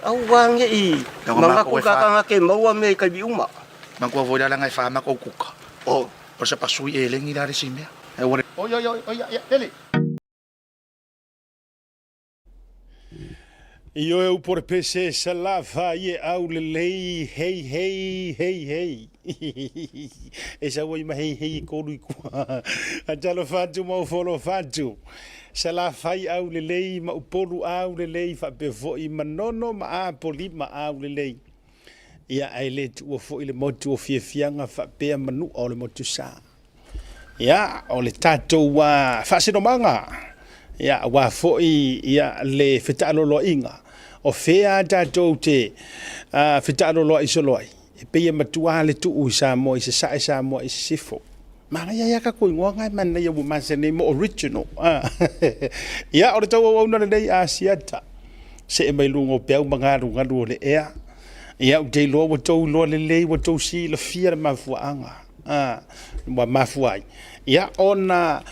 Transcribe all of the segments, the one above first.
Aua ne i manatu ta tagata e maua mea i taimi uma. Manatua foi la leaga e fa matou kuka. Oh. O le sapasui eleni la le isi mea. E ua le. Oi oi oi oi ia Lele. Ioe upu o le pese salava i e au lelei hei hei hei hei e sau ai ma hei hei e kolu i kua a talofa atu ma ofo alofa atu Salafai au lelei ma Upolu au lelei faapea foi Manono ma Apolima au lelei ia ae le tuua foi le motu o Fiafiaga faapea Manua o le motu sa. Ia o le tatou faasinomaga ia aua foi ia le fetaaloloaiga o fea tatou te fetaaloloai solo ai e pei e matua le tuu i Samoa i Sasae Samoa i Sisifo. Manaia ia tatou igoa na e manaia ua masani ai mo original. Ia o le tauauauna lenei Asiata see mai luga o peau ma galugalu o le ea. Ia ou te iloa ua tou iloa lelei ua tou silafia le mafuaaga ua mafua ai ia ona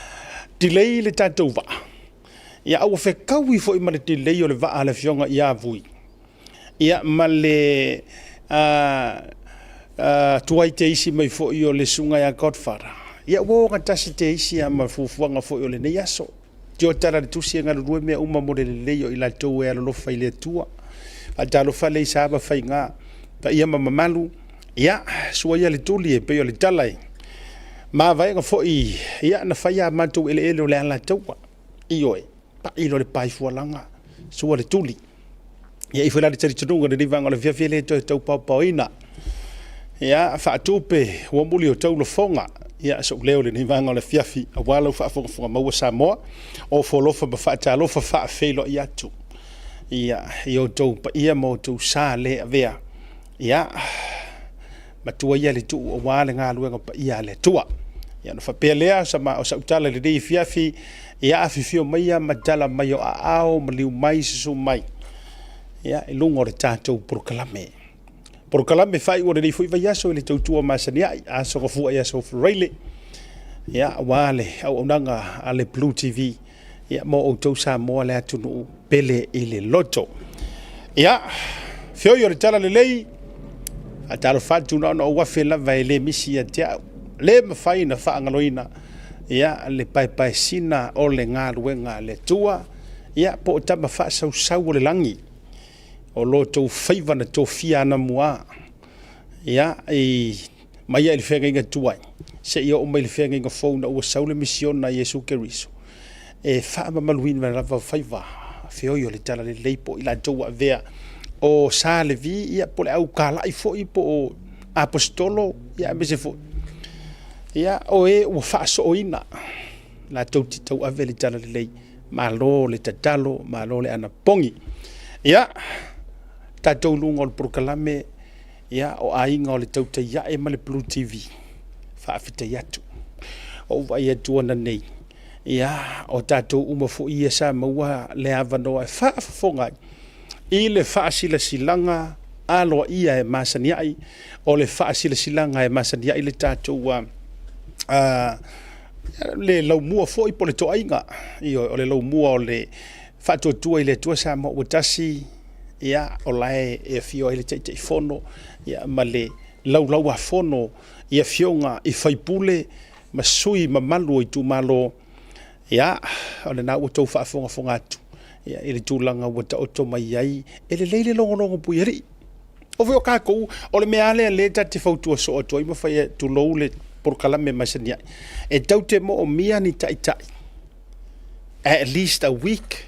delay le tatou vaa. Ia a ua fetaui foi ma le delay o le vaa a le afioga ia Vui ia ma le tuai teisi mai foi o le susuga ia Godfather. Ia ua ogatasi teisi lava ma fuafuaga foi o lenei aso. Tio tala le tusi e galulue mea uma mo le lelei o i latou e alolofa i le Atua. Faatalofa Leisa ma Faiga, paia ma mamalu, ia, sua ia le tuli e pei o le tala i mavaega foi, ia, na fai a matou eleele o le Alataua. Ioe, pai loa le pa i Fualaga, sua le tuli. Ia ifo la le talitonuga i lenei vaega o le afiafi e le toe tau paopaoina. Ia, faatupe ua muli o taulafoga. Ia, sou leo i lenei vaega o le afiafi, aua lau faafogafoga maua Samoa, ofo alofa ma faatalofa faafeiloai atu. Ia, i outou paia ma outou sa le avea. Ia, matua ia le tuu aua le galuega paia a le Atua. Ia, ona faapea lea o sau tala i lenei afiafi, ia afifio maia ma tala mai o aao, maliu mai, susu mai, ia, i luga o le tatou polokalame. Polokalame faaiu o lenei foi vaiaso i le tautua masani ai, Aso Gafua i Aso Faraile, ia, aua le auaunaga a le Blue TV, ia, mo outou Samoa le atunuu pele i le loto. Ia, feoi o le tala lelei, faatalofa atu na ona ou afe lava e le misi ia te au. Le mafai na faagaloina, ia, le paepaesina o le galuega a le Atua, ia, po o tama faasausau o le lagi, o lo outou faiva na tofia anamua, ia, i mai i le feagaiga tuai, seia oo mai le feagaiga fou na ua sau le misiona a Iesu Keriso, e faamamaluina lava faiva feoi o le tala lelei po o i latou ua avea o Sa Levi, ia, po o le au kalai foi po o aposetolo, ia, aemaise foi, ia, o e ua faasooina latou te tauave le tala lelei. Malo le tatalo, malo le anapogi. Ia, tatou luga o le polokalame, ia, o aiga o le Tautai Ae ma le Blue TV, faafetai atu. Ua ou vaai atu ananei, ia, o tatou uma foi ia sa maua le avanoa e faafofoga ai i le faasilasilaga aloaia e masani ai, o le faasilasilaga e masani ai le tatou le laumua foi po o le toaiga, ioe, o le laumua o le faatuatua i le Atua Samoa ua tasi, ia, o la e afio ai le Taitaifono, ia, ma le laulauafono i afioga i faipule ma sui mamalu o itumalo. Ia, o lena ua outou faafogafoga atu, ia, i le tulaga ua taoto mai ai, e lelei le logologo puialii. O foi o tatou, o le mea lava lea lea ta te fautua soo atu ai ma fai atu, tulou le polokalame masani ai, e tatou te moomia ni taitai at least a week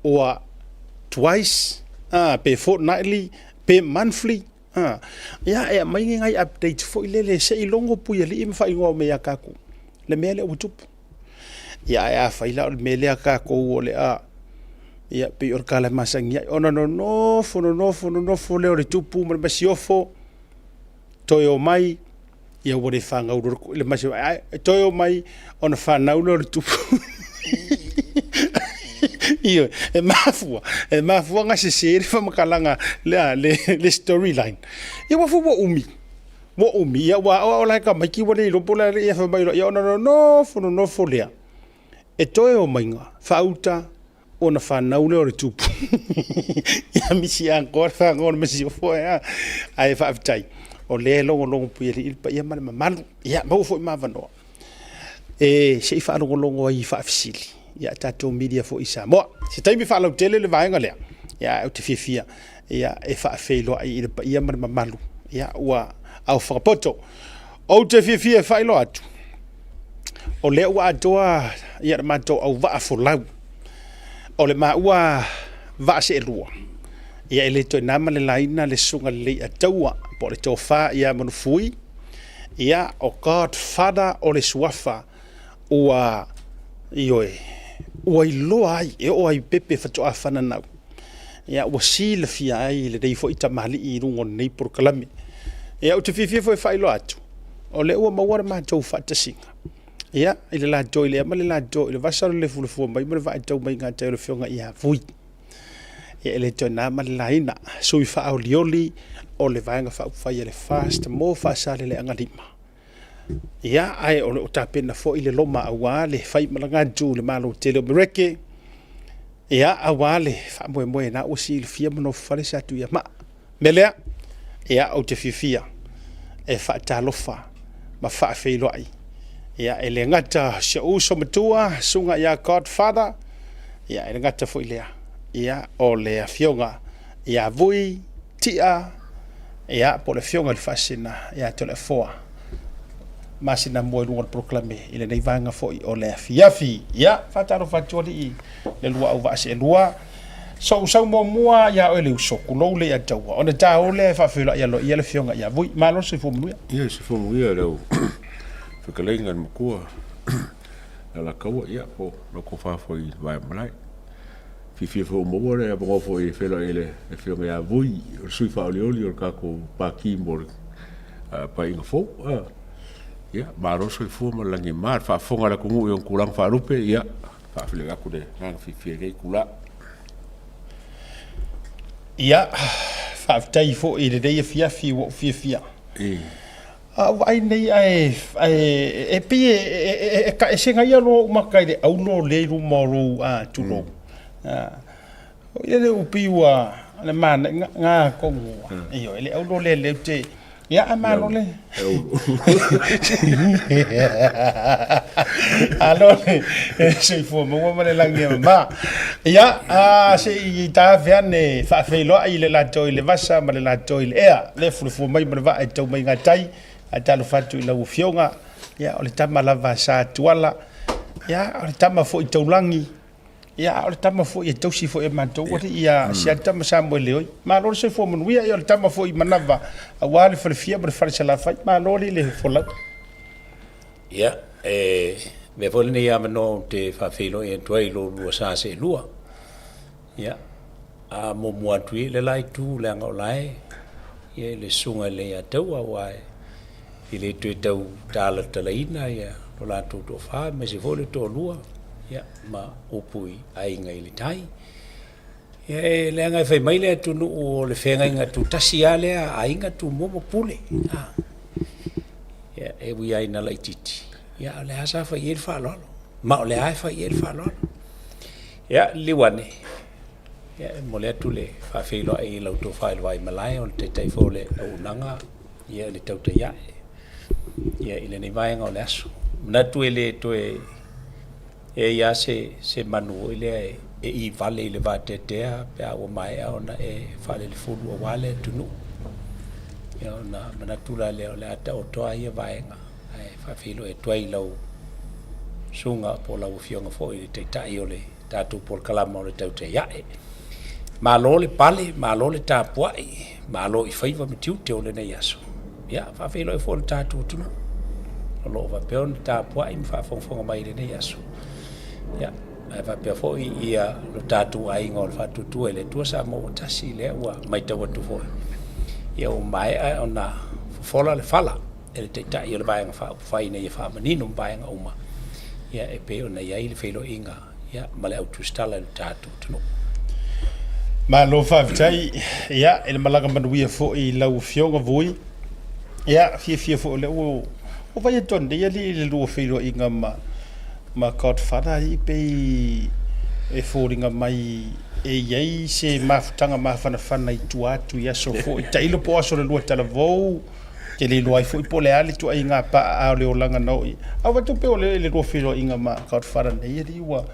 or twice, pe fortnightly, pe monthly, ia, e aumai ni nai updates foi lele se i logo puialii ma faaigoa mai ia tatou le mea lea ua tupu. Ia, ae afai la o le mea lea tatou o le a, ia, pei o le tala e masani ai, ona nonofo nonofo nonofo lea o le tupu ma le masiofo, toe omai, ia ua le fanau loa le masiofo, ae toe omai ona fanau lea o le tupu. Ioe, e mafua, e mafua ona sese le faamatalaga lea, le storyline. Ia ua fu ua umi, ua umi, ia ua aoao la e tamaiti ua le iloa po o le a le, ia fai mai loa, ia ona nonofo nonofo lea, e toe omaiga, faauta. Ona fanau lea o le tupu ia misi atoa le fagoa o le masiofo ae ae faafetai o lea e logologo puialii le paia ma le mamalu. Ia maua foi ma avanoa e se i faalogologo ai i faafesili ia tatou media foi i Samoa. Se taimi faalautele le vaega lea, ia ou te fiafia ia e faafeiloai i le paia ma le mamalu ia ua aofaga poto. Ou te fiafia e faailoa atu, o lea ua atoa ia le matou auvaa folau, o le maua vaa seelua, ia e le toe na ma le laina le Susuga Lelei Ataua po o le Tofa ia Manufui, ia o Godfather o le Suafa ua, ioe, ua iloa ai, e oo lava i pepe faatoa fananau, ia ua silafia ai lenei foi tamalii i luga o lenei polokalame. Ia ou te fiafia foi e faailoa atu, o lea ua maua le matou faatasiga, ia, i le latou i le ea ma le latou i le vasa o le lefulefua mai ma le vaa e tau mai gatai o le afioga ia Vui. Ia e le toe na ma le laina, sui faaolioli o le Vaega Faaupufai a le FAST mo Faasaleleaga 5. Ia, ae o lo o tapena foi le loma aua le faimalaga atu i le Malo tele o Mereke, ia, aua le faamoemoe na ua silafia ma nofofale Satuiamaa. Mea lea, ia, ou te fiafia e faatalofa ma faafeiloai. Ia, e le gata si ou uso matua, susuga ia Godfather, ia, e le gata foi lea, ia, o le afioga ia Vui Tia, ia, po o le afioga i le Faasisina ia Toleafoa Masina mua i luga o le polokalame i lenei vaega foi o le afiafi. Ia, faatalofa atu alii le lua auvaa seelua. Sou sau muamua ia oe le uso, kulou le ia taua. Ona ta o lea e faafeiloai aloaia le afioga ia Vui. Malo le soifua manuia. Ia, soifua manuia lau fetalaiga i le matua Alataua, ia po o lau tofa foi i le vae o malae. Fiafia foi ua maua le avanoa foi e feiloai ai le afioga ia Vui, o le sui faaolioli o le tatou Pati mo le Paeaiga fou. Ia, malo le soifua ma le lagi e mama. Le faafofoga a le atunuu i ona tulaga faalupe, ia, faafeiloai atu le agaga fiafia i lenei itula. Ia, faafetai foi i lenei afiafi ua ou fiafia. A ou vaai nei ae e pei e taesega ia lou maka i le aulo lea i luma o lou tulou. O ia lea ua pei ua le manaia na tonu ioe le aulo lea lea ou te ia ae malo le Malo le soifua maua ma le lagi e mama. Ia, se i taafe ane faafeiloai le latou i le vasa ma le latou i le ea, le fulufua mai ma le vaa e tau mai gatai, ae talofa atu i lau Afioga, ia o le tama lava a Sa Tuala, ia o le tama foi taulagi, ia a o le tama foi e tausi foi e matou alii ia Siata ma Samoeleoi. Malo le soifua manuia, ia o le tama foi manava aua le falefia ma le fale Salafai. Malo alii le folau. Ia, e avea foi lenei avanoa ou te faafeiloai atu ai i lo oulua sa seelua. Ia, a muamua atu ia i le la itu, leaga o la e i ai le susuga i le Leiataua, aua e le toe tau talatalaina ia lo latou toafa, aemaise foi le toalua, ia, ma upu i aiga i le tai. Ia, e leaga e fai mai le atunuu o le feagaiga tutasi lava lea a aiga, Tumua ma Pule. Ia, e ui lava ina laitiiti, ia a o lea lava sa fai i ai le faaaloalo, ma o lea lava e fai i ai le faaaloalo. Ia, liliu ane, ia, e momoli atu le faafeiloai i lau tofa i le Vaimalae, o le taitai foi o le auaunaga ia i le tautai ae ia i lenei vaega o le aso. Manatu e le toe e i ai lava se manu foi lea e ivale i le vateatea pe a ua maea ona e faalelefulu aua le atunuu. Ia ona manatu la lea o le a taoto lava ia vaega ae faafeiloai atu ai i lau susuga po o lau Afioga foi i le Taitai o le tatou polokalama o le Tautai Ae. Malo le pale, malo le tapuai, malo i faiva ma tiute o lenei aso. Ia, faafeiloai foi i le tatou atunuu o lo o faapea ona tapuai ma faafogafoga mai i lenei aso. Ia, ae faapea foi ia lo tatou aiga o le Faatuatua i le Atua Samoa ua Tasi, lea ua matau atu foi, ia ua maea ona fofola le fala e le Taitai o le Vaega Faaupufai ina ia faamanino vaega uma ia e pei ona i ai le feiloaiga ia ma le au tusitala i lo tatou atunuu. Malo faafetai ia i le malaga manuia foi i lau Afioga Vui. Ia fiafia foi o lea ua vaai atu nei alii i le lua feiloaiga ma Godfather alii pei E foliga mai e i ai se mafutaga mafanafana i tua atu i aso foi tailo po o aso o le lua talavou, te le iloa ai foi po o le a le ituaiga paa o le olaga na oo i ai. Ae ua tupe o le le lua feiloaiga ma Godfather nei alii ua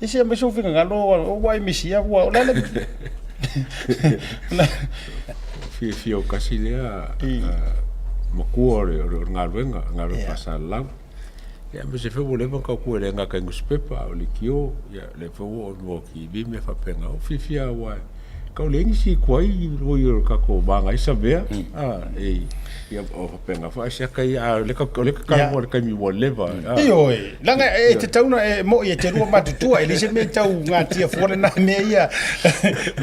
ese mai sou finagalo ua e misia ua o le a le Fiafia o kasi lea matua o le galuega, galuega faasalalau. Ia aemaise foi ua leva ona tautua i le gata i nusipepa, o leitio, ia lea foi ua oo i luga o TV ma mea faapena. Ua fiafia lava aua e tau leai nisi e tuai i le tatou vaga ai savea, ia o faapena foi. Ae siaka ia, a o lea e tatalo i le taimi ua leva. Ioe, leaga e tatau ona e moi e te lua matutua, e leai se mea e tau gatia fua lena mea ia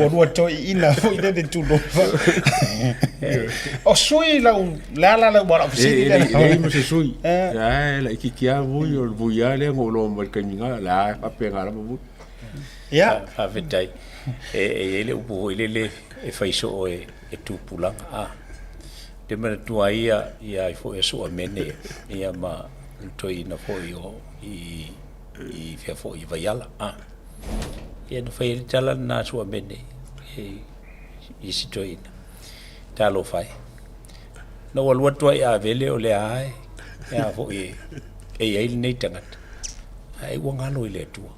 ua lua toeaiina foi lele tulou. O sui lau Le a la lau ua lau fesili lea. E leai ma se sui. Ae laitiiti lava Vui, o le Vui lava lea na ou iloa mai le taimi na, o la e faapena lava Vui. Ia. Faafetai. E i ai le upu foi lele e fai soo e tupulaga. Ou te manatua ai ia ai foi aso amene ia ma le toeaina foi o i fea foi i Vaiala. Ia na fai ai le tala lena a Suamene i si toeaina. Talofa e. Na ou alu atu ai i Avele o lea lava e a foi e i ai lenei tagata, ae ua galo i le Atua.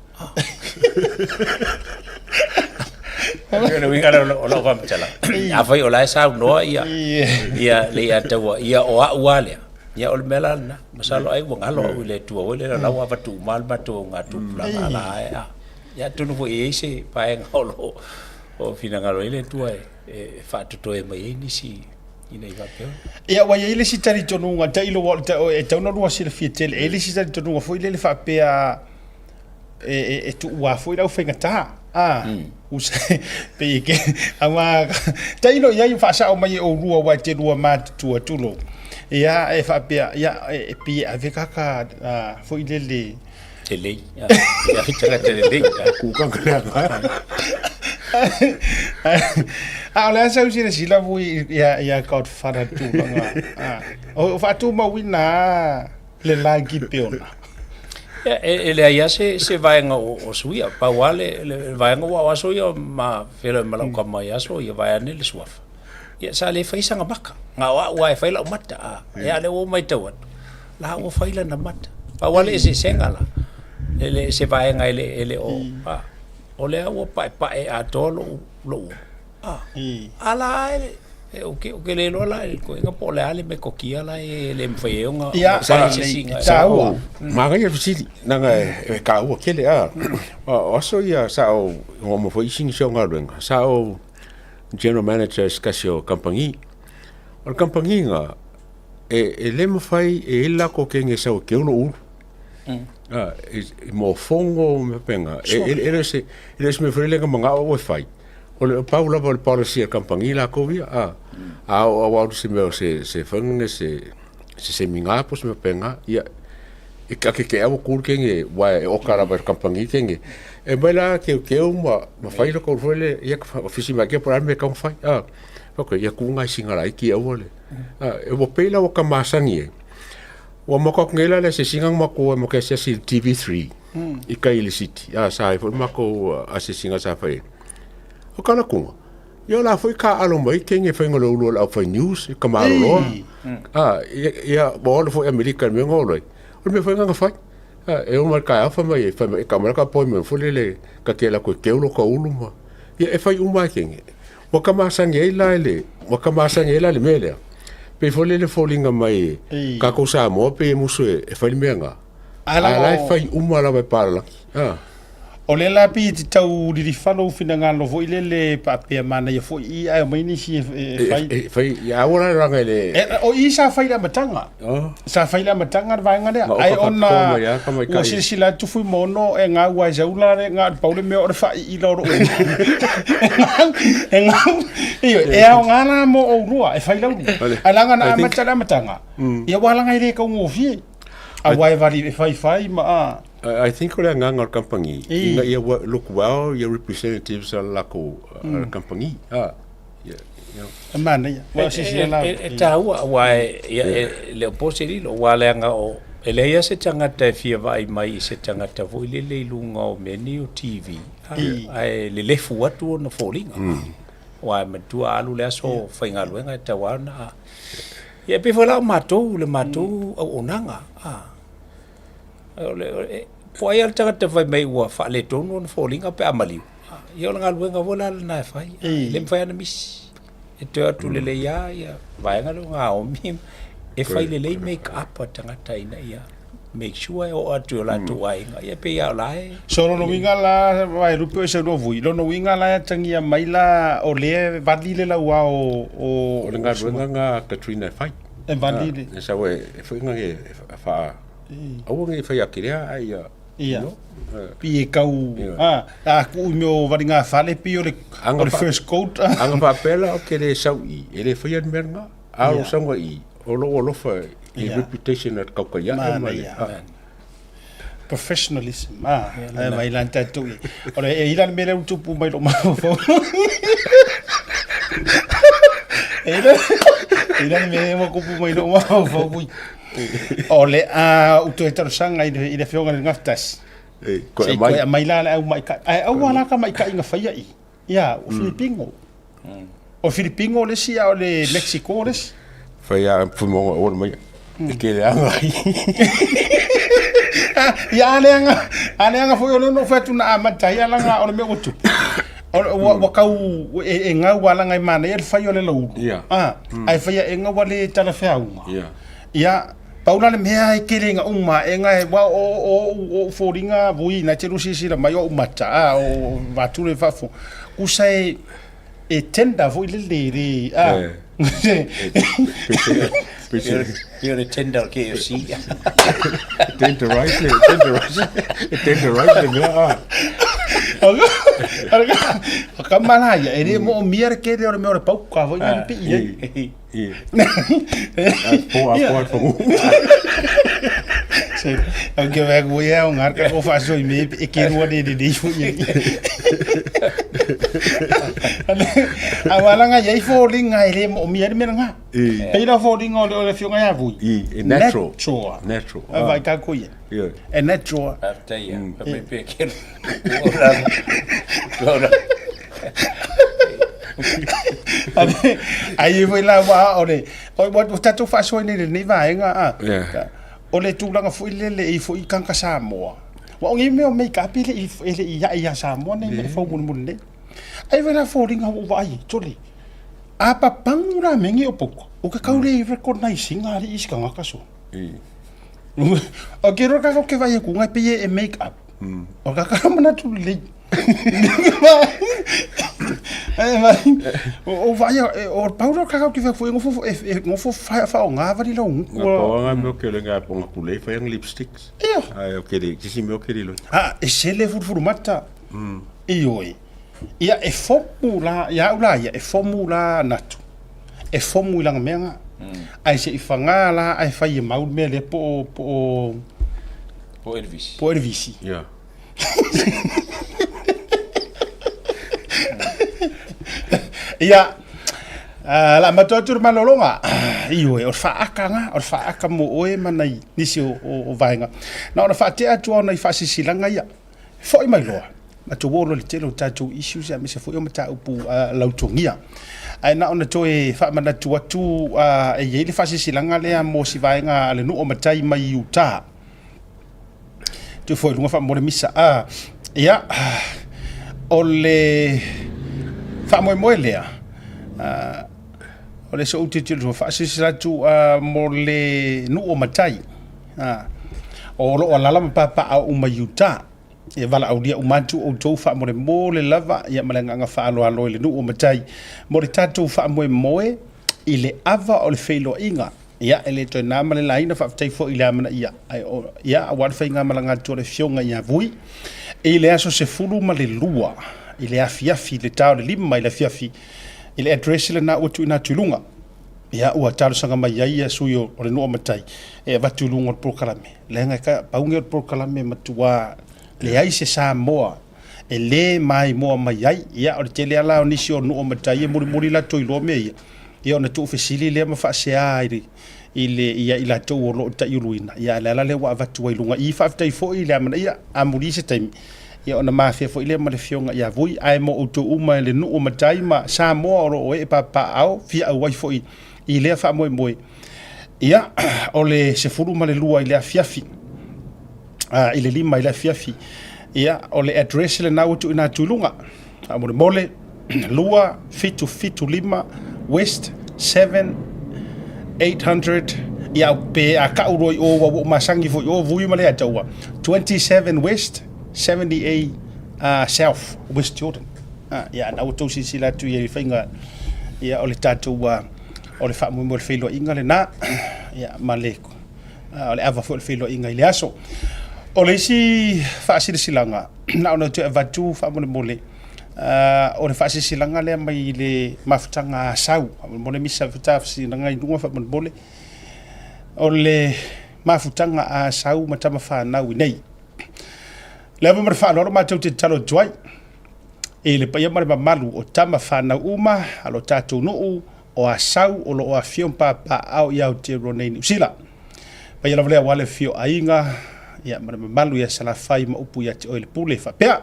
O le uiga lea o lau faamatalaga. Afai o la e saunoa ia ia le Leiataua, ia o au lava lea, ia o le mea la lena. Masalo ai ua galo au i le Atua foi lea, o la ua avatu uma le matou augatupulaga la e a. Ia atonu foi e i ai se vaega o lo o finagalo ai le Atua e faatotoe mai ai nisi ina ia faapea. Ia, ua i ai le isi talitonuga, tailo ua e tatau ona lua silafia tele, e i ai le isi talitonuga foi lele faapea e tuua foi le aufaigata. A, pei e ke, aua, tailo i ai faasao mai e oulua aua e te lua matutua tulou. Ia, e faapea, ia, e pei e ave kaka foi lele, Lelei. Ia tagata lelei. Kukanga le aga. A o le a sau silasila vui ia ia Godfather tulaga. O faatumauina le la Gipeona. Ia, e leai lava se vaega o suia. Pau lava le vaega ua o aso ia ma feiloai ma lau tama i aso ia vaeane le suafa. Ia sa le fai sana mata. Na o au lava e fai lau mata. Ia a o lea ua ou matau atu, la ua fai lana mata. Pau lava le eseesega la, e le se vaega e le, e le o, a, o lea ua paepae atoa lou, lou, a, a la e, e, ou te, ou te le iloa la i le toeaina po o le a le metotia la e le mafai ai ona, Ia, ona fai se isi taua. Manaia le fesili, leaga e taua tele, a, o aso ia sa ou, oo mai foi isi nisi o galuega, sa ou general manager i se tasi o kamupani. O le kamupani lena, e le mafai e i ai le latou kegi e sau e keu lou ulu. Mo fono ma mea faapena. E le o se mea foi lele na manao au e fai. O le pau lava o le policy a le kamupani latou ia. A oo au i se mea o se foi lele se seminar po o se mea faapena, ia e te ua tu le kegi aua e oka lava e le kamupani kegi. E aumai la teuteu ma fai le tou foi lele, ia ofisi mai po o le a le mea e tatau ona fai. Ok, ia tuu nai singa laiti aua le. Ua pei la ua ka masani ai. Ua matou atu nei la le asiasiga na matou o e matou asiasi i le TV3 i tai i le city. Sa ai foi le matou asiasiga sa fai ai. O ka latuga, ia o la foi taaalo mai kegi e faiga o le ulu o le aufai news i ka maloloa. Ia ua olo foi Amerika i le mea na olo ai. O le mea foi lena na fai. E oo mai i le taeao fai mai, fai mai, e tau mai la ka appointment foi lele ta te alu atu e keu lota ulu ma, ia e fai uma lava e kegi. Ua ta masani ai la i le, ua ta masani ai la i le mea lea, pei foi lele foliga mai tatou Samoa pei e musu e fai le mea lena, a la e fai uma lava e palalagi. O lea la pei e te tau lilifa lou finagalo foi lele faapea manaia foi i ae omai nisi e fai. E fai, ia aua la leaga e le. O i sa fai i le amataga. Sa fai i le amataga le vaega lea. Ai ona ua silasila atu Fuimaono e gau lava i sau la le na o le pau le mea o le faaiila o lou e gau. Ioe, e aoga la mo oulua e fai laulua. Ae leaga na amata i le amataga, ia aua leaga e le taugofie. Aua e vali e faifai ma a. I think o le agaga o le kamupani ina ia look well ia representatives a le latou kamupani. E manaia. Ua silasila la. E taua aua e le o po se lilo aua leaga o e leai lava se tagata e fia vaai mai i se tagata foi lele i luga o mea nei o TV. Ae lelefu atu ona foliga. Aua e manatua a alu le aso faigaluega e tatau lava ona... Ia e pei foi la o matou i le matou auaunaga, po o ai lava le tagata fai mai ua faaletonu ona foliga pe a maliu, ia o le galuega foi la lena e fai, e le mafai lava ona misi. E toe o atu lelei lava ia vaega lea o gaomi e fai lelei make up a tagata ina ia make sure e oo atu i o latou aiga, ia pei lava o la e... So lona uiga la Vaelupe o e saunoa vui, lona uiga la e atagia mai la o lea e vali le lauao o... O le galuega lena a Katrina e fai. E vali le... E sau e foi na e faa... Aua ne i fai ake lea ae ia... Ia. Pi e kau... A kuu i mea o valiga fale pei o le first coat. Aga faapea la ou te le sau i i, e le faia le mea lena. A o lou sauga i i, o lou alofa i reputation a le tautai ae ma le... Professionalism, a, ae mai lan tatou i. O le e ila le mea lea ua tupu mai lou mafaufau. E ila, e ila le mea lea ua tupu mai lou mafaufau ui. O le a ou toe talosaga i le afioga i le Gafatasi. Se i toe aumai la le au ma'itai. Ae aua la ka ma'itai na faia i. Ia, o Filipino. O Filipino le isi, a o le Mexico le isi. Fai a fumoga o mai. E ke le anga ai. Ia, a leaga foi o lea na ou fai atu na amata ai alaga o le mea ua tupu. Ua tau e gau alaga e manaia le fai o le laulu. Ae fai aega ua le talafeauga. Ia, pau la le mea e tele ina uma aega e, aua o ou foliga vui na te lua silasila mai o ou mata, a, o vaeatu le faafofoga, tusa e tender foi lele, le, a. Pei o le tender o le KFC. Tenderize, tenderize, tenderize le mea, a. O ka mala ia, e le moomia le tele o le mea o le pauka foi na pipii ai. Po a po a fongu. Se, au ke vai ku ia o ngar ka ko faso i me e ke rua le le le fo ia. A wala nga ia i fo linga e le mo mi le nga. Pei la fo linga o le fionga ia vui. I natural. Natural. Natural. A vai ka ko ia. E natural. Faafetai ia. Faafetai pe ke. Ora. Ai foi la ua o le o ua tatou faasoa nei i lenei vaega a. O le tulaga foi lele e i foi i Kanka Samoa. Ua o nei mea o make up e le i ae ia Samoa nei mea fou mulimuli nei. Ai foi la foliga ua ou vaai ai, tole. A papagu la mea nei o pouka, o ke kau le recognize ina alii isi tagata so. O ke roa kaka o ke vaai atu ngai pei e make up. O kaka manatu lelei. O vaai o pau la kaka ke fai ngofo ngofo faaaoga vali lau Nga pau nga mea o ke lenga ponga kulei fai ang lipsticks. Ia. Ai o ke le kisi mea o ke le. Ah, e sele fulufulu mata. Ioe. Ia e fomu la ia au la ia e fomu la natu. E fomu i langa mea nga. Ae se i whanga la ae fai e mau le mea lea po o po o Po Elvis. Po Elvisi. Ia. Ia, la matou atu le malologa, ioe, o le faaaka na, o le faaaka mo oe ma nai nisi o vaega. Na ona faatea atu lava o nai faasilasilaga ia, foi mai loa, matou o loa i le tele o tatou issues aemaise foi o mataupu lautogia. Ae na ona toe faamanatu atu e i ai le faasilasilaga lea mo si vaega a le nuu o matai mai i uta. Tu foi luga faamolemole misa. Ah, ia, o le faamoemoe lea, ah, o le sou tilotilo faasilasila atu ah, mo le nuu o matai. Ah, o loo alala ma papaaao uma i uta. E valaaulia uma atu outou faamolemole lava ia ma le agaga faaaloalo i le nuu o matai mo le tatou faamoemoe i le ava o le feiloaiga. Ia, e le toe na ma le laina, faafetai foi i le amanaia. Ai, o, ia, aua le faigamalaga atu a le Afioga ia Vui i le aso 12 i le afiafi, i le ta o le 5 i le afiafi, i le address lena ua tuuina atu i luga. Ia, ua talosaga mai ai ia sui o le nuu o matai e avatu i luga o le polokalame. Leaga e ka, pau nei o le polokalame matua leai se Samoa e le maimoa mai ai. Ia, o le tele lava la o nisi o nuu o matai e mulimuli latou iloa mea ia, ia ona tuufesili lea ma faasea i le i le ia i latou o lo o taiuluina. Ia, a o le ala lea ua avatu ai i luga i. Faafetai foi i le amanaia, amuli se taimi. Ia ona mafea foi lea ma le Afioga ia Vui, ae mo outou uma i le nuu o Matai ma Samoa o lo o ee papaaao, fia auai foi i lea faamoemoe. Ia, o le 12 i le afiafi, i le 5 i le afiafi. Ia, o le address lena ua tuuina atu i luga. Faamolemole, 2775 West 7 800 ia pe a kau loa i o ua ou masani foi o Vui ma Leiataua 27 West 70A South West Jordan. Ia na ua tou silasila atu i le faiga ia o le tatou o le faamoemoe o le feiloaiga lena ia ma le o le ava foi o le feiloaiga i le aso. O le isi faasilasilaga na ona toe avatu faamolemole o le faasilasilaga lea mai le mafutaga a Asau faamolemole misa faasilasilaga i luga faamolemole o le mafutaga a Asau ma tama fanau i nei. Le ava ma le faaaloalo matou te tatalo atu ai i le paia ma le mamalu o tama fanau uma a lo tatou nuu o Asau o lo o afifio ma papaaao i Aotearoa nei Niu Sila. Paia lava lea aua le afifio o aiga ia, ma le mamalu ia Salafai ma upu ia te oe le pule faapea.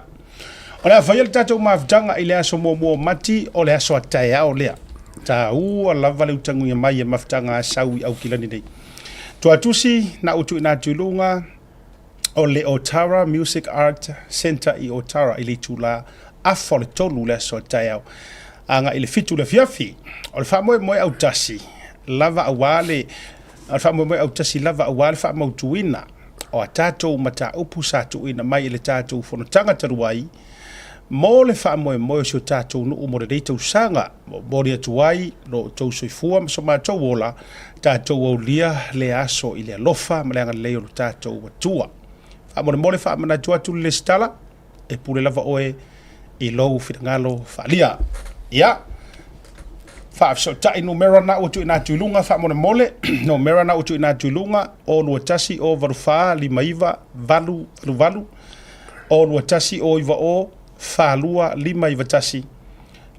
O le a faia le tatou mafutaga i le aso muamua o Mati o le aso a taeao lea. Taua lava le utaguia mai e mafutaga Asau i Aukilani nei. Tuatusi na ua tuuina atu i luga o le Otara Music Art Centre i Otara i le itula afa o le 3 le aso a taeao agai i le 7 le afiafi. O le faamoemoe autasi lava aua le o le faamoemoe autasi lava aua le faamautuina o a tatou mataupu sa tuuina mai i le tatou fonotaga talu ai mo le faamoemoe o si o tatou nuu mo lenei tausaga. Momoli atu ai lo outou soifua ma so matou ola, tatou aulia lea aso i le alofa ma le agalelei o lo tatou Atua. Faamolemole faamanatu atu le lesitala, e pule lava oe i lou finagalo faaalia. Ia, faafesootai numera na ua tuuina atu i luga faamolemole, numera na ua tuuina atu i luga, 0 21 0 84 59 8 88, 0 21 0 90 42 591,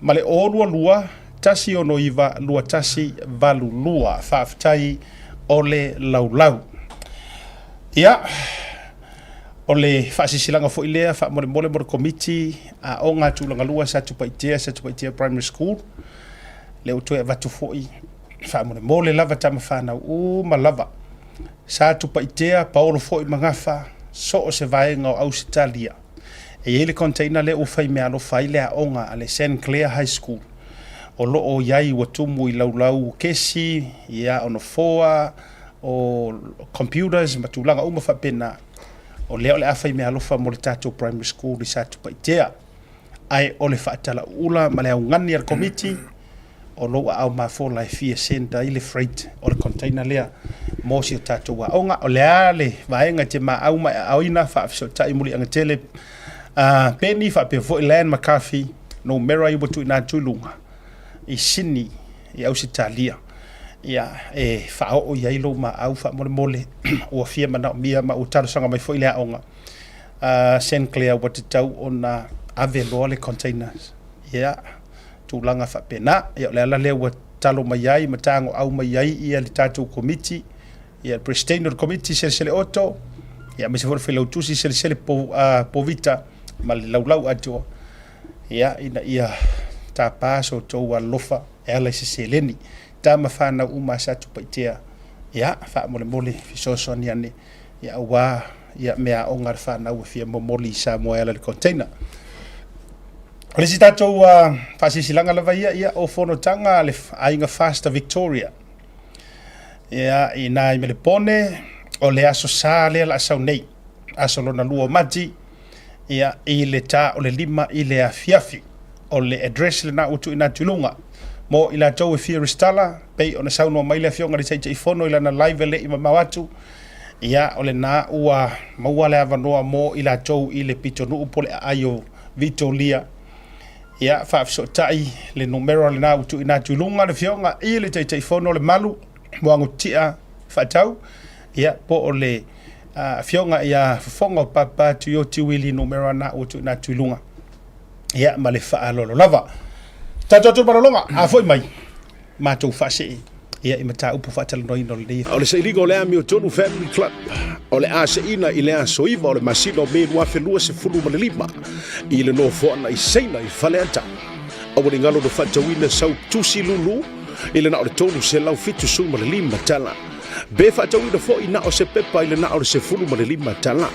ma le 022 169 2182. Faafetai o le laulau. Ia, o le faasilasilaga foi lea faamolemole mo le Komiti Aoga Tulagalua Satupaitea, Satupaitea Primary School, lea ua toe avatu foi faamolemole lava tama fanau uma lava. Satupaitea, paolo foi ma gafa, so o se vaega o Ausetalia. E i ai le container lea ua fai meaalofa ai le aoga a le St Clair High School o lo o i ai ua tumu i laulau kesi, ia, o nofoa, o computers ma tulaga uma faapena. O lea o le a fai meaalofa mo le tatou primary school i Satupaitea. Ae o le faatalauula ma le augani a le Komiti, o lou aao mafola e fia send ai le freight o le container lea mo si o tatou aoga. O le a le vaega e te maau ma e aaoina, faafesootai Muliagatele Penny faapea foi Lan McCarthy, numera ia ua tuuina atu i luga i Sydney i Ausetalia. Ia, e faaoo i ai lou maau faamolemole ua fia manaomia ma ua talosaga mai foi le aoga St Clair ua tatau ona ave loa le containers. Ia, tulaga faapena. Ia, o le ala lea ua talo mai ai ma tagoau mai ai ia le tatou Komiti, ia le President o le Komiti Selesele Oto, ia aemaise foi le Failautusi Selesele Povita ma le laulau atoa, ia, ina ia tapa so outou alolofa e ala i se seleni. Tama fanau uma a Satupaitea, ia, faamolemole fesoasoani ane, ia, aua ia meaaoga a le fanau e fia momoli i Samoa e ala i le container. O le isi tatou faasilasilaga lava ia, ia o fonotaga a le aiga Fasta Victoria. Ia, i ina i Melepone, o le aso Sa lea la sau nei, aso lona lua o Mati, ia, i le ta o le 5 i le afiafi. O le address lena ua tuuina atu i luga. Mo i latou e fia resitala, pei ona saunoa mai le Afioga i le Taitaifono i lana live e le i mamao atu, ia, o lena ua maua le avanoa mo i latou i le pitonuu po o le aai o Vitolia. Ia, faafesootai le numera lena ua tuuina atu i luga le Afioga i le Taitaifono o le Malu Muagututia Faatau, ia, po o le Afioga ia Fofoga o Papa Tuioti Wili, numera na ua tuuina atu i luga. Ia, ma le faaaloalo lava. Tatou atu i le malologa, a foi mai, matou faasee. Ia, i mataupu faatalanoaina o lenei. O le sailiga o le Amiotonu Family Club o le a seina i le aso 9 o le masina o Me 2025 i le nofoaga i Saina i Faleata. Aua ne i galo na faatauina sau tusi lulu i le na o le $375 tala. Pe faatauina foi na o se pepa i le na o le $15 tala.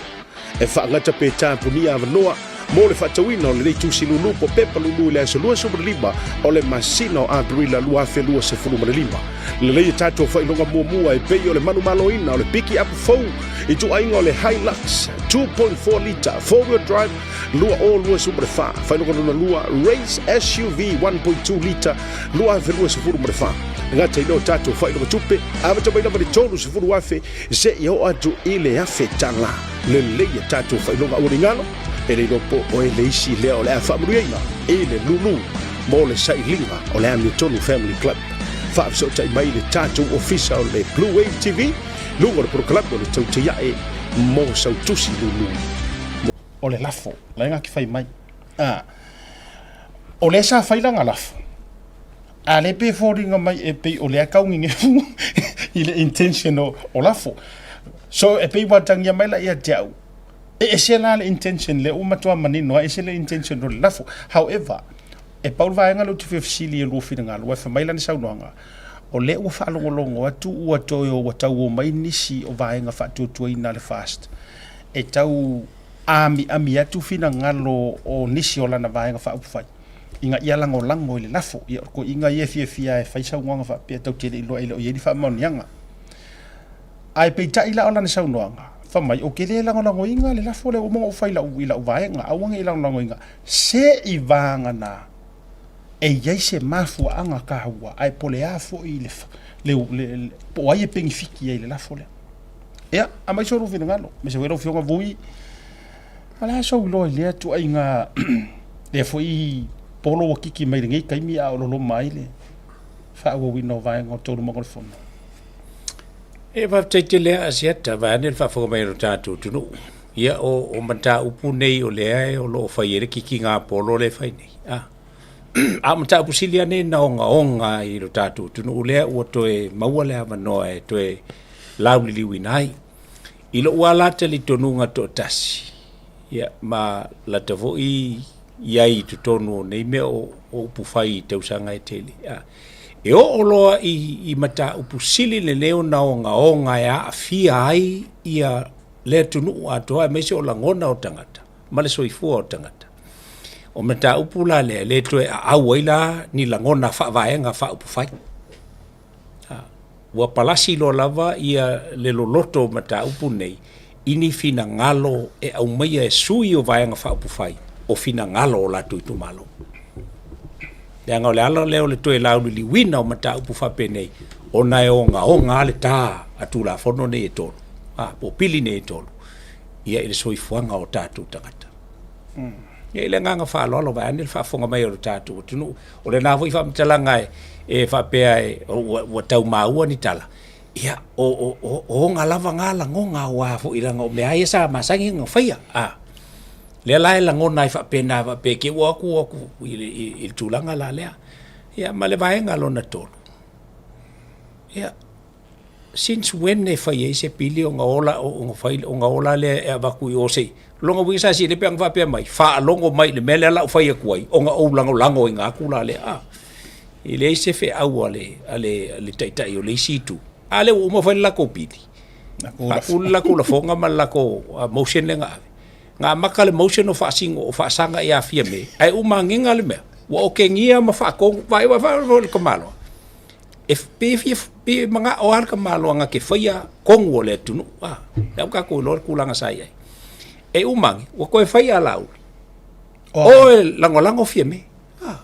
E faagata pe tapunia avanoa mo le faatauina o lenei tusi lulu po pepa lulu i le aso 25 o le masina o Aperila 2025. Lelei e tatou faailoga muamua e pei o le manumaloina o le piki apu fou i tuaiga o le Hilux 2.4 lita four-wheel drive 2024, faailoga lona lua Race SUV 1.2 lita 2024. E gata i lea o tatou faailoga tupe, amata mai lava i le $30,000 seia oo atu i le $1,000. Lelei a tatou faailoga aua ne i galo, e le iloa po o e le isi lea o le a faamanuiaina i le lulu mo le sailiga o le Amiotonu Family Club. Faafesootai mai i le tatou ofisa o le Blue Wave TV, luga o le polokalame o le Tautaiae mo sau tusi lulu. O le lafo, la e gaki fai mai. A, o lea sa fai lana lafo, a lea pe foliga mai e pei o lea tau nenefu i le intention o lafo. So e pei ua atagia mai la ia te au, e ese la le intention lea ua matua manino lava, e ese le intention o le lafo. However, e pau le vaega lea ou te fia fesili i lua finagalo, aua e fai mai lana saunoaga, o lea ua faalogologo atu ua toe ua tau omai nisi o vaega faatuatuaina a le FAST e tau amiami atu finagalo o nisi o lana Vaega Faaupufai ina ia lagolago i le lafo. Ia, o le toeaina ia e fiafia e fai saunoaga faapea tatou te le iloa e le o i ai ni faamaoniaga. Ae peitai la o lana saunoaga, fai mai, ou te le lagolagoina le lafo lea ua uma ona ou fai i lau vaega, aua ne i lagolagoina, se i vagana e i ai se mafuaaga taua, ae po o le a foi le, le, le, po o ai e penefiti ai i le lafo lea. Ia, aumai so lou finagalo, aemaise foi lau Afioga Vui, o le a sou iloa i lea ituaiga lea foi polo ua kiki mai lenei taimi a o loloma ai le faaauauina o vaega o taualumaga o le Fono. E faafetai tele lava Asiata, vaeane le faafofoga mai a lo tatou atunuu. Ia, o mataupu nei o lea o lo o fai ai le kikiga polo lea e fai nei. A, a o mataupu sili lava nei na ogaoga i lo tatou atunuu lea ua toe maua le avanoa e toe lauliliuina ai. I lou lava la talitonuga toatasi, ia, ma lata foi i ai i totonu o nei mea o upu fai i tausaga e tele, a, e oo loa i mataupu sili lenei ona ogaoga e aafia ai ia le atunuu atoa aemaise o lagona o tagata ma le soifua o tagata. O mataupu la lea e le toe aau ai la ni lagona faavaega faaupufai. Ua palasi loa lava ia le loloto o mataupu nei i ni finagalo e aumaia e sui o Vaega Faaupufai o finagalo o latou itumalo. Leaga o le ala lea o le toe lauliliuina o mataupu faapenei ona e ogaoga lava le ta a Tulafono nei e tolu, po o pili nei e tolu, ia i le soifuaga o tatou tagata. Ia i le agaga faaaloalo vaeane le faafofoga mai o le tatou atunuu. O lena foi faamatalaga e faapea ua tau maua ni tala, ia o ona lava na lagona aua foi leaga o mea lava ia sa masani ona faia. A, lea la e lagona ai faapena faapea te i ua o atu o atu i le tulaga la lea. Ia ma le vaega lona tolu, ia, Since when e fai ai se pili ona ola ona fai ona ola lea e avatu i o se i lona uiga sa sili pe ana faapea mai faalogo mai i le mea lea la u fai atu ai ona ou lagolagoina atu la lea a e leai se feau a le a le a le taitai o le isi itu a lea ua uma fai le latou pili faatu le latou lafoga ma le latou motion lea na ave na amata le motion o faasino o faasaga ia Fiame ae uma anega le mea ua okegia ma faatonu vaai vaai le tamaloa E pe fia pe manao lava le tamaloa na te faia tonu o le atunuu a. Lea ua tatou iloa le tulaga sa i ai. E uma ane, ua toe fai a Laauli. O e lagolago Fiame. A.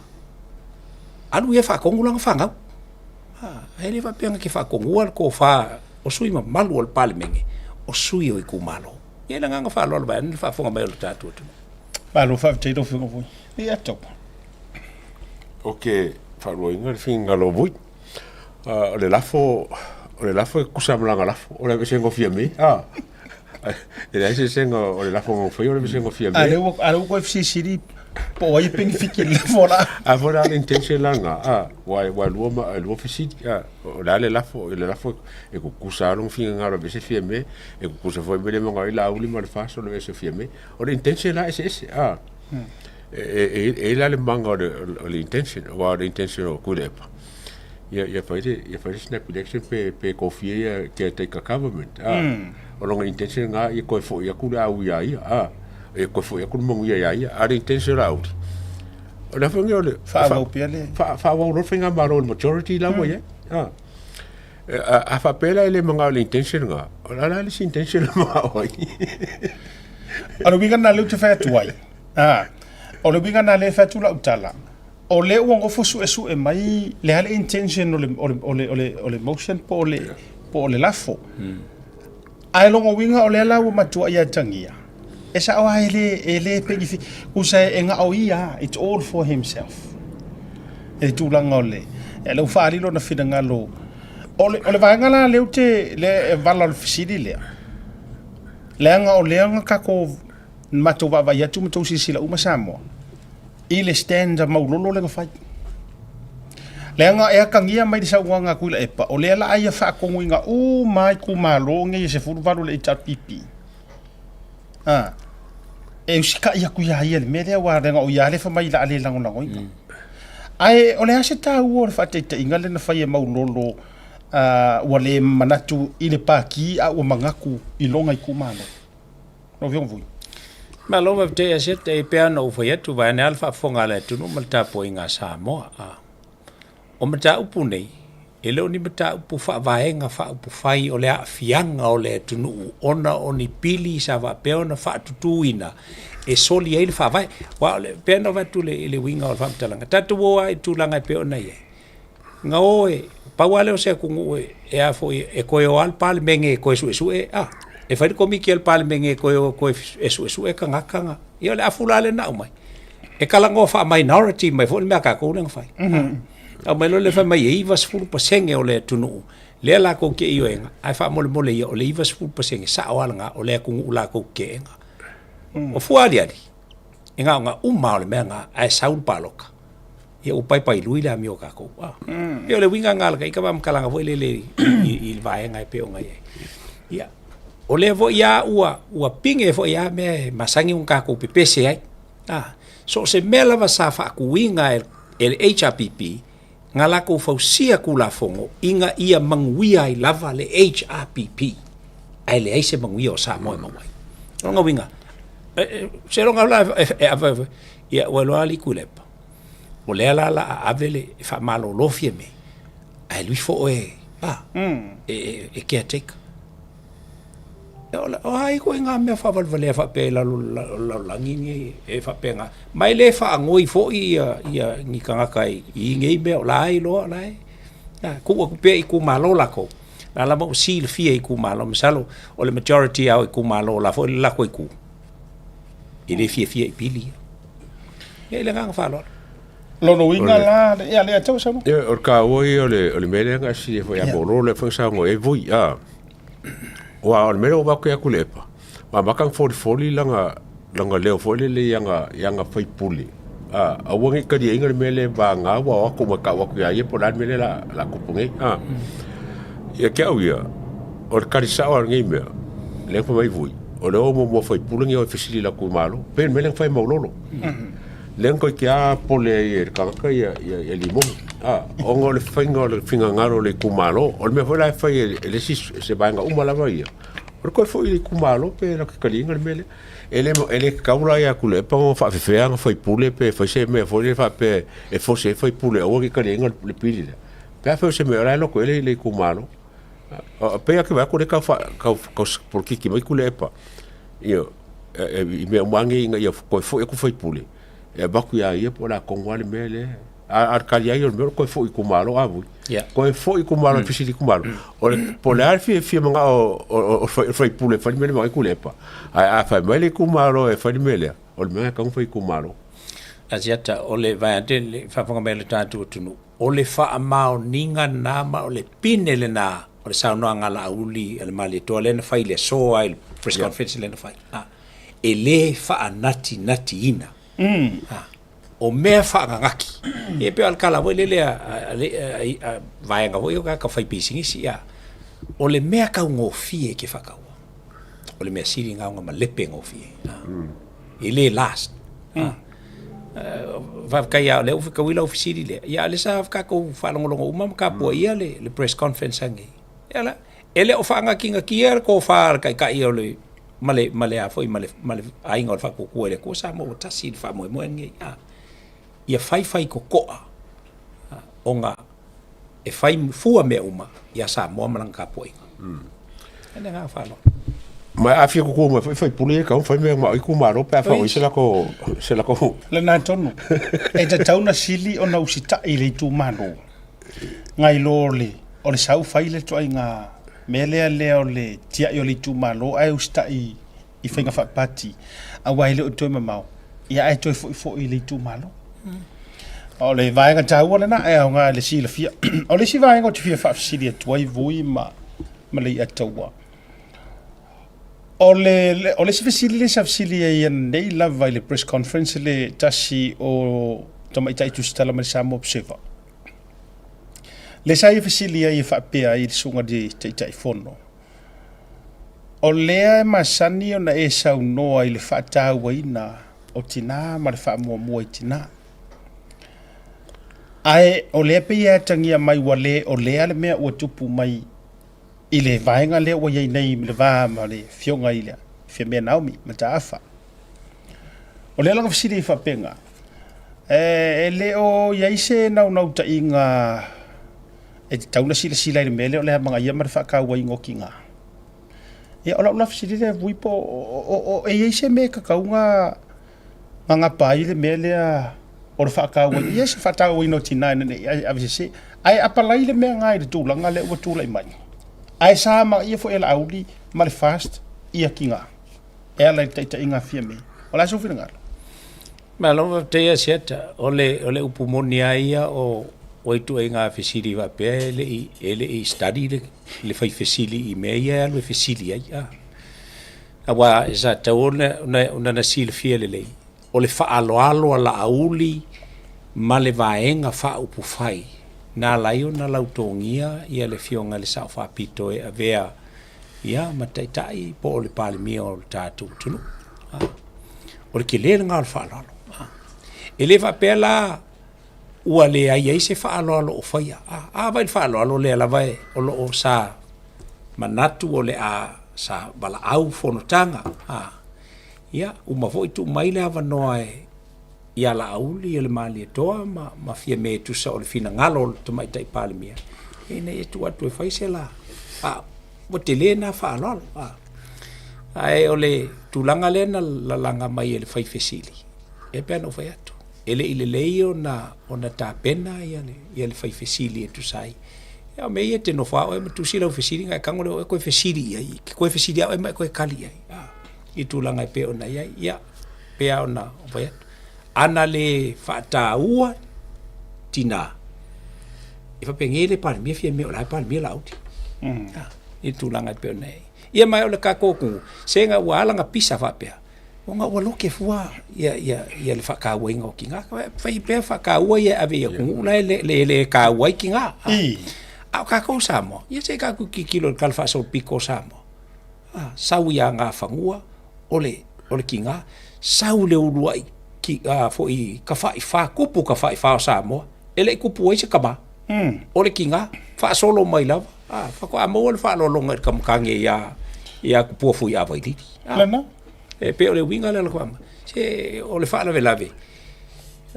Alu ia e faatonu lana fanau. A, e le faapea na te faatonua le tofa o sui mamalu o le Palemene, o sui o itumalo. Ia le agaga faaaloalo vaeane le faafofoga mai o le tatou atunuu. Malo faafetai lau Afioga Vui. Ia Topa. Ou te faaluaina le finagalo o Vui. O le lafo, o le lafo e tutusa ma lana lafo, o le aveeseina o Fiame, a. E leai se eseesega o le lafo na ou faia o le aveeseina o Fiame. A lea ua, a lea ua toe fesilisili Po o ai e penefiti i le lafo a Laauli. A foi la le intention la lena, a, aua e lua ma, e lua fesili, a, o le a le lafo, i le lafo e tutusa lava lona finagalo e aveese Fiame, e tutusa foi ma le manao ai Laauli ma le FAST o le aveese o Fiame. O le intention la e eseese, a. E i ai la le maga o le intention, aua o le intention o Tuilaepa, ia fai le, ia fai le snap election pe, pe tofia ia caretaker government, a. O lona intention lena ia toe foi atu le au ia ia, a. Ia toe foi atu le manuia ia ia. A o le intention o Laauli, o le a foi lenei o le Faaauau pea le. Faaauau loa le faigamalo i le majority la ua i ai, a. A faapea la e le manao i le intention lena, o le a la le isi intention e manao ai? O le uiga lena lea ou te fai atu ai, a, o le uiga lena lea e fai atu lau tala, o lea ua nofo suesue mai le a le intention o le, o le, o le, o le, o le motion po o le, po o le lafo. Ae lona uiga o lea la ua matuai atagia, e sao lava e le, e le penefit, tusa e gao ia lava, it's all for himself. I le tulaga o le, ia lea ua faaali lona finagalo. O le, o le vaega la lea ou te, lea e vala o le fesili lea, leaga o lea na tatou, na matou vaavaai atu ma tou silasila uma Samoa, i le stand maulolo lea na fai. Leaga e atagia mai le saunoaga a Tuilaepa, o lea la a ia faatonuina uma lava itumalo nei e 18 o le HRPP. A, e usitai atu ia ia le mea lea, aua leaga o ia lea e fai mai o le a le lagolagoina. Ae o le a se taua o le faataitaiga lea na fai e Maulolo, ua le manatu i le Pati a ua manatu i lona itumalo? Lau Afioga Vui. Malo faafetai Asiata, e pei lava ona ou fai atu, vaeane lava le faafofoga a le atunuu ma le tapuaiga a Samoa. O mataupu nei, e le o ni mataupu faavaega faaupufai o le aafiaga o le atunuu ona o ni pili sa faapea ona faatutuina e soli ai le faavae. Aua o le, pei ona avatu i le uiga o le faamatalaga, tatou o lava i tulaga e pei ona i ai. Na o e, pau lava lea o se atunuu e a foi, e toe o lava le Palemene e toe suesue, a, e fai le Komiti a le Palemene e toe o e suesue tagata na. Ia o le afu la lea na aumai, e talanoa faa-minority mai foi le mea a tatou lea na fai. Aumai loa lea fai mai e 90% o le atunuu lea latou te ioega, ae faamolemole ia o le 90% sao lava lena o le atunuu latou te teena. O fua aliali, e na o na uma lava o le mea lena ae sau le palota. Ia ua paipailui le amio a tatou. Pei o le uiga lena o le ita faamatalaga foi lele i le vaega e pei ona i ai. Ia, o lea foi lava ua pine foi lava mea e masani ona tatou pepese ai. So o se mea lava sa faatuina e le HRPP, na latou fausia Tulafono ina ia manuia ai lava le HRPP, ae leai se manuia o Samoa e maua ai. O lona uiga, seiloga la e ave, ia ua iloa alii Tuilaepa, o lea la o le a ave le faamalolo Fiame, ae alu ifo oe e caretaker. O a ituaiga mea faavalevalea faapea i lalo o le lalolagi nei e faapena, ma e le faanoi foi ni tagata i nei mea o la e iloa o la e tuu atu pea i itumalo latou, o la lava ua silafia e itumalo. Masalo o le majority lava o itumalo o la foi e i le latou itu, e le fiafia i pili ia. Ia i le agaga faaaloalo. Lona uiga la, ia lea tau saunoa. Ia, o le taua ia o le mea lea na e fesili ai foi ia Maulolo, lea foi na saunoa i ai Vui, a. Aua o le mea lea ua avatu ia Tuilaepa, ua amata ona folifoli lana, lana leo foi lele i ana, i ana faipule, a, aua ne i taliaina le mea lea vagana ua o atu ma tau atu ia ia po o le a le mea lea o le a tupu nei, a. Ia te au ia, o le tali sao lava o lenei mea, lea na fai mai Vui, o le o muamua o faipule nei o e fesili i latou malo, pei o le mea lea na fai e Maulolo. Lea na toeitiiti lava pole ai e le tagata ia Limogi, ona o le faiga o le finagalo o le itumalo. O le mea foi la e fai e le isi se vaega uma lava ia, o le toe foi i le itumalo pe latou te taliaina le mea lea. E le tatau la ia Tuilaepa ona faafefea ana faipule pe fai se mea foi lea faapea e force ai faipule aua ne i taliaina le pili lea. Pe afai o se mea o la e loto i ai le itumalo. Pei lava ou te vaai atu o lea e tau polokiki mai Tuilaepa i mea uma lava nei ina ia toe foi atu faipule e avatu ia ia po o le a tonu lava le mea lea. A o le tali lava ia o le mea o le toe foi i itumalo a Vui. Toe foi i itumalo e fesili i itumalo. O le, po o le a le fia manao o le faipule e fai le mea lea ma Tuilaepa, ae a fai mai le itumalo e fai le mea lea, o le mea e tatau ona fai i itumalo. Asiata, o le vaeane le faafofoga mai a le tatou atunuu, o le faamaoniga lena ma o le pine lena o le saunoaga a Laauli a le Malietoa lea na fai i le aso lava i le press conference lea na fai. E le faanatinatiina. O mea faagagaki. E pei o le tala foi lele a vaega foi ia o tagata faipisinisi, ia, o le mea taugofie e te faataua, o le mea sili lena ona malepe gofie. E le last. Faafetai lava o lea ua fetaui lau fesili lea, ia a o lea sa tatou faalogologo uma ma tapuaia le press conference ananei. Ia la, e le o faanatinatia le tofa a le Taitai o le ma le ma le a foi ma le ma le Aiga o le Faatuatua i le Atua Samoa ua Tasi i le faamoemoe lenei, a ia faifai totoa ona e fai fua mea uma ia Samoa ma lana tapuaiga. Ma le agaga faaaloalo. Ma a fia tutu mai foi faipule ia e tatau ona fai mea ma o itumalo pe a fai o i ai se latou. Lena tonu. E tatau ona sili ona usitai i le itumalo nai lo le o le sau fai le ituaiga mea lea lea o le tiai o le itumalo ae usitai i faiga faapati aua e le o toe mamao ia ae toe foi foi i le itumalo. O le vaega taua lena e aoga i le silafia. O le isi vaega ou te fia faafesili atu ai Vui ma Leiataua, o le isi fesili lea sa fesili ai ananei lava i le press conference le tasi o tamaitai tusitala mai le Samoa Observer, lea sa ia fesili ai e faapea ai i le susuga i le Taitaifono, O lea e masani ona e saunoa i le faatauaina o tinā ma le faamuamua i tinā. Ae o lea pei e atagia mai ua le o lea le mea ua tupu mai i le vaega lea ua i ai nei i le va ma le Afioga i le Fiamē Naomi Mataafa. O lea la fesili ai faapena, e le o i ai se naunautaiga e tatau ona silasila i le mea lea o le amanaia ma le faatauaina o tinā. Ia o lau la fesili lea Vui po o e i ai se mea e tatau ona gagapa ai le mea lea o le faatauaina, ia se faatauaina o tinā ina ne i avesese, ae apalai le mea lena i le tulaga lea ua tulai mai, ae sa amanaia foi e Laauli ma le FAST ia tinā e ala i le taitaiga a Fiame. O le a sou finagalo? Malo faafetai Asiata. O le o le upu moni lava ia o o ituaiga fesili faapea e le i e le i study le le fai fesili i mea ia e alu e fesili ai a. Aua e sa tatau ona ona na silafia lelei o le faaaloalo a Laauli ma le Vaega Faaupufai na ala ai ona lautogia ia le Afioga i le Sao Faapito e avea ia ma Taitai po o le Palemia o le tatou atunuu. O le tele lena o le faaaloalo. E le faapea la ua leai ai se faaaloalo o faia. A vaai i le faaaloalo lea lava o lo o sa manatu o le a sa valaau fonotaga. Ia, uma foi tuu mai le avanoa e ia Laauli le Malietoa ma, ma Fiame e tusa o le finagalo o le Tamaitai Palemia, ina ia tuu atu e fai se la. A, ua tele na faaaloalo. A. Ae o le tulaga lea na lalaga mai e le fai fesili, e pei ona ou fai atu, e le i lelei ona, ona tapena ia le, ia le fai fesili e tusa ai. Ia o mea ia e te nofo lava oe ma tusi lau fesili ona e tago lea o oe toe fesili i ai, e te toe fesili lava oe ma e toe tali i ai, a, i tulaga e pei ona i ai. Ia, pei lava ona fai atu, ana le faataua tinā, e faapenei le Palemia Fiame o la e Palemia Laauli. I le tulaga e pei ona i ai. Ia ma o le tatou atunuu, seiga ua ala ona pisa faapea, ona ua lote fua ia, ia, ia le faatauaina o tinā. Fai pea faataua ia e ave i atunuu la e le, le taua ai tinā. A o tatou Samoa, ia se i tatou tilotilo i le Tala Faasolopito o Samoa. Sau ia Nafanua, o le, o le tinā, sau le uluai ki, a, foi tafaifa, tupu tafaifa o Samoa, e le i tupu ai se tama. O le tinā, faasolo mai lava, a, faatoa maua le faaaloaloga i le tama tane ia, ia Tupua Fuiavailili. A, Lena. e pei o le uiga lea o le faa, se o le faalavelave,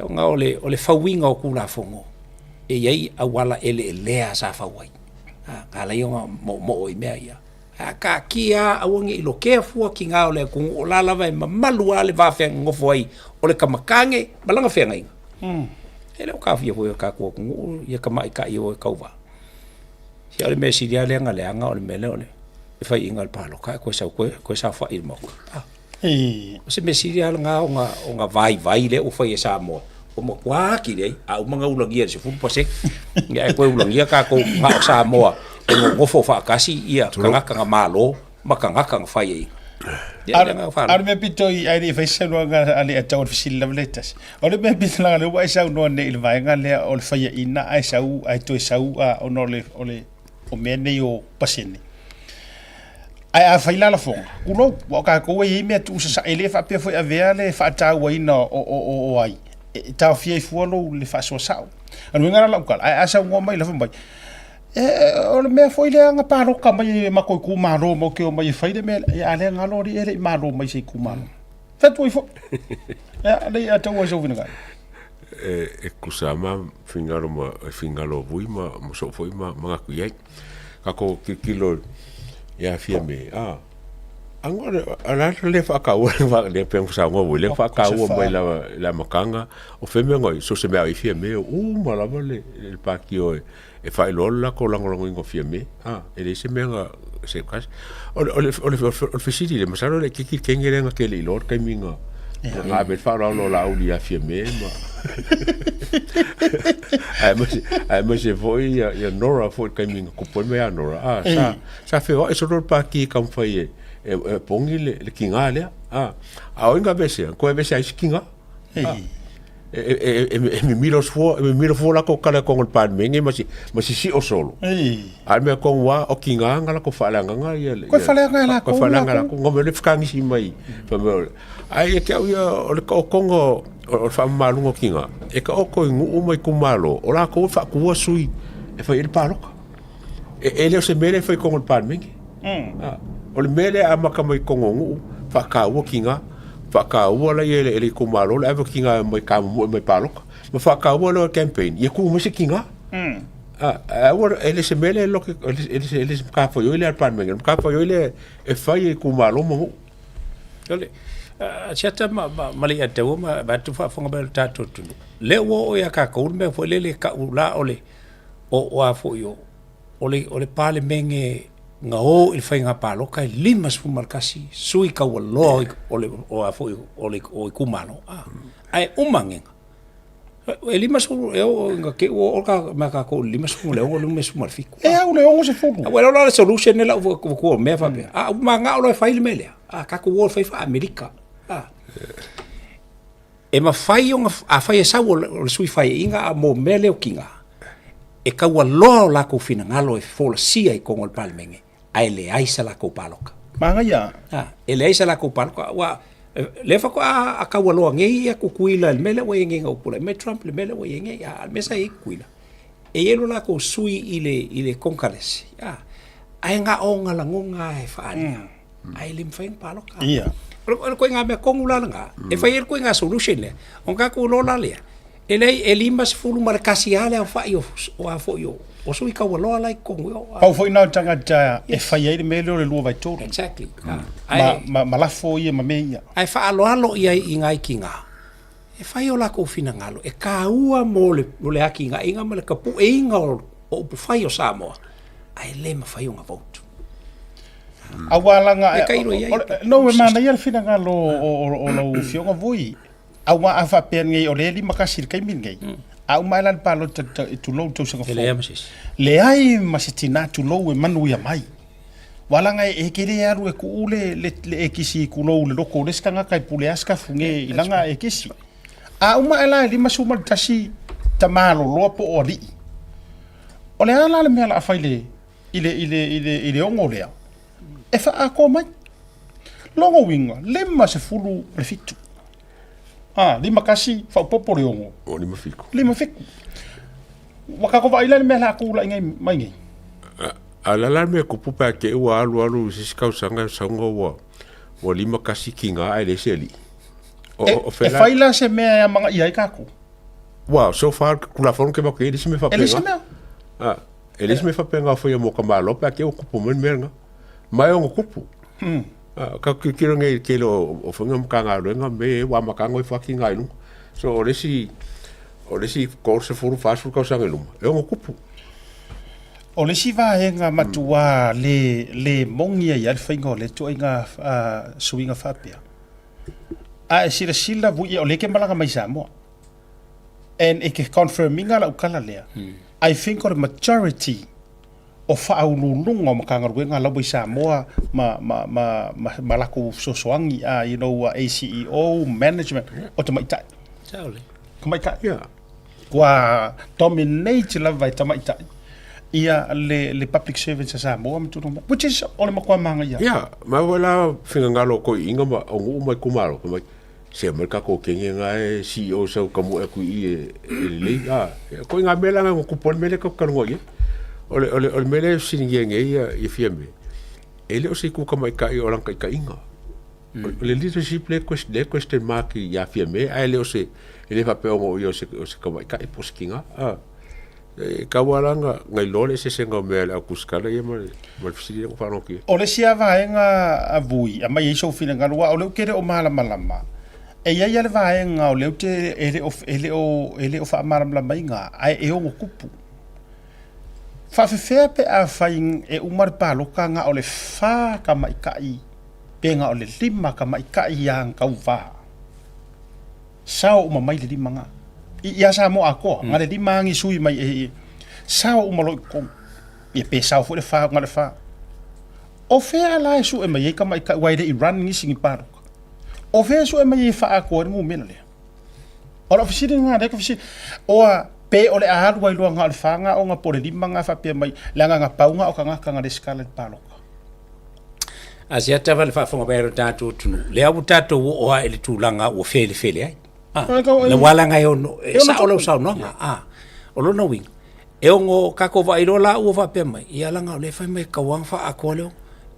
ona o le, o le fauina o Tulafono, e i ai auala eleelea sa fau ai. A, na ala ai ona moomoo i mea ia. A taatia lava aua ne i lotea fua tiga o le atunuu o la lava e mamalu lava le va feagogofo ai o le tama tane ma lana feagaiga. E le o taofia foi e le tatou atunuu ia tamaitai e o e tauva. Se o le mea sili lava lea ona leaga o le mea lea o le faiaina o le palota ae toe sau toe saofai i le Maota. O se mea sili lava lena ona vaivai lea ua fai e Samoa, ua matua atili ai, a uma ona ulagia i le 10%, ia ae toe ulagia tatou na o Samoa e nonofo faatasi ia tagata na malo ma tagata na fai ai. Ia, le agaga faaaloalo. A o le mea pito i ae le i fai se saunoaga a le atau o le fesili lava lea e tasi. O le mea pito leaga o lea ua e saunoa nei i le vaega lea o le faiaina ae sau ae toe sau ona o le o le o mea nei o pasene. Ae a fai la lafoga, tulou, aua o tatou e i ai mea tuusasae, e le faapea foi e avea le faatauaina o, o, o, o ai, e taofia ai fua lou le faasoa sao. O le uiga la o lau tala, ae a saunoa mai lava mai, e, o le mea foi lea na palota mai e matou itumalo matou te omai e fai le mea lea, a o lea galo alii e le i malo mai i se itumalo. Fai atu ai foi. Ia, lei a tau ai sou finagalo. E, e tutusa ma finagalo ma finagalo o Vui ma, ma soo foi ma manatu i ai. Tatou tilotilo ia Fiame, a ago a la le faataua le pe saunoa foi le faataua mai la le amataga o fea mea ngoi so se mea ai Fiame uma lava le le pati o e faailoa le latou lagolagoina o Fiame a e leai se mea na se kasi o le o le o le o le fesili le masalo le kiki kenge le na tele iloa le taimi na na ave le faaaloalo o Laauli ia Fiame ma aemaise foi ia, ia Nora foi le taimi na tupu ai mea ia Nora a sa sa feoai solo le pati e taumafai e, e, e pogi le, le tiga lea a a o inga vese koe vese ai se tiga a e, e, e, e mimilo fua e mimilo fua lako kala kongo le palemene ma si ma si sio solo a le mea kongo wa o tiga nga lako faaleagaga ia Koe faleaga e lako koe faleaga lako ngome le whakangisi mai fa ai e ke au ia o le kaokonga o le faamamaluga o tiga e kaoko i nuu ma itumalo o lakou e faatua sui e fai ai le paloka e, e le o se mea lea e fai i totonu o le Palemene o le mea lea e amata mai i totonu o nuu faataua tiga faataua laia e le itumalo le ave o tiga mai kamumu'e mai paloka ma faataua lea o le campaign ia tuu mai se tiga a aua e le se mea lea e loke e le se matafaioi lea a le Palemene o le matafaioi lea e fai e itumalo ma nuu. Ole, siata ma, ma, ma le ia ma ma atu faafofoga mai o le tatou atunuu. Lea ua oo ia tatou le mea foi lele kau la o le o, o a foi o o le o le Palemene na o i le faiga palota e 51 sui taualoa o le o a foi o le o itumalo. Ah, ae uma ngega. E 50 e oo ina te i ua oo ka ma tatou i le 56, 57. E au le 60. Ua iloa la le solution lea ua tua o mea faapea. A ua manao loa e fai le mea lea, a tatou o e fai faa-Amerika. A. E mafai ona, afai e sau o le sui faiaina a mo mea lea o tiga, e taualoa o latou finagalo e folasia i totonu o le Palemene, ae leai sa latou palota. Manaia. A, e leai sa latou palota. Ua, lea faatoa a taualoa nei ia Tutuila i le mea lea ua i ai nei ina ua tulai mai Trump i le mea lea ua i ai nei. A o le mea sa i ai Tutuila, e i ai lo latou sui i le, i le Konekaresi, a, ae na o ona lagona lava e faaalia, ae le mafai ona palota. Ia. O le ituaiga mea tonu la lena, e fai ai le ituaiga solution lea, ona tatou iloa la lea, E leai, e 51 lava le aofai o, o a foi o, o sui taualoa la i totonu i o. Pau foi na o le tagata e fai ai le mea lea o le 2/3. Exactly. Ma, ma, ma lafo ia ma mea ia. Ae faaaloalo ia i nai tiga, e fai o latou finagalo, e taua mo le, mo le atinaeina ma le tapueina o, o upufai o Samoa, ae le mafai ona vote. Aua laga, no, e manaia le finagalo o, o, o lau Afioga Vui. Aua a faapea nei o lea e 51 i le taimi lenei, a uma ae la le palota tulou le tausaga fou. E leai ma se isi. Leai ma se tina tulou e manuia mai. Ua laga e te le alu e tuu le, le, le ekisi tulou le loko o le isi tagata e pule asikafu nge i langa ekisi. A uma ae la e 51 tamaloloa po o alii. O le a la le mea o le a fai le, i le, i le, i le, i le ono lea? E faaatoa mai. Lona uiga, 57. A, 51, faaopoopo le 6. O 57. 57. Ua tatou vaai la i le mea o le a tulai nei mai nei. A o le a la le mea e tupu pe a te i ua alu alu i se isi tausaga e sauga ua ua 51 tiga ae leai se alii. O, o, o fea E fai la se mea e amanaia ai tatou. Ua, so far, Tulafono ke matou i ai, e leai se mea E leai se mea. A, e leai se mea faapena o faia mo ka Malo pe a te i ua tupu mai le mea lena. Ma e ono tupu. A, ka tilotilo nei i le tele o, o faiga Matagaluega me e ua amata ona ifo atu i luga. So o le isi, o le isi 30, 40 tausaga i luma, e ono tupu. O le isi vaega matua le, le moni ai lava le faiga o lea ituaiga suiga faapea, a e silasila vui, o lea e te malaga mai i Samoa, and e te confirm ina lau tala lea, I think o le majority O faauluuluga o Matagaluega lava i Samoa ma ma ma ma ma latou fesoasoani a you know ACEO management o tamaitai. Sao lelei. Tamaitai. Yeah. Ua dominate lava e tamaitai ia le le public servants a Samoa ma tulaga which is o le matua manaia. Yeah, ma ua la finagalo o toeaiina ma o nuu ma itumalo fai mai se aumai le tatou kene na e CEO sau tamuai atu i i e lelei a. Ko ngā mea la na tupu ai le mea lea tatou te talanoa i ai. O le, o le, o le mea lea e fesiligia nei ia, ia Fiame, e le o se itu tamaitai o lana taitaiga. O le leadership lea e lea e question mark ia Fiame, ae le o se, e le faapea ona o ia o se, o se tamaitai po o se tina. A. E tatau lava la ona na iloa le eseesega o mea e le au tusitala ia ma le, ma le fesili lea na faalogo atu i ai. O le isi lava vaega a Vui, aumai ai sou finagalo, aua o lea ou te le o malamalama, e i ai lava le vaega o lea ou te e le o, e le o, e le o faamalamalamaina, ae e ono tupu. Faafefea pe afai e uma le palota na o le fa tamaitai pe na o le lima tamaitai a na tauva? Sao uma mai le lima na. I, ia Samoa atoa, na le lima agi sui mai e, sao uma loa i totonu. Ia pe sao foi le fa na le fa. O fea la e sue mai ai tamaitai aua e le i run nisi ni palota? O fea e sue mai ai e faaatoa ai le numera lea? O lau fesili lena lea ka fesili. Oa pe o le a alu ai loa na o le fa na ona po o le lima na faapea mai leaga na pau na o tagata na resitala i le palota. A se ata le faafofoga mai a lo tatou atunuu, lea ua tatou oo lava i le tulaga ua felefele ai. Ah, le walaga e ono, e sao lau saunoaga. Ah, o lona uiga, e ono tatou vaai loa la ua faapea mai, ia leaga o lea e fai mai e tatau lava ona faaatoa le ono.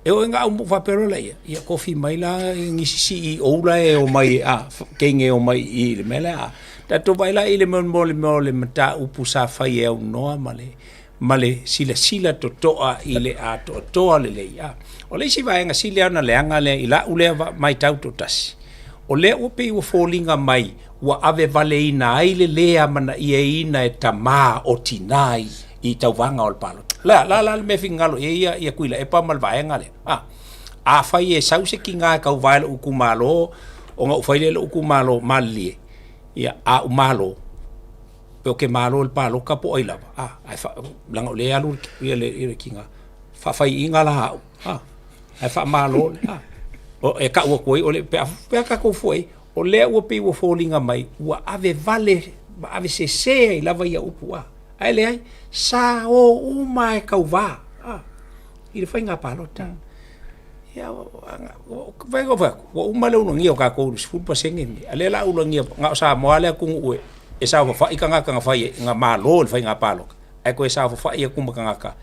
E oo ina au faapea loa laia, ia tofi mai la nisi CEO la e omai, a, teine e omai i le mea lea. A, tatou vaai la i le mea mo le mea o le mataupu sa fai e aunoa ma le ma le silasila totoa i le atoatoa lelei. A, o le isi vaega sili lava ona leaga lea i la'u lea matau toatasi, o lea ua pei ua foliga mai ua ave valeina ai le lē amanaiaina e tamā o tinā i tauvaga o le palota. La, la, la le mea e finagalo i ai ia, ia Tuilaepa ma le vaega lea. A, afai e sau se tinā e tauva i lo'u itumalo ona ou fai lea i lo'u itumalo, malilie, ia, a ou malo, pe ou te malo i le palota po o ai lava, a, ae fa, leaga o lea e alu ia le, ia le tiga, faafaiina la au, a, ae faamalo, a, o, e tau atu ai, o le, pe a, pe a tatou fua i ai, o lea ua pei ua foliga mai, ua ave vale, ma ave sese ai lava ia upu, a, ae leai, sa o uma e tauva, a, i le faiga palota. Ia, fai atu, ua uma le ulagia o tatou i le 10% lenei, a o lea o le a ulagia, na o Samoa lava le atunuu e saofafai tagata na fai, na malo i le faiga palota, ae toe saofafai atu ma tagata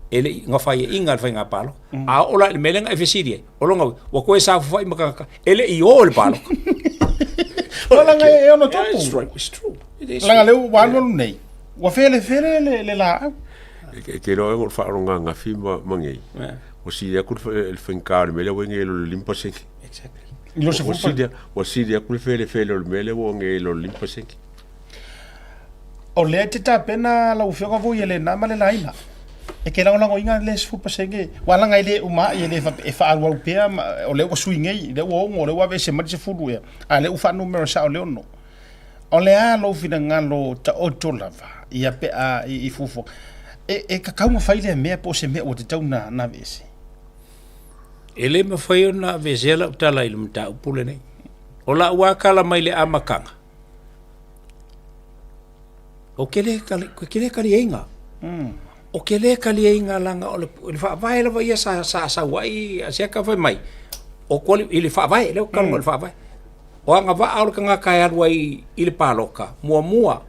e le i na faiaina i le faiga palota. A oo la i le mea lea na e fesili ai, o lona uiga, ua toe saofafai ma tagata e le i o i le palota. Leaga e ono tupu. It's true. It's true. It is Leaga lea ua alualu nei, ua felefele le laau. E te iloa o le faalogo ananafi ma nei, ua sili atu le faigata o le mea lea ua i nei i lo le 5%. Exactly. I lo 10%. Ua sili atu le felefele o le mea lea ua i nei i lo le 5%. O lea e te tapena lau Afioga voi e le na ma le laina. E ke lagolagoina le 10% ua laga e le uma ai e le faapea e faaauau pea ma, o lea ua sui nei, lea ua 6, o lea ua aveese mai le 10 ea, a o lea ua faanumera sao le 6. O le a lou finagalo taoto lava ia pe a i fuafuaga e tatau ona fai lea mea po o se mea ua tatau ona aveese? E le mafai ona aveesea lau tala i le mataupu lenei. O lau lava tala mai le amataga, ou te le tali, ou te le taliaina. Ou te le taliaina leaga o le, o le faavae lava ia sa, sa sau ai a Siaka fai mai, o quali, i le faavae, lea ou te talanoa i le faavae. O agavaa o le tagata e alu ai i le palota, muamua,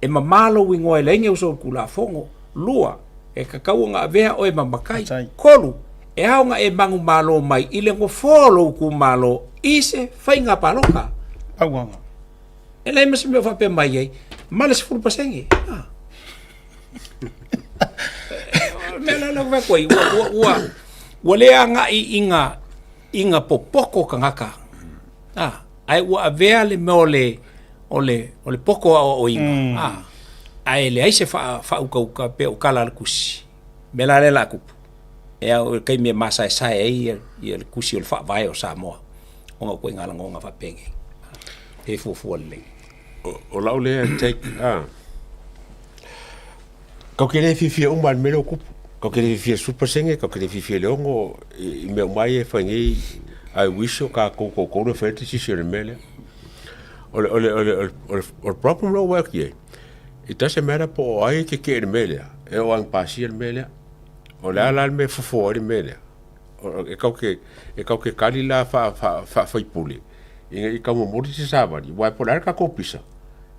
e mama lou igoa e leai ni uso o le Tulafono, lua, e tatau ona avea oe ma matai, tolu, e ao ona e manumalo mai i le nofoa o lou itumalo i se faiga palota. Auaga. E leai ma se mea o faapea mai ai, ma le 10%. Ah. O le mea la lea ua fai atu ai, ua le agai i ga i ga popoko tagata. Ah, ae ua avea le mea o le o le o le poko aoaoina. Ah, ae leai se faautauta pei o tala a le tusi. Mea la lea o le a tupu, e ao i le taimi e masaesae ai ia, ia le tusi o le Faavae o Samoa, ona o ituaiga lagona faapenei. E fuafua lelei. O lau lea take, ah, kau te le fiafia uma i le mea lea ua tupu. Kau ke le fiafia 10%, kau ke le fiafia i le 6 i mea uma ia e fai nei, I wish o kākou koukou le fai le decision i le mea lea. O le, o le, o le, o le, o le problem lea ua vaai atu i ai, it doesn't matter po o ai e tetee i le mea lea, e oo lava ina pasia le mea lea. O le a la le mea e fofo ai le mea lea? E kau ke, e kau ke kali la faafaipule ina ia tau momoli se savali, aua po o le a le tatou pisa,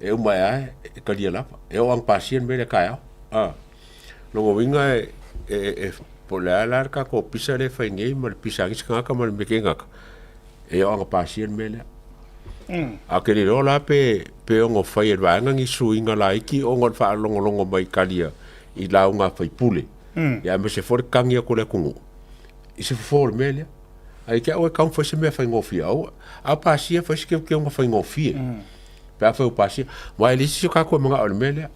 e uma ae lava e talia lava. E oo lava ina pasia le mea lea taeao. A, lona uiga e, e, e, po o le a la le tatou pisa lea e fai nei ma le pisa a nisi tagata ma le mea kegata, e oo lava ina pasia le mea lea. A ou te le iloa la pe, pe ono fai e le vaega ni suiga laiti ona o le faalogologo mai i tali a, i lauga a faipule. Ia aemaise foi le tagi atu o le atunuu i se fofo o le mea lea. Ae te au e tau fai se mea faigofie, aua. A pasia fai se teuteuga faigofie. Pe afai ua pasia. Aua e leai se isi o tatou e manao i le mea lea.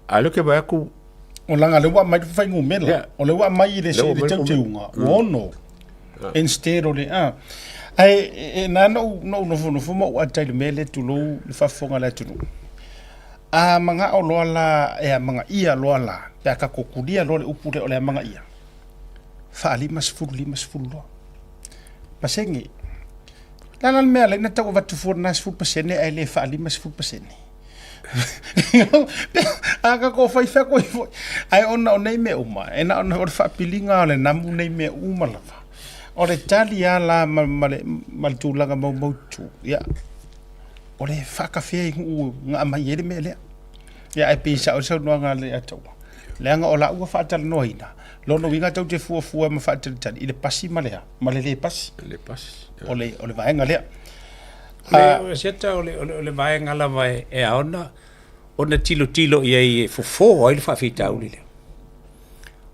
A o lea ou te vaai atu. O leaga lea ua aumai le fuainumera. O lea ua aumai i le teuteuga ua ono instead o le a. Ae e na ona ou nofonofo ma ou ata i le mea lea tulou le faafofoga a le atunuu. A manao loa la e amanaia loa la pe a tatou kulia loa le upu lea o le amanaia, faa-50 50 loa pasene. O le a la le mea e ala ai ona tau avatu fua lena 10% ae le faa-50%? A tatou fai fai foi, ae ona o nei mea uma, e na ona o le faapiliga o le namu nei mea uma lava. O le tali lava la ma le tulaga maumaututu, ia, o le faakafea i nuu na aumai ai le mea lea. Ia ae pei e sao le saunoaga a le Ataua, leaga o lau ua faatalanoaina, lona uiga tou te fuafua ma faatalitali i le pasi ma le a? Ma le le pasi. Le pasi. O le, o le vaega lea. O se o le, o le vaega lava e, e ao ona, ona tilotilo i ai e fofo ai le faafitauli lea.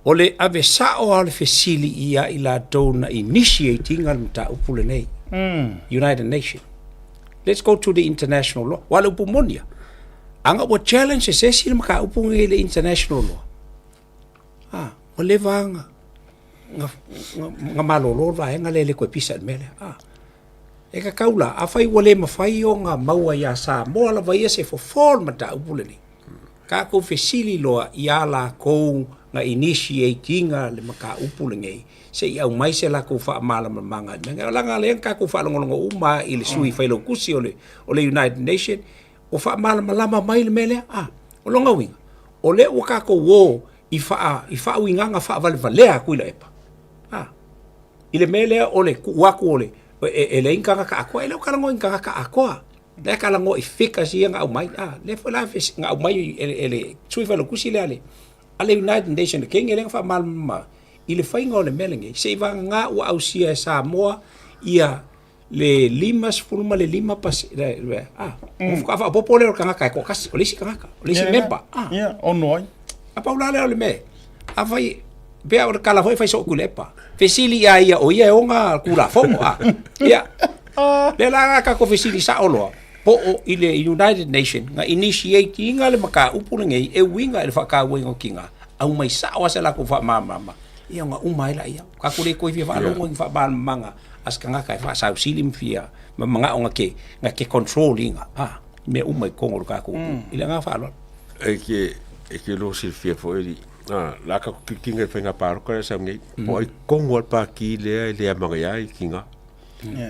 O le ave sao lava o le fesili ia i latou na initiate ina le mataupu lenei. United Nation. Let's go to the international law. Aua o le upu moni lava, ana ua challenge e se isi le mataupu lenei i le international law, a, ua leva lava ona malolo le vaega lea e le toe pisa i le mea lea. A, e tatau la, afai ua le mafai ona maua ia Samoa lava ia se fofo o le mataupu lenei, Tatou fesili loa ia lakou na initiate ina le mataupu lenei se i aumai se latou faamalamalamaga i le mea lenei. Leaga lea na tatou faalogologo uma lava i le sui failautusi o le o le United Nation o faamalamalama mai le mea lea. A, o lona uiga, o lea ua tatou o i faa i faauigaga faavalevalea a Tuilaepa. A, i le mea lea o le tuu atu o le e leai ni tagata atoa, e le o talanoa i ni tagata atoa. Lea talanoa i figures ia na aumai, a, lea foi la na aumai e le sui failautusi lea a le United Nation again e le na faamalamalama i le faiga o le mea lenei, seiavagana ua ausia e Samoa ia le 55 pasene, a, faatoa faaopoopo lea o le tagata e toatasi, o le isi tagata, o le isi member, a. Ia, ono ai. A pau la lea o le mea, afai, pei o le tala foi e fai soo Tuilaepa, fesili ia ia o ia e ona Tulafono, a, ia. Lea la a tatou fesili sao loa, po o i le United Nation na initiate ina le mataupu lenei e uiga i le faatauaina o tina, aumai sao lava se latou faamalamalama, ia ona uma ai laia. Tatou le toe fia faalogo i ni faamalamalamaga a se tagata e faasausili ma fia ma manao na te na te control ina a mea uma i totonu o le tatou atunuu. I le agaga faaaloalo. E te e te lua silafia foi alii, a, la tatou tilotilo i le faiga palota lea e sau nei, po o ai tonu lava le pati lea e le amanaia ai tina.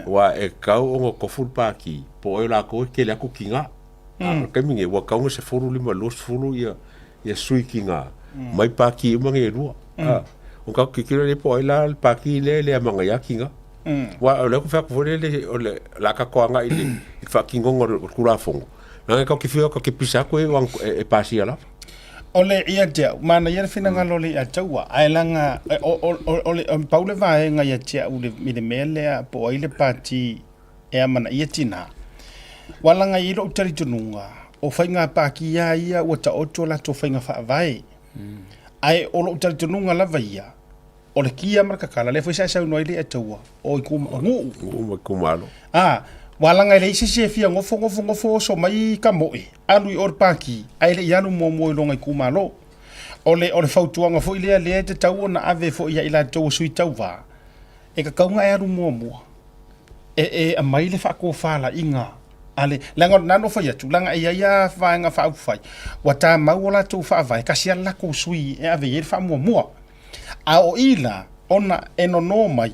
Aua e tatau ona tofu le pati, po o ai o latou e tele atu tina. A o le taimi lenei, ua tatau ona 15 20 ia ia sui tina mai pati uma nei e lua. A, ona tatou tilotilo lea po o ai la le pati lea e le amanaia tina. Aua o lea ou te fai atu foi lele, o le a tatou agai i le faatinoga o le Tulafono, leaga tatou te fiu tatou te pisa atu e pasia lava. O le ia te au, manaia le finagalo o le ia taua, ae leaga o le pau le vaega ia te au i le mea lea po o ai le pati e amanaia tina. Ua laga i ai lou talitonuga, o faiga pati lava ia ua taoto a latou faiga faavae. Ae o lou talitonuga lava ia, o le kia ma le kakala, lea foi sa e saunoa ai le ia taua, o nuu. Nuu ma itumalo. A, ua laga e leai se isi e fia nofo nofo nofo oso mai ka moe, alu i o i le paki, ae le i alu muamua i lona itumalo. O le, o le fautuaga foi lea lea e tatau ona ave foi ia i latou o sui tauva, e tatau ona e alu muamua e, e aumai le faatofalaiga a le, leaga na ona fai atu, leaga e i ai lava vaega faaupufai, ua tamau o latou faavae, tasi lava le latou sui e ave i ai le faamuamua. A o i la, ona e nonō mai,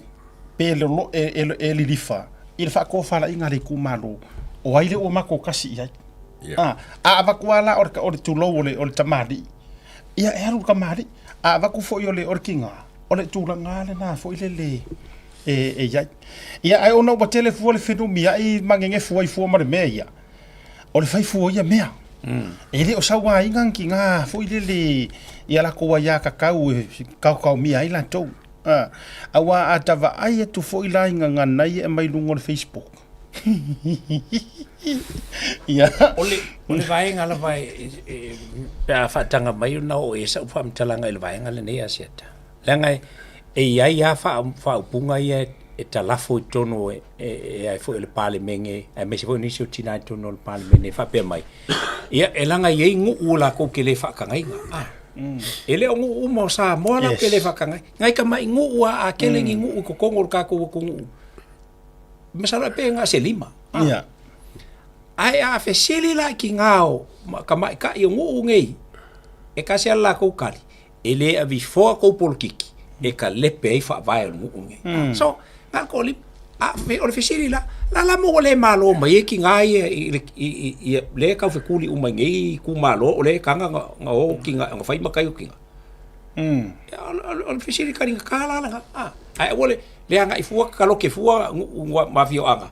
pe lolo, e, e, e lilifa i le faatofalaiga a le itumalo, o ai lea ua matou tasi i ai. Yeah. A, a avatu lava la o le, o le tulou o le, o le tamalii, ia e alu le tamalii. A avatu foi o le, o le tiga, o le tulaga lava lena foi lele e, e i ai. Ia, ae ona ua tele fua le fenumiai ma gegefu ai fua ma le mea ia, o le fai fua o ia mea. E le o sauaina ni tiga foi lele i a latou aiatatau e taotaomia ai latou. A, aua a ta vaai atu foi la i gagana ia e aumai luga o le Facebook. Ia. O le, o le vaega lava e, e, pe a faataga mai ona oo i ai sau faamatalaga i le vaega lenei Asiata. Leaga e, e i ai lava faaupuga ia e talafo i totonu e, e, e ai foi o le Palemene, aemaise foi o nisi o tina i totonu o le Palemene e faapea mai, ia, e leaga e i ai nuu o latou te le faatagaina. Ah. E le o nuu uma o Samoa latou te le faatagaina. Nai tamai nuu lava, a tele ni nuu i totonu o le tatou atunuu, masalo pe na o se lima. Ah. Yeah. Ae a fesili la i tiga o tamaitai o nuu nei, e tasi lava le latou tali, e le avifoa kou polokiki e kalepe ai faavae o le nuu lenei. Mm. So, na o le toalima. A, o le fesili la, la la mo ua le malo mai ai tiga ia i, i, i, i, lea e taufetuli uma i nei itumalo o lea e taga na, na o tiga, na fai matai o tiga. Mm. O le fesili taligata la lena. Ah, ae aua le, le agai fua taloke fua nuu ma afioaga.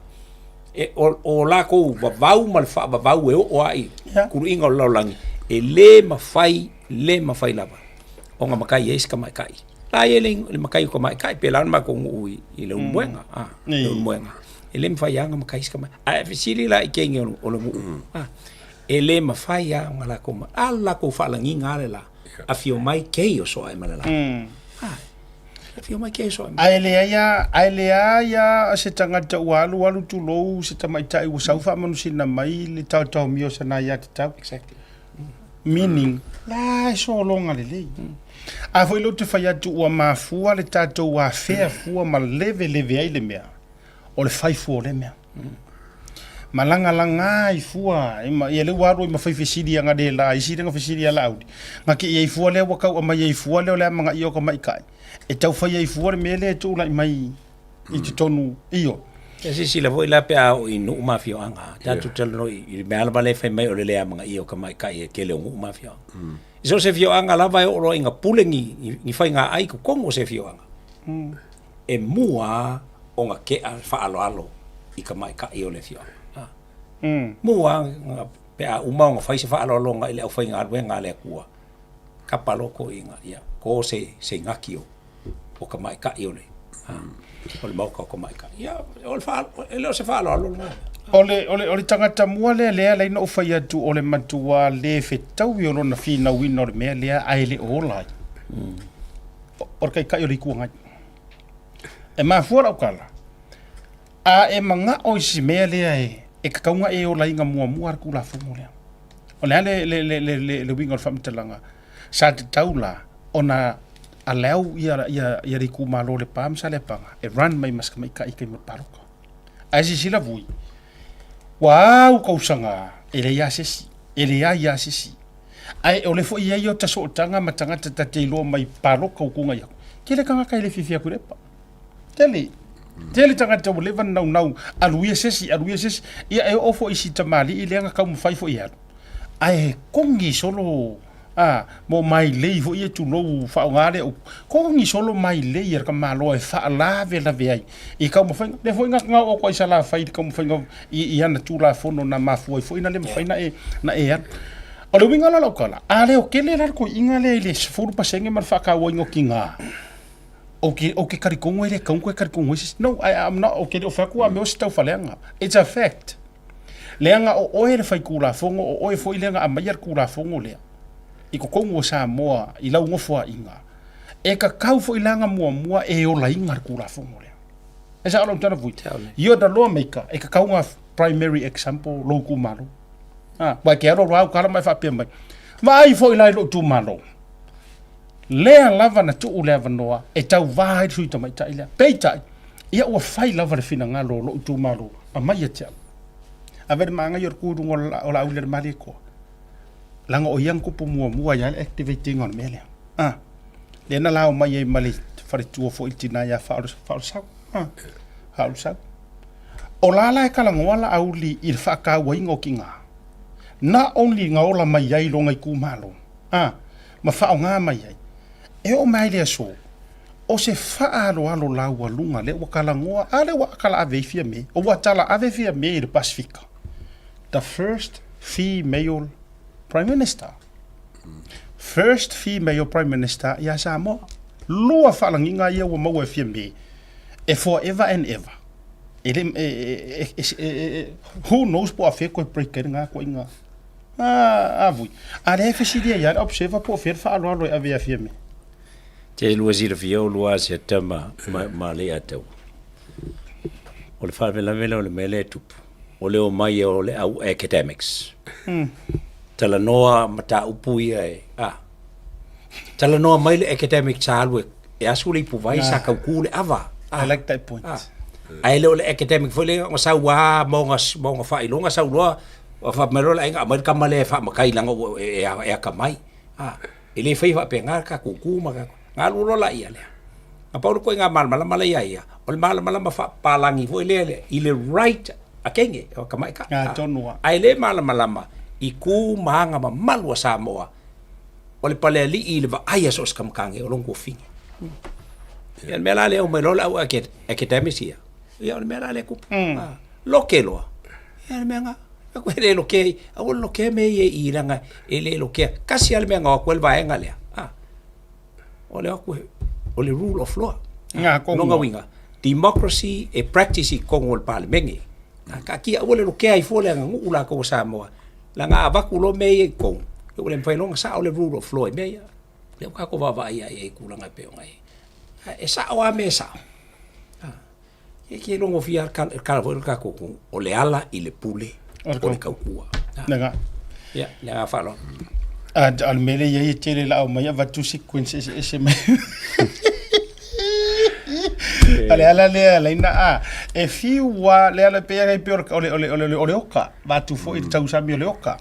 E, o, o lakou vavau ma le faavavau e oo lava i Yeah. kuluiga o le lalolagi, e le mafai le mafai lava ona matai ai se tamaitai. La e le le matai o tamaitai pe la ona matou nuu i, i Leulumoega. Mm. Ah, Leulumoega. E le mafai lava ona matai se tamaitai. Ae fesili la i teine o, o le nuu. Mm. Ah, e le mafai lava ona latou ma a le latou faalagiga le la. Afio mai kei o soa e malala. Mm. Ah, afio mai kei o soa. Ae leai a, ae leai a se tagata ua alu alu tulou se tamaitai ua sau faamanusina mai le taotaomia o sana aiatatau. Exactly. Meaning, la e sologa lelei. A foi lea ou te fai atu ua mafua le tatou afea fua ma leveleve ai le mea, o le fai fua o lea mea. Ma lagalaga ai fua, ia lea ua alu ai ma fai fesili analeila, isi lea na fesili ia Laauli, na te i ai fua lea ua tau aumai ai fua lea o le amanaia o tamaitai, e tau fai ai fua le mea lea e tulai mai i totonu, ioe. Ia silasila foi la pe a oo i nuu ma afioaga, tatou talanoa i le mea lava lea e fai mai o le le amanaia o tamaitai e tele o nuu ma afioaga. I so o se afioaga lava e oo loa ina pule ni, ni faiga ai i totonu o se afioaga, e mua lava ona tea le faaaloalo i tamaitai o le afioaga. Mua lava pe a uma ona fai se faaaloaloga i le aufaigaluega a le Atua, kapa loa toeaiina, ia, to se, se gati o o tamaitai o le o le maota o tamaitai. Ia, o le faa, e le o se faaaloalo lena. O le, o le, o le tagata mua lea lea la ina ou fai atu o le matua le fetaui o lona finauina o le mea lea ae le o ola ai. O le taitai o le Itu Agai. E mafua lau tala, a e manao i si mea lea e, e tatau ona e olaina muamua le Tulafono lea. O le a le, le, le, le, le, le uiga o le faamatalaga? Sa tatau la ona allow ia, ia, ia le itumalo o Lepa ma Saleapaga e run mai ma se tamaitai i taimi o le palota. Ae silasila vui, ua au tausaga e leai lava se isi, e leai lava se isi. Ae o le foi i ai o ta sootaga ma tagata ta te iloa mai palota ua tuugai atu, tele tagata e le fiafia atu i Lepa. Tele. Tele tagata ua leva ona naunau, alu ia se isi, alu ia se isi. Ia e oo foi i si tamalii lea na taumafai foi e alu, ae kogi solo a, mo mailei foi ia tulou faaaoga lea upu, kogi solo mailei a le tamaloa e faalavelave ai i taumafaiga. Lea foi na oo atu ai i Salafai i le taumafaiga i ana Tulafono na mafua ai foi ona le mafai ona e, na e alu. O le uiga la o lau tala, a le o tele la le toeaiina lea i le 10% ma le faatauaina o tiga, Ou te, ou te talitonu e le tatau ona toe talitonu ai se isi. No, I, I'm not, ou te le o fai atu a mea o se taufaleaga. It's a fact. Leaga o oe le faitulafono, o oe foi lea na aumaia le Tulafono lea i totonu o Samoa i lau nofoaiga, e tatau foi la ona muamua e olaina le Tulafono lea. E sao lau tala vui? You're the lawmaker, e tatau ona primary example lou itumalo. Ah, aua e te alu alu lava au tala ma e faapea mai, vaai foi la i lou itumalo. Lea lava na tuu le avanoa e tauva ai le sui tamaitai lea. Peitai, ia ua fai lava le finagalo o lou itumalo, aumai ia te au. Ave le manaia o le tu i luga o Laauli a le Malietoa, leaga o ia na tupu muamua ai lava le activate ina o le mea lea. Ah. Lea na lao mai ai ma le faletua foi i le tina ia Faaolosau. Faaolosau. O la la e talanoa Laauli i le faatauaina o tina, not only na ola mai ai lona itumalo, ma faaaoga mai ai, e oo mai ai le aso, o se faaaloalo laualuga lea ua talanoa, a lea ua tala ave ai Fiame, ua tala ave Fiame i le Pasefika, the first female prime minister. First female prime minister ia Samoa. Lua faalagiga ia ua maua e Fiame, e forever and ever. E le, e, e, e, e, e, who knows po o afea toe break ai lena koaiga. Ah, a vui. A lea e fesilia ia le observer po o fea le faaaloalo e ave ia Fiame. Te lua silafia o lua asia tama ma, ma le ataua. O le faalavelave lea o le mea lea e tupu, o le omai o le au academics. Talanoa mataupu ia e, a, talanoa mai le academic sa alu e, e asu le ipuvai sa tauku le ava. I like that point. A, ae le o le academic foi lea na sau lava ma ona, ma ona faailoga sau loa, fai mai loa le aiga aumai le tama lea e faamatai leaga ua e, e atamai. A, e le faia faapena le tatou tu ma tatou, na alu loa laia lea. Na pau le ituaiga malamalama la ia ia, o le malamalama faapapalagi foi lea i le right a teine, o tamaitai. Atonu lava. Ae le malamalama i tu ma aga mamalu a Samoa, o le palealii i le vaai a so o se tama tane o lona tuafafine. Ia, o le mea la lea, omai loa le au academics ia, ia o le mea la lea e tupu. Loke loa, ia le mea lena. E le lokea, aua le lokea mea ia i i leaga e le lokea. Tasi lava le mea na o atu ai le vaega lea, o le o atu o le rule of law. Lona uiga, democracy e practice i totonu o le Palemene. Taatia aua le lokea ai fua le aganuu latou a Samoa, leaga a avatu loa mea ia i totonu, ua le mafai loa ona sao le rule of law i mea ia. Lea ua tatou vaavaai lava i ai i tulaga e pei ona i ai. E sao lava mea e sao. E te logo fia le tala foi o le tatou atunuu, o le ala i le pule o le tautua. Lena. Ia, le agaga faaaloalo. A o le mea lea e i ai e tele laau mai avatu sequence eseese mai. O le ala lea laina a e fiu a le ala pe ai pe o le o le o le o le oka vatu foi le tausami o le oka.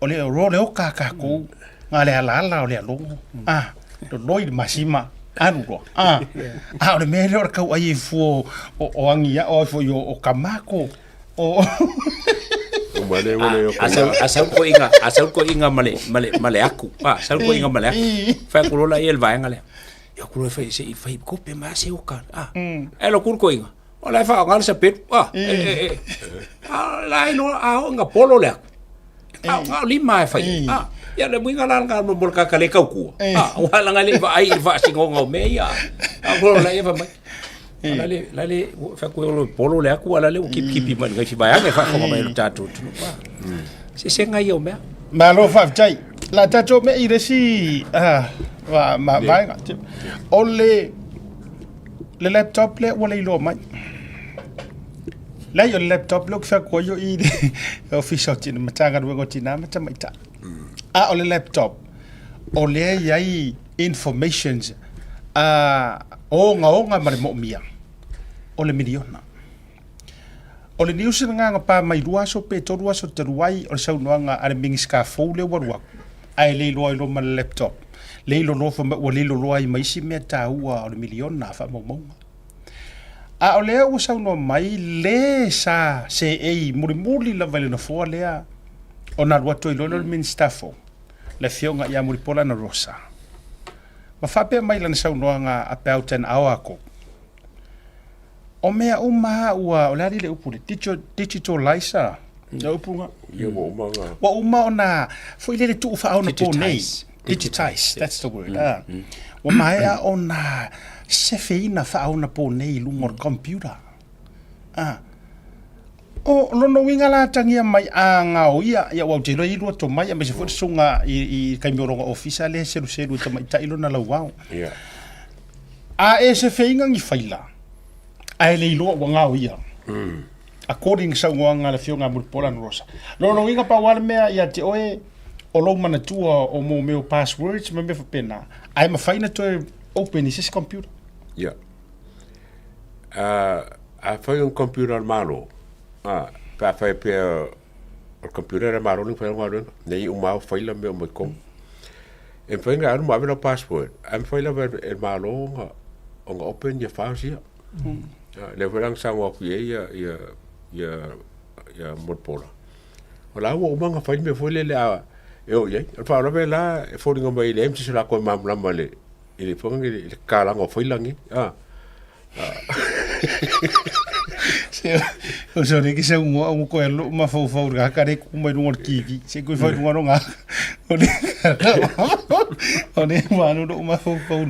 O le o le oka a kākou ngā le alaala o le alogo. A loloi le masima alu loa. A a o le mea lea o le kau ai e fua o o agi o ai foi o o kamako o A sau koiga, a sau koiga ma le ma le ma le aku. A sau koiga ma le aku. Fai atu loa laia i le vaega lea. Ia ku loa fai se i fai kope ma se oka. A. E lo ku koiga. O la e faaaoga le sapelu. A, e, e, e. A la e loa a oo ina polo le aku. A, na o lima e fai. A, ia le uiga la lena mo le tagata le tautua. A, aua leaga e le i vaai i le faasinoga o mea ia. A polo la ia fai mai. La le, la le, fai atu e polo le aku, a la le ua kipikipi mai i vaeaga e faafofoga mai le tatou atunuu. A, sesega ia o mea. Malo faafetai. La tatou mea i le isi vaega. O le le laptop lea ua leiloa mai. Leai, o le laptop lea ou te fai atu ai o i le Ofisa o Tina, Matagaluega o Tina ma Tamaitai. A o le laptop, o lea e i ai informations a ogaoga ma le moomia o le miliona. O le news lena na pa mai 2 aso pe 3 aso talu ai o le saunoaga a le Minisita fou lea ua alu atu, ae le iloa ai loa ma le laptop. Le iloa loa fai mai ua le iloa ai ma isi mea taua o le miliona faamaumauga. A o lea ua saunoa mai le sa seei mulimuli lava i le nofoa lea ona alu atu ai loa lea o le Minisita fou, le Afioga ia Mulipola Anarosa. Ma faapea mai lana saunoaga about an hour ago, O mea uma a ua, o le a le upu le digitalize le upu na. Ia ua uma ona. Ua uma ona foi lele tuu faaonapo nei. Digitize, that's the word. Ua maea ona sefeina faaonapo nei i luga o le computer. O lona uiga la atagia mai a gaoia, ia aua ou te iloa e i ai lua tomai aemaise foi le susuga i le taimi o lona ofisa lea e seluselu e tamaitai lona lauao. A e sefeina ni faila, ae le iloa ua gaoia. According i saunoaga a le Afioga ia Mulipola Anarosa. Lona uiga pau lava le mea ia te oe o lou manatua o mō mea o passwords ma mea faapena, ae mafai ona toe open i se isi computer. Ia. Afai o ni computer a le Malo, pe afai pea o le computer a le Malo lea e mafai ai ona galuega, lea e uma lava faila ma mea uma i totonu. E mafai ona e alu ma ave lau passport, ae mafai lava e le Malo ona ona open ia files ia. Lea foi la na saunoa atu i ai ia ia ia ia Mulipola, o la ua uma ona fai le mea foi lele a e o i ai. O le faalavelave la e foliga mai e leai ma se isi o latou e malamalama i le i le foi lele i le tatalaga o faila nei. O se ole ke se ungo au ko elo mafaufau le ka le ku mai lunga o le TV se ku fai lunga longa o le o le manu lo mafaufau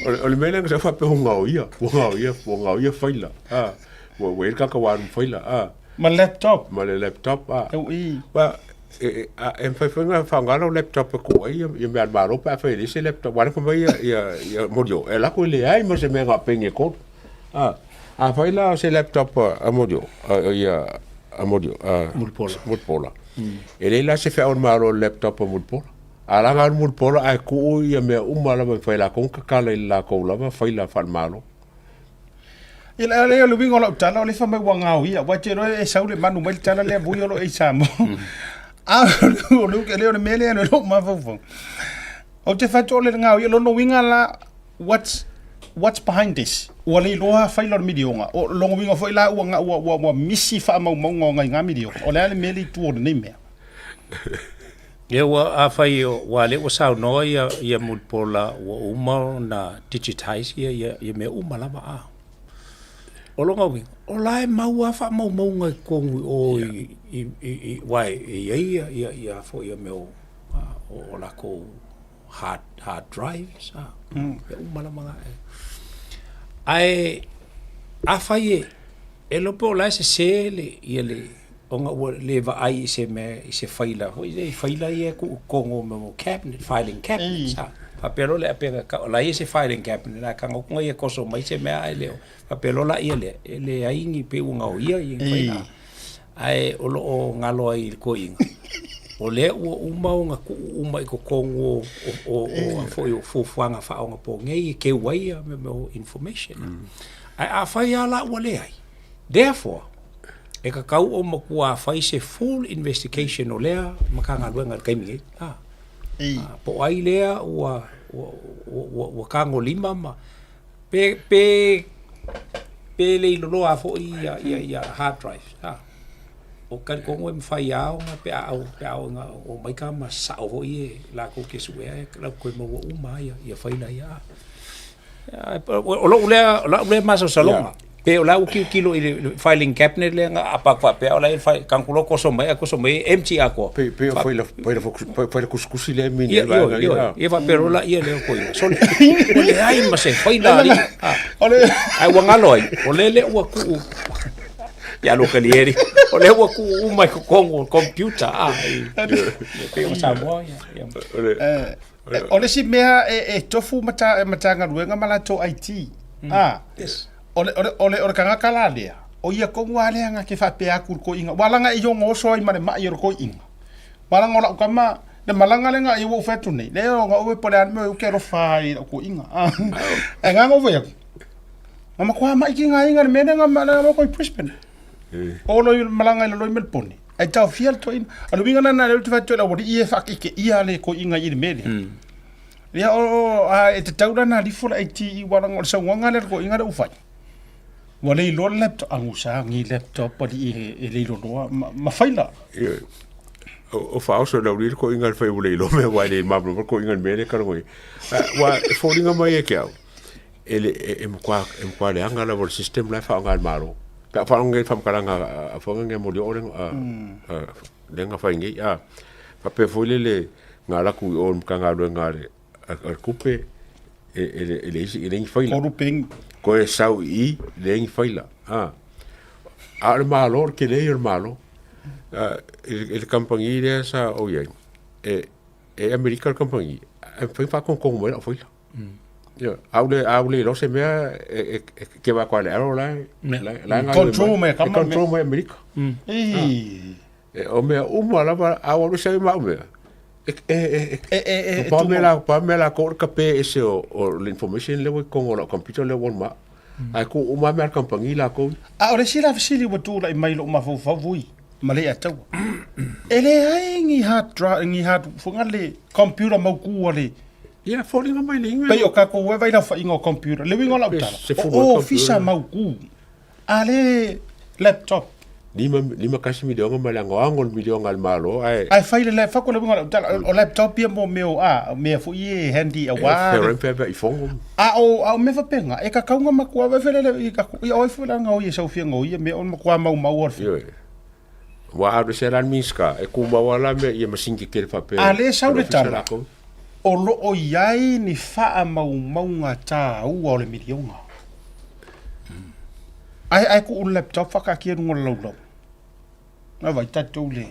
o le mea lea sa faapea ua gaoia ua gaoia ua gaoia faila a ua ua i ai le tagata ua alu ma faila a ma laptop ma le laptop a ui ba e e mafai foi ona faaaoga lau laptop e tuu ai ia mea a le Malo pe afai e leai se laptop aua o lea fai mai ia ia Molioo e alu atu e leai ma se mea na o peni e tolu. A afai la o se laptop a Molioo ia a Molioo a Mulipola. Mulipola. E leai la se feau a le Malo i le laptop a Mulipola. A laga alu Mulipola ae tuu ia mea uma lava e mafai e latou ona tatala i le latou lava faila faale-Malo. Ia le o le uiga o lau tala o le fai mai ua gaoia, aua e te iloa e sau le manu mai le tala lea vui o lo o i Samoa. A o le o le mea lea o lou mafaufau. Ou te fai atu o le gaoia, lona uiga la, what's, what's behind this? Ua le iloa faila o le miliona. O lona uiga foi la ua, ua, ua, ua misi faamaumauga o nai ngā miliona. O le a le mea le i tua o lenei mea? Ia ua afai ua lea ua saunoa ia ia Mulipola ua uma ona digitize ia ia ia mea uma lava a. O lona uiga, o la e mau lava faamaumauga i totonu i o i i i aua e i ai ia ia ia foi ia mea o o latou hard hard drives a, mea uma lava na. Ae afai e e iloa pe o la e sese le ia le ona ua le vaai i se mea i se faila foi lea i faila ia e tuu i totonu o mea o cabinet, filing cabinets a. Faapea loa lea pe o la e i ai se filing cabinet ae tago atu ia toso mai se mea ae le o faapea loa laia lea e leai ni pei ua gaoia ia faila. Ae o lo o galo ai i le toeaina, o lea ua uma ona tuu uma i totonu o foi o fuafuaga faaonaponei e keu ai ia mea o information. Ae afai lava la ua leai, therefore, e tatau o matua fai se full investigation o lea Matagaluega i le taimi nei. A, po o ai lea ua ua tagolima ma pe pe pe le iloloa foi ia ia ia hard drive. A, o talitonu e mafai lava ona pe a au pe a oo ina omai ka ma sao foi e latou te suea e latou toe maua uma lava ia ia faila ia. O lou lea, o lau lea masalosaloga. Pe o la ua tilotilo i le filing cabinet lea na aapa atu faapea o la e fai kanku loa toso mai ae toso mai e empty atoa. Pei pei o faila faila faila kusikusi lea e mini ai vaega ia. Ia faapea loa laia lea o toeaina. Sole, ua leai ma se faila alii. Ae ua galo ai, o lea lea ua tuu ia lo kalieri. O lea ua tuu uma i totonu o computer. Pei o Samoa ia. O le isi mea e tofu Matagaluega ma latou IT, a, o le, o le, o le, o le tagata la lea, o ia tonu lava lea na te faapea atu i le toeaina, ua laga e iono oso ai ma le mai o le toeaina. Ua laga o lau tama, le malaga lea na ua ou fai atu nei, leai o na oe po o le a le mea ou te alofa ai i lau toeaina. Ae na ona ou fai atu, na matua mai tigaina i le mea lea na matou i Brisbane. O lo malaga i lalo i Melbourne. Ai taofia le toeaina. O le uiga lena lea ou te fai atu ai i le aualii e faakekeia le toeaina i le mea lea. Ia o a e tatau la ona lifo le IT aua leaga o le saunoaga lea a le toeaina lea ua fai. Ua le iloa le laptop, agusa ni laptop alii e le iloa ma faila. O faaoso le aualii le toeaina le fai ua le iloa mea aua e le malamalama le toeaina i le mea lea e talanoa ai. Aua e foliga mai ia te au, e le e matua e matua leaga lava o le system la e faaaoga e le Malo. Pe a faalogo nei i le faamatalaga a Foga nei a Molioo lea lea na fai nei a faapea foi lele na alu atu i o i le Matagaluega a le Tupe e e leai e leai ni faila. Tolu peni. Toe sau i i leai ni faila a. A o le Malo, o le tele ia o le Malo. I le kamupani lea sa ou i ai, e e Amerika le kamupani ae mafai ona faatonutonu mai lau faila. Ioe, a ua le a ua le iloa se mea e keva atu lava i le arrow la e la e Control mai e kama control mai Amerika. E o mea uma lava a ua alu ese ai ma au mea. E e e E e e pa mea la pa mea la ko ka pe ese o o le information lea ua i totonu o lau computer lea ua ma. Ae ku uma mea a le kamupani lakou. A o le isi la fesili ua tulai mai i lou mafaufau vui ma le ataua. E leai ni hard drive, ni hard foi le computer mautu a le Ia, foliga mai le iga. Pei o tatou e vai lau faiga o computer. Le uiga o lau tala, o ofisa mautu, a le laptop. 51 miliona ma le anoano o le miliona a le Malo, ae. Ae fai le laptop, le uiga o lau tala, o laptop ia mo mea o, a, mea foi ia e handy aua. E feorai ma i fono. A o mea faapena, e tatau ona matua vae le, ia o ai foi la gaoi e sau fia gaoi ia mea o le matua maumau o le. Ioe. Ua alu ese la le Minista, e tumau lava la mea ia masini tetele faapea. A le sau le tala, o lo o i ai ni faamaumauga taua o le miliona. Ae ae tuu le laptop faataatia i luga o le laulau. Na vaai tatou le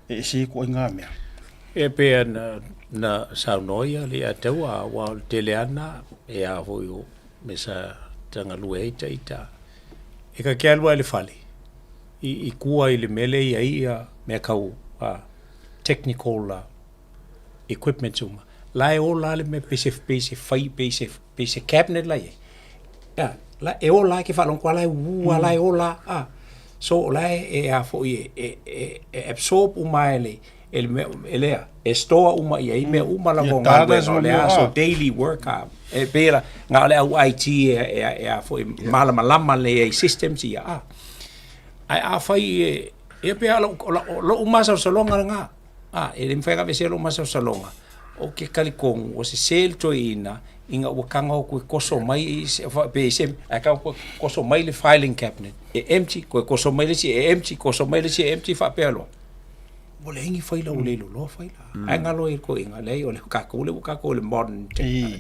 e ese ituaiga mea. E pei ona na saunoa ia le ia taua, aua o le tele lava lena e a foi o mea sa tagalue ai ita. E ka ke alu lava i le fale i tua i le mea lea e i ai ia mea tau technical equipments uma, la e ola lava le mea pei se pei se fai pei se pei se cabinet la e i ai. A, la e ola lava e te faalogo atu la e uu lava la e ola lava. So o la e a foi e e e absorb uma lava e le e le mea e lea e store uma i ai mea uma lava o galuega o le aso daily work a e pei la na o le au IT e e a foi malamalama lelei ai i systems ia a ae afai e ia pei lava o lou masalosaloga lena a e le mafai ona aveesea lou masalosaloga ou te talitonu ua sese le toeaina ina ua tago atu e toso mai pe se ae tago atu e toso mai le filing cabinet e empty toe toso mai le isi e empty toso mai le isi e empty faapea loa. Ua leai ni faila ua le iloiloa faila. Ae galo ai le toeaina, leai o le tatou lea ua tatou i le modern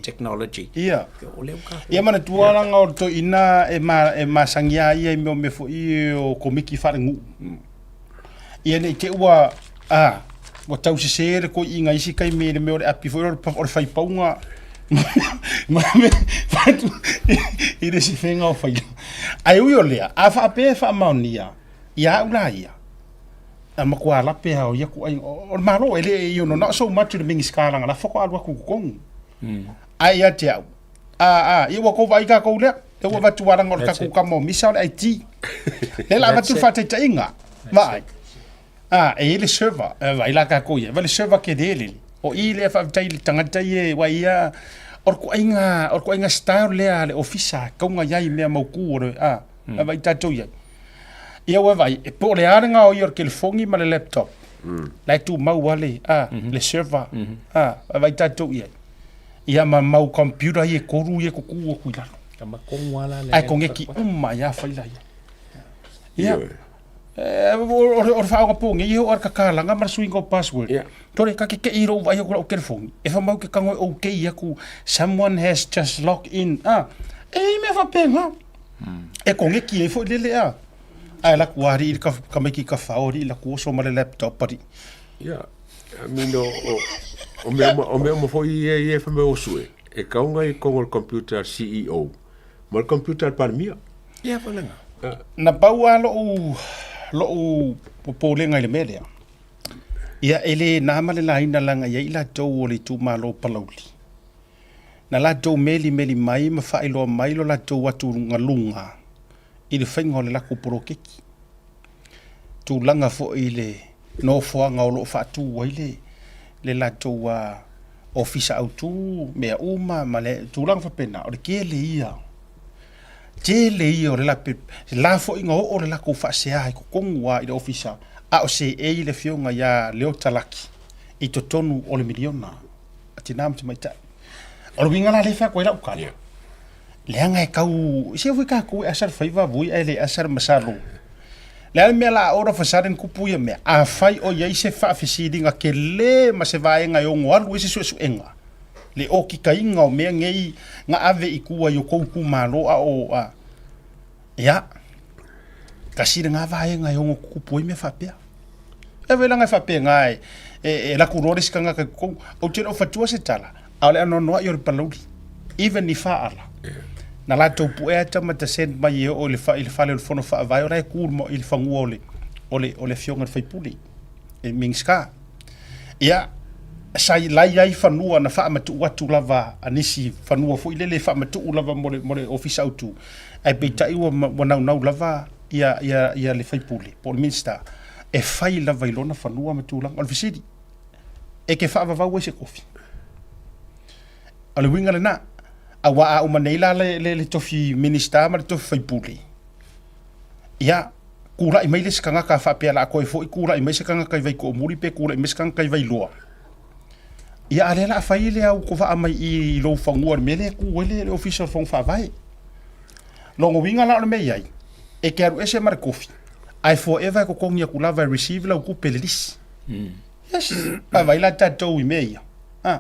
technology. Ia. O lea ua tatou. Ia manatua leaga o le toeaina e ma, e masani lava ia i mea o mea foi o komiti faalenuu. Ia ne i te i ua, a, ua tau sese le toeaina i isi taimi i le mea o le api foi lea o le faipauga ma mea i le isi faiga o faila. Ae ui o lea, a faapea e faamaonia ia au la ia, a matua lape lava o ia ituaiga. O le Malo e le you know, not so much le Minisita leaga la faatoa alu atu i totonu. Ae ia te au, a, a, ia ua tou vaai tatou lea, lea ua avatu lava leaga o le tatou tama o misa o le IT. Lea la avatu le faataitaiga, vaai. A, e i ai le server, e vaai la tatou i ai, vaai le server tele lele. O i lea faafetai i le tagata ia aua ia, o le ituaiga, o le ituaiga style lea a le ofisa, e tatau ona i ai i mea mautu o le, a, vaai tatou i ai. Ia ua vaai, e po o le a le gaoia o le telefoni ma le laptop, la e tumau lava le, a, le server, a, vaai tatou i ai. Ia ma mau computer ia e tolu ia e tutu atu i lalo. Ae koneki uma ai lava faila ia. Ia, o le faaogapogi ia e oo lava i le tatalaga ma le suiga o password. Tole, ta te te i lou vaai atu i lau telefoni, e fai mai ou te tago e okay atu, someone has just log in, a, e i ai mea faapena. E koneki ai foi lele a. Ae alu atu alii le tamaiti tafao alii alu atu oso ma le laptop alii. Ia, I mean, o, o, o mea uma, o mea uma foi ia ia e fai mai o sue, e kau ngai i totonu o le computer a le CEO ma le computer a le Palemia. Ia, foi lena. Na pau lava lou, lou popolega i le mea lea, ia e le na ma le laina leaga e i ai i latou o le itumalo o Palauli. Na latou melimeli mai ma faailoa mai lo latou atugaluga i le faiga o le latou poloketi. Tulaga foi i le nofoaga o lo o faatu ai le le latou ofisa autu, mea uma ma le tulaga faapena, o le tele ia, tele ia o le lape, la foi na oo le latou faasea i totonu lava i le ofisa, a o seei le afioga ia Leota Laki i totonu o le miliona. a tina ma tamaitai. O le uiga la lea e fai atu ai lau tala, leaga e tau, se foi tatou e asa le faiva voi ae le asa le masalo. Le a le mea la all of a sudden kupu ia mea, afai o i ai se faafesiliga tele ma se vaega e ono alu ai se suesuega, le okikaina o mea nei na ave i tua i o tou itumalo a o a, ia, tasi lena vaega e ono tutupu ai mea faapea. E velaga e faapena e, e, e laku loa le isi tagata i totonu. Ou te le o fatua se tala, a o le anoanoai o le Palauli, even i Faaala, na latou puea ata ma ta send mai e oo i le, fa, i le fale o le fono faavae, o la e tu i le fanua o le, o le, o le afioga i le faipule, e Minisita. Ia, sa i lai ai fanua na faamatuu atu lava a nisi fanua foi lele e faamatuu lava mo le, mo le ofisa autu, ae peitai ua, ua naunau lava ia, ia, ia le faipule po o le Minisita. E fai lava i lona fanua ma tulaga. O le fesili, e te faavavau ai se kofi? O le uiga lena, aua a uma nei la le, le, le tofi Minista ma le tofi faipule, ia, kula'i mai le isi tagata faapea la toe foi kula'i mai se tagata i Vaitoomuli pe kula'i mai se tagata i Vailoa. Ia a lea la fai le au kovaa mai i lou fanua le mea lea ku ai le, le ofisa o le Fono Faavae. Lona uiga la o le mea i ai, e te alu ese ma le kofi, ae forever e totogi atu lava e receive lau tupe le lisi. Yes, vaavaai la tatou i mea ia. A,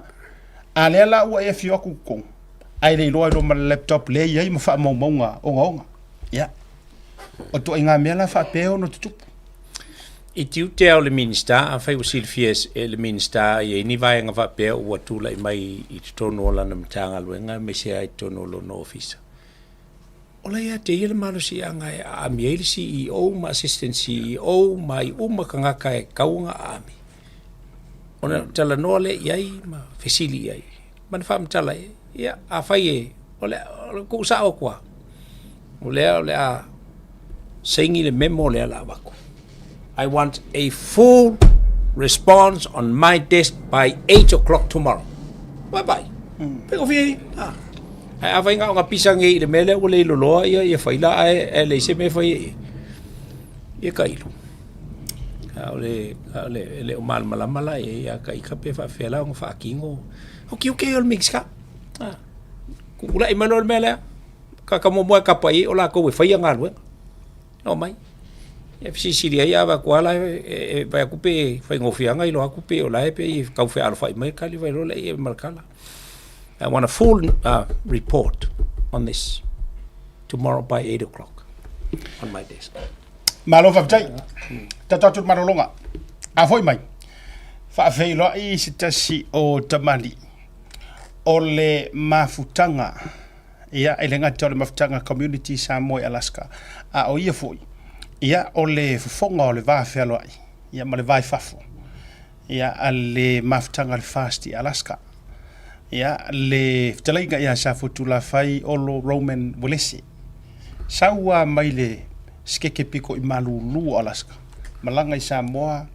a lea la ua e afio atu i totonu, ae le iloa ai loa ma le laptop lea e i ai ma faamaumauga ogaoga. Ia, o ituaiga mea la faapea e ono tutupu. I tiute a o le Minisita, afai ua silafia e le Minisita e i ai ni vaega faapea ua tulai mai i totonu o lana Matagaluega aemaise lava i totonu o lona Ofisa, o la e ia te ia le malosiaga e aami ai le CEO ma Assistant CEO ma ai uma tagata e tatau ona aami. Ona talanoa lea i ai ma fesili i ai ma na faamatala i ai. Ia, afai e, o le, o le tuusao atu lava, o lea o le a saini le memo lea o le a avatu. I want a full response on my desk by 8 o'clock tomorrow. Bye bye. Mm. Pe kofi ah. Ai a whainga o ngā pisa ngei i le mea lea ua le iloloa ia ia whai la ae e le se mea whai e ia ka ilu. A o le, a o le, e le o malamalama la e ia ka ika pe whaawhea la o ngā whaakingo. O ki uke o le mix ka. Ah. Kukulai mai loa le mea lea. Ka ka muamua e kapa i o lākou e whaia galuega. No mai. E fesilisili ai a vaku ala e vai aku pe faigofieaga i loa aku pe o lae pe i kau fealofai mai kali vai loa lea e malakala. I want a full uh, report on this tomorrow by 8 o'clock on my desk. Malo faafetai. Tatou atu i le malologa. A foi mai, faafeiloai se tasi o tamalii o le mafutaga ia e le gata o le mafutaga community Samoa i Alaska, a o ia foi, ia o le fofoga o le va fealoai, ia ma le va i fafo, ia a le mafutaga le FAST i Alaska. Ia le fetalaiga ia Safotulafai Olo Roman Uelese, sau lava mai le sikeke piko i malulu o Alaska, malaga i Samoa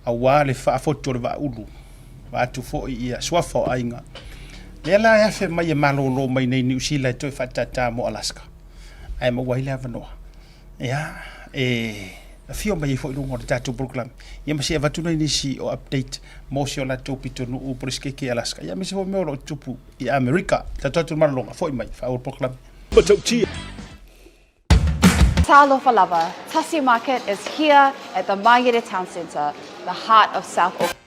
aua le faafotu o le vaaulu vaeatu foi ia suafa o aiga. Lea la e afe mai e malolo mai nei Niu Sila e toe faatatā mo Alaska, ae maua ai le avanoa. Ia, e afio mai ai foi i luga o le tatou polokalame. Ia ma se i avatu nai nisi o update mo si o latou pitonuu po o le sikeke i Alaska. Ia aemaise foi mea o lo o tutupu i Amerika. Tatou atu i le malologa, foi mai, faaauau le polokalame. Matautia. Talofa lava, Tasi Market is here at the Mangere Town Centre, the heart of South Auckland.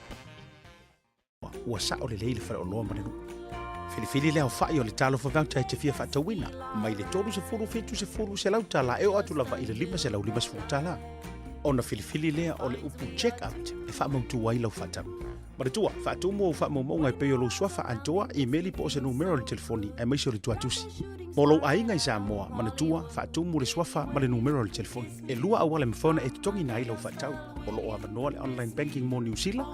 Ua sao lelei le faleoloa ma le nuu. Filifili le aofai o le talofa voucher e te fia faatauina, mai le 30 70 $100 e oo atu lava i le $550. Ona filifili lea o le upu check out e faamautu ai lau faatau. Manatua, faatumu ou faamaumauga e pei o lou suafa atoa, imeli po o se numera o le telefoni aemaise o le tuatusi. Mo lou aiga i Samoa, manatua, faatumu le suafa ma le numera o le telefoni. E lua auala e mafai ona e totogiina ai lau faatau. O lo o avanoa le online banking mo Niu Sila.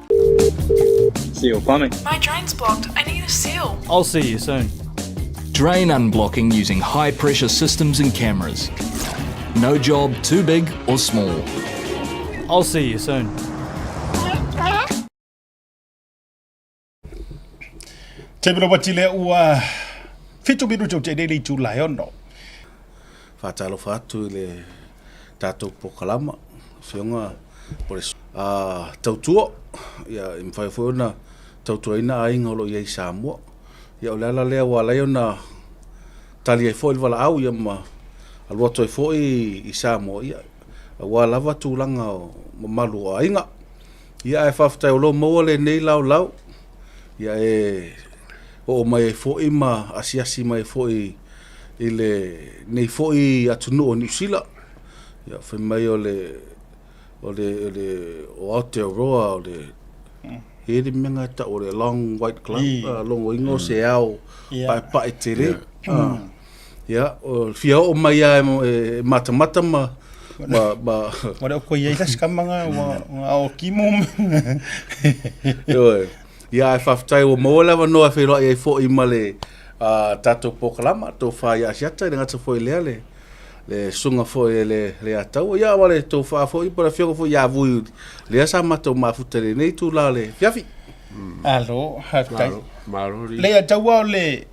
Seal plumbing. My drain's blocked. I need a seal. I'll see you soon. Drain unblocking using high pressure systems and cameras. No job too big or small. I'll see you soon. Taimi lava tile ua fitu minuti o te nei le itula e ono. Faatalofa atu i le tatou polokalama, Afioga o le tautua, ia e mafai foi ona tautuaina aiga o lo o i ai i Samoa. Ia o le ala lea ua ala ai ona tali ai foi le valaau ia ma alu atu ai foi i Samoa, ia aua lava tulaga o mamalu o aiga. Ia ae faafetai o lo o maua lenei laolao, ia e oo mai ai foi ma asiasi mai ai foi i lenei foi atunuu o Niu Sila. Ia fai mai o le o le o le o Aotearoa o le e le mea nga tau o le long white cloud, logoina o se ao paepae tele. Ia, o fia oo mai lava e matamata ma ma ma Ua le o koe i ai la se kama nga ua nga o kimo. Ioe. Ia ae faafetai ua maua le avanoa e feiloai ai foi ma le tatou polokalama Tofa ia Asiata, e le gata foi i lea le Le susuga foi e le Leiataua, ia ma le tofa foi po o le afioga foi ia Vui lea sa matou mafuta i lenei itula o le afiafi. Malo, faafetai. Malo, alii. Leiataua o le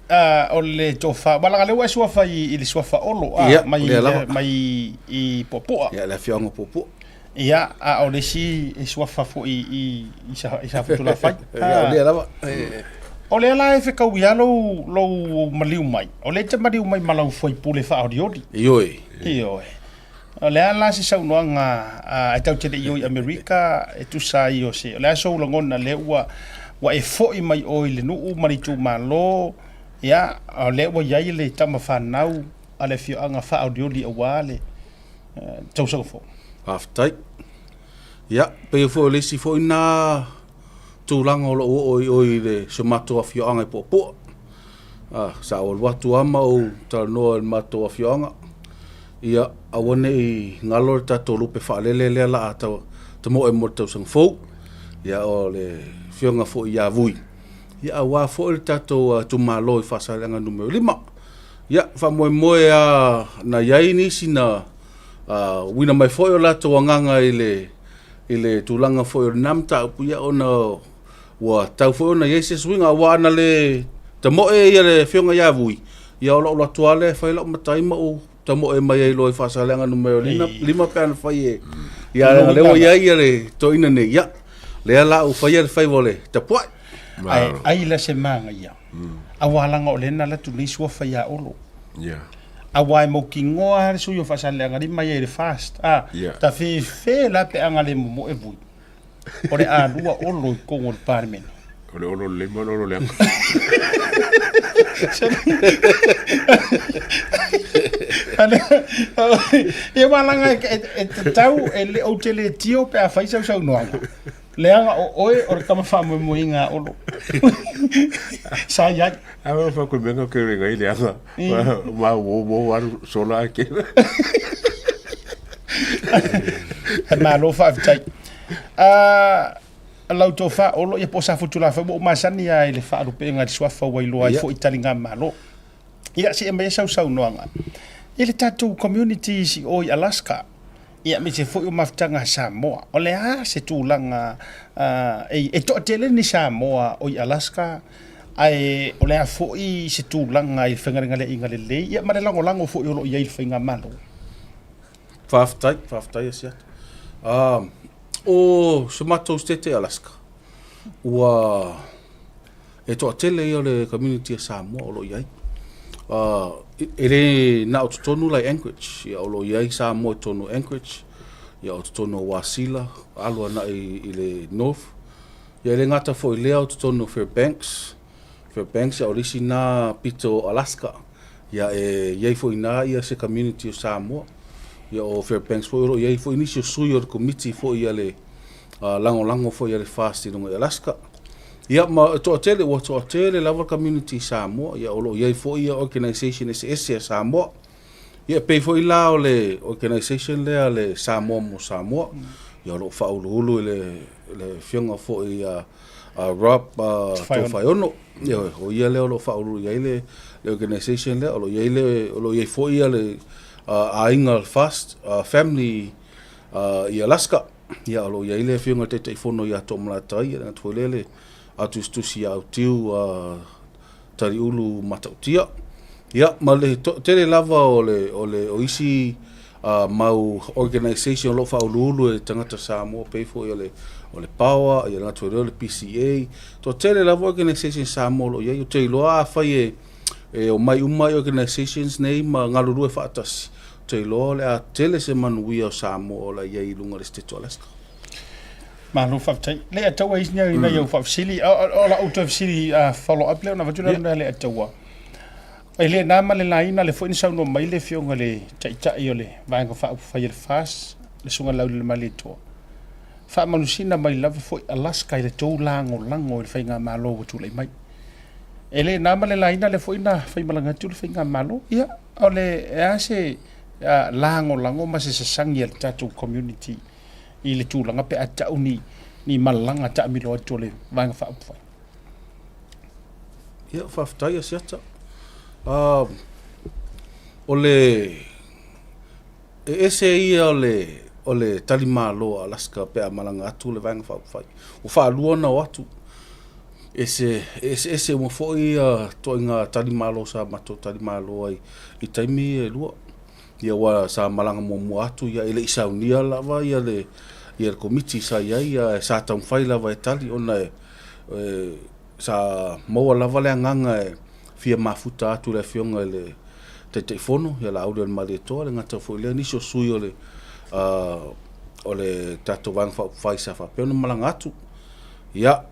o le tofa, aua leaga o lea ua e suafa i le suafa Olo a, Ia, mai lea lava. mai i Puapua. Ia, le afioaga o Puapua. Ia, a o le isi e suafa foi i i Safotulafai. Ia, o lea lava. O lea la e fetaui lava lou, lou maliu mai. O lea e te maliu mai ma lau faipule faaolioli. Ioe. Ioe. O le a la se saunoaga e tatou te le i o i Amerika e tusa ai o se, o le a sou lagona lea ua, ua e foi mai oe i le nuu ma le itumalo, ia, o lea ua i ai le tama fanau a le afioaga faaolioli aua le tausaga fou. Faafetai. Ia, pei foi o le isi foi na tulaga o lo o oo i o i le, si o matou afioaga i Puapua. Ah, sa ou alu atu lava ma ou talanoa i le matou afioaga, ia aua ne i galo le tatou lupe faalele lea o le a tamoe mo le tausaga fou. Ia o le afioga foi ia Vui, ia aua foi le tatou itumalo i Faasaleleaga Nu.5. Ia, faamoemoe lava na i ai nisi na uiina mai foi o latou agaga i le i le tulaga foi o lena mataupu, ia ona ua tatau foi ona i ai se suiga, aua ana le tamoe ia le Afioga ia Vui, ia o lou alu atu lava lea e fai lau matai ma ou tamoe mai ai loa i Faasaleleaga Nu.5 pe ana fai e, ia leaga o lea ua i ai le toeaina nei, ia, lea la ua faia le faiva o le tapuai. Ae ai la se manaia, aua leaga o lea na alu atu nei suafa ia Olo. Aua e mautinoa lava le sui o Faasaleleaga 5 ia i le FAST. A, ta fefe la pe a na le momoe Vui. O le a lua Olo i totonu o le Palemene. O le Olo lelei ma le Olo leaga. Ia aua leaga e tatau, e le, ou te le tio pe a fai sau saunoaga. Leaga o oe o le tama faamoemoeina a Olo. Sa i ai. A wa fa ko menga ke renga i leaga. Ma wo wo alu sola ake. He malo faafetai. A lau tofa Olo ia po o Safotulafai ua ou masani lava i le faalupeega i le suafa ua iloa ai foi taligamalo. Ia se i aumai sau saunoaga i le tatou communities i o i Alaska. Ia aemaise foi o mafutaga a Samoa. O le a se tulaga e toatele ni Samoa o i Alaska, ae o le a foi se tulaga i le faigalegaleaiga lelei ia ma le lagolago foi o lo o i ai i le faigamalo? Faafetai, faafetai Asiata. O se matou Setete i Alaska, ua E toatele ia o le community a Samoa o lo o i ai. E le na o totonu la i Anchorage, ia o lo o i ai Samoa i totonu o Anchorage, ia o totonu o Wasilla, alu agai i le North. Ia e le gata foi i lea o totonu o Fairbanks, Fairbanks ia o le isi na pito o Alaska. Ia e i ai foi i ina ia se community o Samoa. Ia o Fairbanks foi o lo o i ai foi nisi o sui o le komiti foi a le lagolago foi a le FAST i luga i Alaska. Ia ma e toatele, ua toatele lava le community i Samoa, ia o lo o i ai foi ia organization eseese a Samoa. Ia e pei foi la o le organization lea a le Samoa mo Samoa, ia o lo o faauluulu i le le afioga foi ia a Rob Tofaeono. Ia o ia lea o lo o faauluulu i ai le le organization lea, o lo o i ai le o lo o i ai foi ia le aiga FAST family i Alaska. Ia, o lo o i ai le Afioga i le Taitaifono ia Toomalatai, ia le gata foi lea le tusitusi ia Autiu Taliulu Matautia. Ia, ma le tele lava o le, o le, o isi mau organization o lo o faauluulu e tagata Samoa, pei foi o le, o le PAOA, ia le gata foi lea o le PCA. Toatele lava organization Samoa o lo o i ai. Ou te iloa afai e, e omai uma organizations nei ma galulue faatasi, Ou te iloa o le a tele se manuia o Samoa o le a i ai i luga o le Setete o Alaska. Malo faafetai. Leiataua isi nai nai au faafesili. O la ou toe fesili follow up lea ona avatu lea Leiataua. E le na ma le laina le foi na saunoa mai le afioga i le Taitai o le Vaega Faaupufai a le FAST, le Susuga Laulelemailetoa. Faamalusina mai lava foi Alaska i le tou lagolago i le faigamalo ua tulai mai. E le na ma le laina lea foi na faimalaga atu le faigamalo. Ia, o le e a se lagolago ma se sasagi a le tatou community i le tulaga pe a tau ni ni malaga taamilo atu o le Vaega Faaupufai? Ia, faafetai Asiata. O le... E ese ia o le, o le tali malo a Alaska pe a malaga atu le Vaega Faaupufai. Ua faalua ona o atu. Ese, e eseese uma foi ia ituaiga tali malo sa matou tali malo ai i taimi ia e lua. Ia aua sa malaga muamua atu ia e le i saunia lava ia le, ia le Komiti sa i ai, ae sa taumafai lava e tali ona e, e sa maua lava le agaga e fia mafuta atu i le Afioga i le Taitaifono, ia Laaulialemalietoa, e le gata foi i lea, nisi o sui o le, o le tatou Vaega Faaupufai sa faapea ona malaga atu. Ia,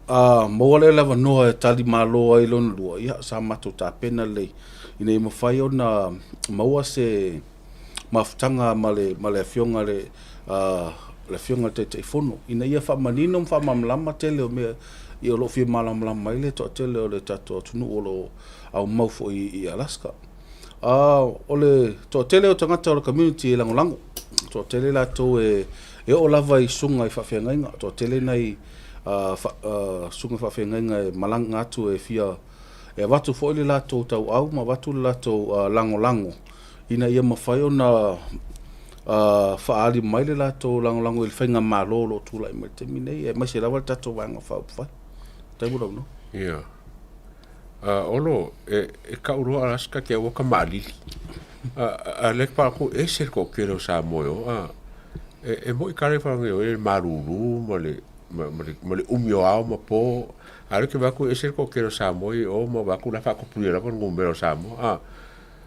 maua lea le avanoa e tali malo ai lona lua, ia, sa matou tapena lelei ina ia mafai ona maua se mafutaga ma le, ma le Afioga i le, le Afioga i le Taitaifono ina ia faamanino ma faamalamalama tele o mea ia o lo o fia malamalama ai le toatele o le tatou atunuu o lo o aumau foi i Alaska. O le toatele o tagata o le community e lagolago, toatele latou e e oo lava i susuga i faafeagaiga, toatele nai susuga faafeagaiga e malaga atu e fia e avatu foi le latou tauau ma avatu le latou lagolago ina ia mafai ona faaali mai le latou lagolago i le faigamalo o lo o tulai mai i le taimi nei, aemaise lava le tatou Vaega Faaupufai. Faafetai mo le avanoa. Ia. Olo, e kau loa Alaska te aua kamaalili. A lea pa aku ese le toatele o Samoa e o, a e moi kare whangai o e malulu ma le ma le umi o ao ma po. A lea te vaku ese le toatele o Samoa i o ma vaku la whaakopuli lava numera o Samoa.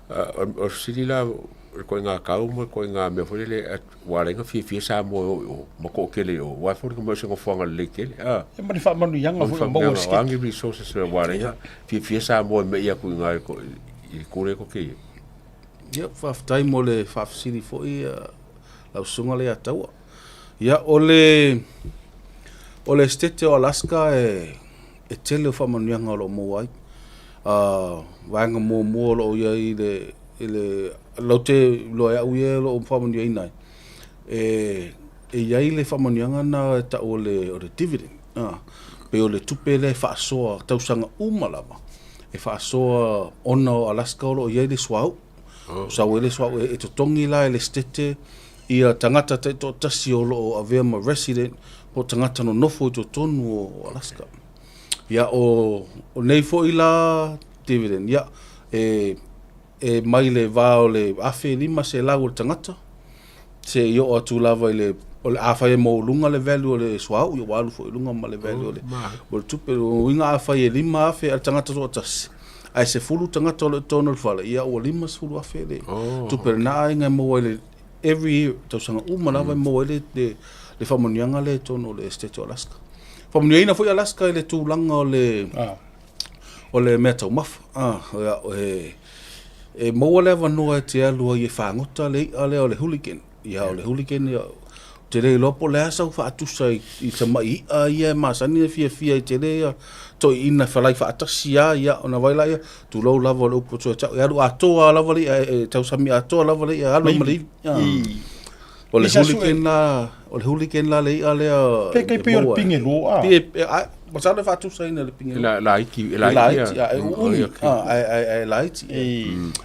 A o sili la le koinga kau ma le koinga mea foi lele ua ala ai ona fiafia Samoa e o i o ma toatele i o aua foi le mea o se nofoaga lelei tele a. Ia ma le faamanuiaga foi o maua i le Siketi. O a ni resources ua ala ai ona fiafia Samoa e me'i atu i ina i le kule koke i ai. Ia, faafetai mo le faafesili foi lau susuga Leiataua. Ia, o le o le Esetete o Alaska e e tele o faamanuiaga o lo o maua ai. Vaega muamua o lo o i ai i le i le latou te iloa e au ia o lo o faamanuiaina ai, e i ai le faamanuiaga lena e tau o le o le dividend, pei o le tupe lea e faasoa tausaga uma lava, e faasoa ona o Alaska o lo o i ai le suauu. Sau ai le suauu e totogi la e le Esetete ia tagata taitoatasi o lo o avea ma resident po o tagata nonofo i totonu o Alaska. Ia o nei foi la dividend, ia e e mai le va o le $1,500 o le tagata seia oo atu lava i le afai e maualuga le value o le suauu, ia ua alu foi i luga ma le value o le, o le tupe. O lona uiga afai e $5,000 a le tagata toatasi, ae 10 tagata o lo o i totonu o le fale, ia ua $50,000 le tupe a lena aiga e maua ai le every year, tausaga uma lava e maua ai le, le faamanuiaga lea i totonu o le Esetete o Alaska. Faamanuiaina foi Alaska i le tulaga o le o le mea taumafa. E maua le avanoa e te alu ai e fagota le i'a lea o le hooligan. Ia o le hooligan ia, ou te le iloa po o le a sau faatusa i tamai i'a ia e masani ona fiafia ai tele ia toeaiina e falai faatasi lava ia ona vaai laia, tulou lava o le upu e tau, e alu atoa lava le i'a, e tausami atoa lava le i'a e alu ai ma le ivi. O le hooligan la, o le hooligan la le i'a lea Pe kai pei o le pingelo a. Pe a masalo e faatusaina i le pingelo. La laiti, e laiti. E laiti, e uumi, ae laiti.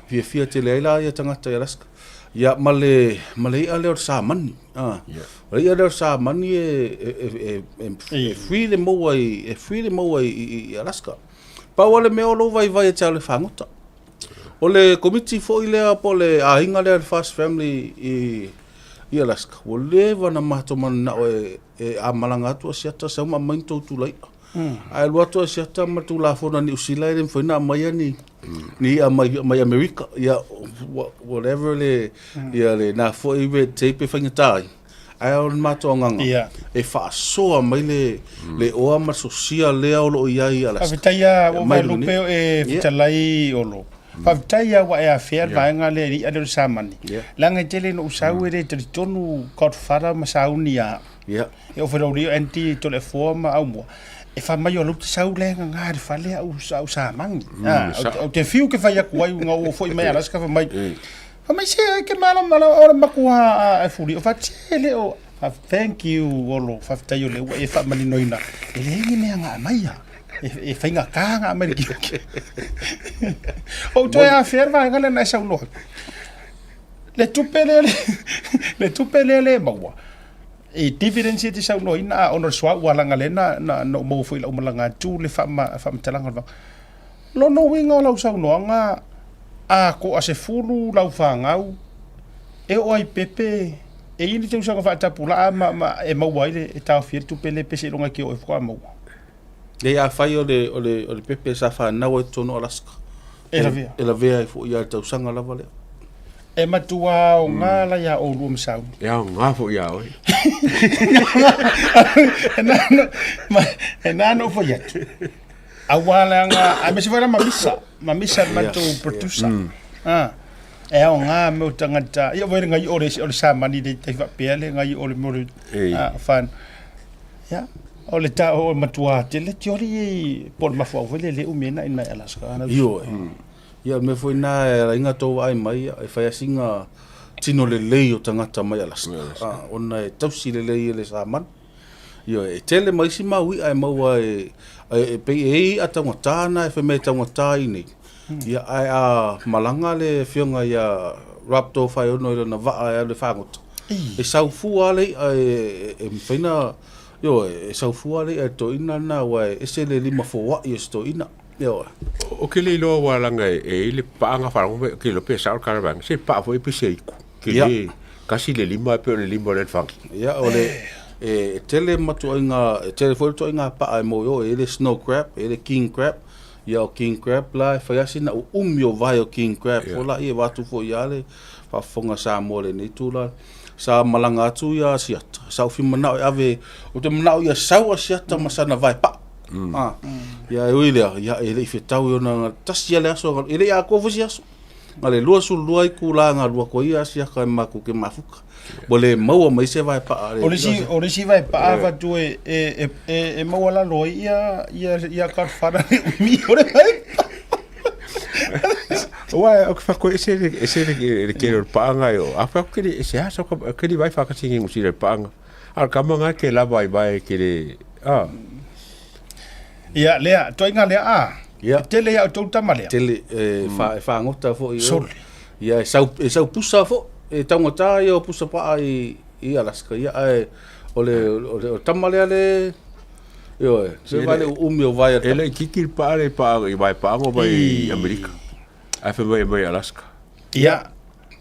Fiafia tele ai la ia tagata i Alaska. Ia ma le ma le i'a lea o le samani. O le i'a lea o le samani e e free le maua i e free le maua i Alaska. Pau lava le mea o lou vaivai e te alu e fagota. O le komiti foi lea po o le aiga lea le First Family i i Alaska, ua leva ona matou mananao e e a malaga atu Asiata sau ma aumai ni tou tulai'a. Ae alu atu Asiata ma le Tulafono a Niu Sila e le mafai ona aumaia ni ni i'a mai mai Amerika. Ia whatever le ia lena foi red tape e faigata ai. Ae o le matou agaga e faasoa mai le le oa ma le sosia lea o lo o i ai i Alaska. Faafetai lava ua vaelupe o e fetalai Olo. Faafetai lava ua e afea le vaega lea i le i'a lea o le samani. Leaga e tele ina ou sau e le talitonu Godfather ma sauni ia au. E oo foi i lau Andy Toleafoa ma Aumua, e fai mai o lau te sau lea gaga i le fale au au samani. Ou te fiu ke fai atu ai ina ua foi mai Alaska fai mai Fai mai se ai ke malamalama o le matua a fuli o faatele le o thank you Olo faafetai o lea ua e faamaninoina e leai ni mea na aumaia e faigata na aumai le kiuki. Ou toe afea le vaega lea na e saunoa. Le tupe lea le tupe lea le maua i dividends ia e te saunoaina, a ona o le suauu ua laga lea na na na ou maua foi i lau malaga atu le faamatalaga o le vaega. Lona uiga o lau saunoaga, a toasefulu lau fanau e oo ai pepe e i ai le tausaga faatapulaa ma, ma e maua ai le e taofia ai le tupe lea pe seiloga e te oo ai faatoa maua. Leai, afai o le, o le, o le pepe sa fanau ai totonu o Alaska, E lavea. E lavea ai foi ia le tausaga lava lea. E matua aoga la iā oulua ma Sauni. E aoga foi iā oe. E nā na ou fai atu. Aua leaga, aemaise foi la ma Misa, ma Misa le matou producer. Ah, e aoga mea o tagata. Ia foi le ngai o le o le samani le tai faapea le ngai o le mea o le fan. Ia, o le ta o matua tele tioli i po o le mafuaaga foi lea e le umi ai na ina i Alaska. Ioe. Ia, o le mea foi lena e ala ai ona tou vaai mai, e fai lava sina tino lelei o tagata mai Alaska, ona e tausi lelei e le samani. Ioe, e tele ma isi mau i'a e maua e, e pei e i ai i'a taugata na e fai mai e taugata i inei. Ia, ae a malaga le afioga ia Rob Tofaeono i lana vaa e alu e fagota, e sau fua lava le i'a e mafai ona, ioe, e sau fua le i'a e le toeaina lena aua e ese le lima foai o si toeaina. Ioe. Ou te le iloa aua leaga e i ai le paaga faalogo mai, ou te le iloa pe sao le tala vaega, se paa foi pe se aitu. Tele, tasi le lima e pei o le lima o le alifagi. Ia, o le, e tele matuaiga, e tele foi le ituaiga paa e maua i o, e i ai le snow crab, e i ai le king crab. Ia, o king crab la, e fai lava sina uumi o vae o king crab foi laia, vaeatu foi ia le faafofoga a Samoa i lenei itula. Sa malaga atu ia Asiata, sa ou fia manao e ave, ou te manao ia sau Asiata ma sana vae paa. Ia e ui lea, ia e le i fetau i ona, tasi lava le aso, e le i atoa foi se aso. Na le 22 itula na alu atu ai ia Asiata e matou te mafuta. Ua le maua mai se vae paa. O le isi, o le isi vae paa avatu e, e, e, e maualalo ai ia, ia, ia Godfather le umi o le vae paa. Aua ou te fai atu e ese le, ese le, le tele o le paaga e o, a fai atu ke le, e se a sau ka, ke le vae whakatini i Niu Sila i le paaga. A o le tama nga ke lava i vae ke le, a. Ia, lea, toaiga lea, a. Ia. E tele ia outou tama lea. Tele, e, wha, e whangota foi. Sole. Ia, e sau, e sau pusa foi. E taugata ia o pusa paa i, i Alaska. Ia, ae, o le, o le, o le tama lea le, ioe, se vai le uumi o vai a E le kiki le paa le paa i vai paaga mai i Amerika. Ae fai mai e mai Alaska. Ia,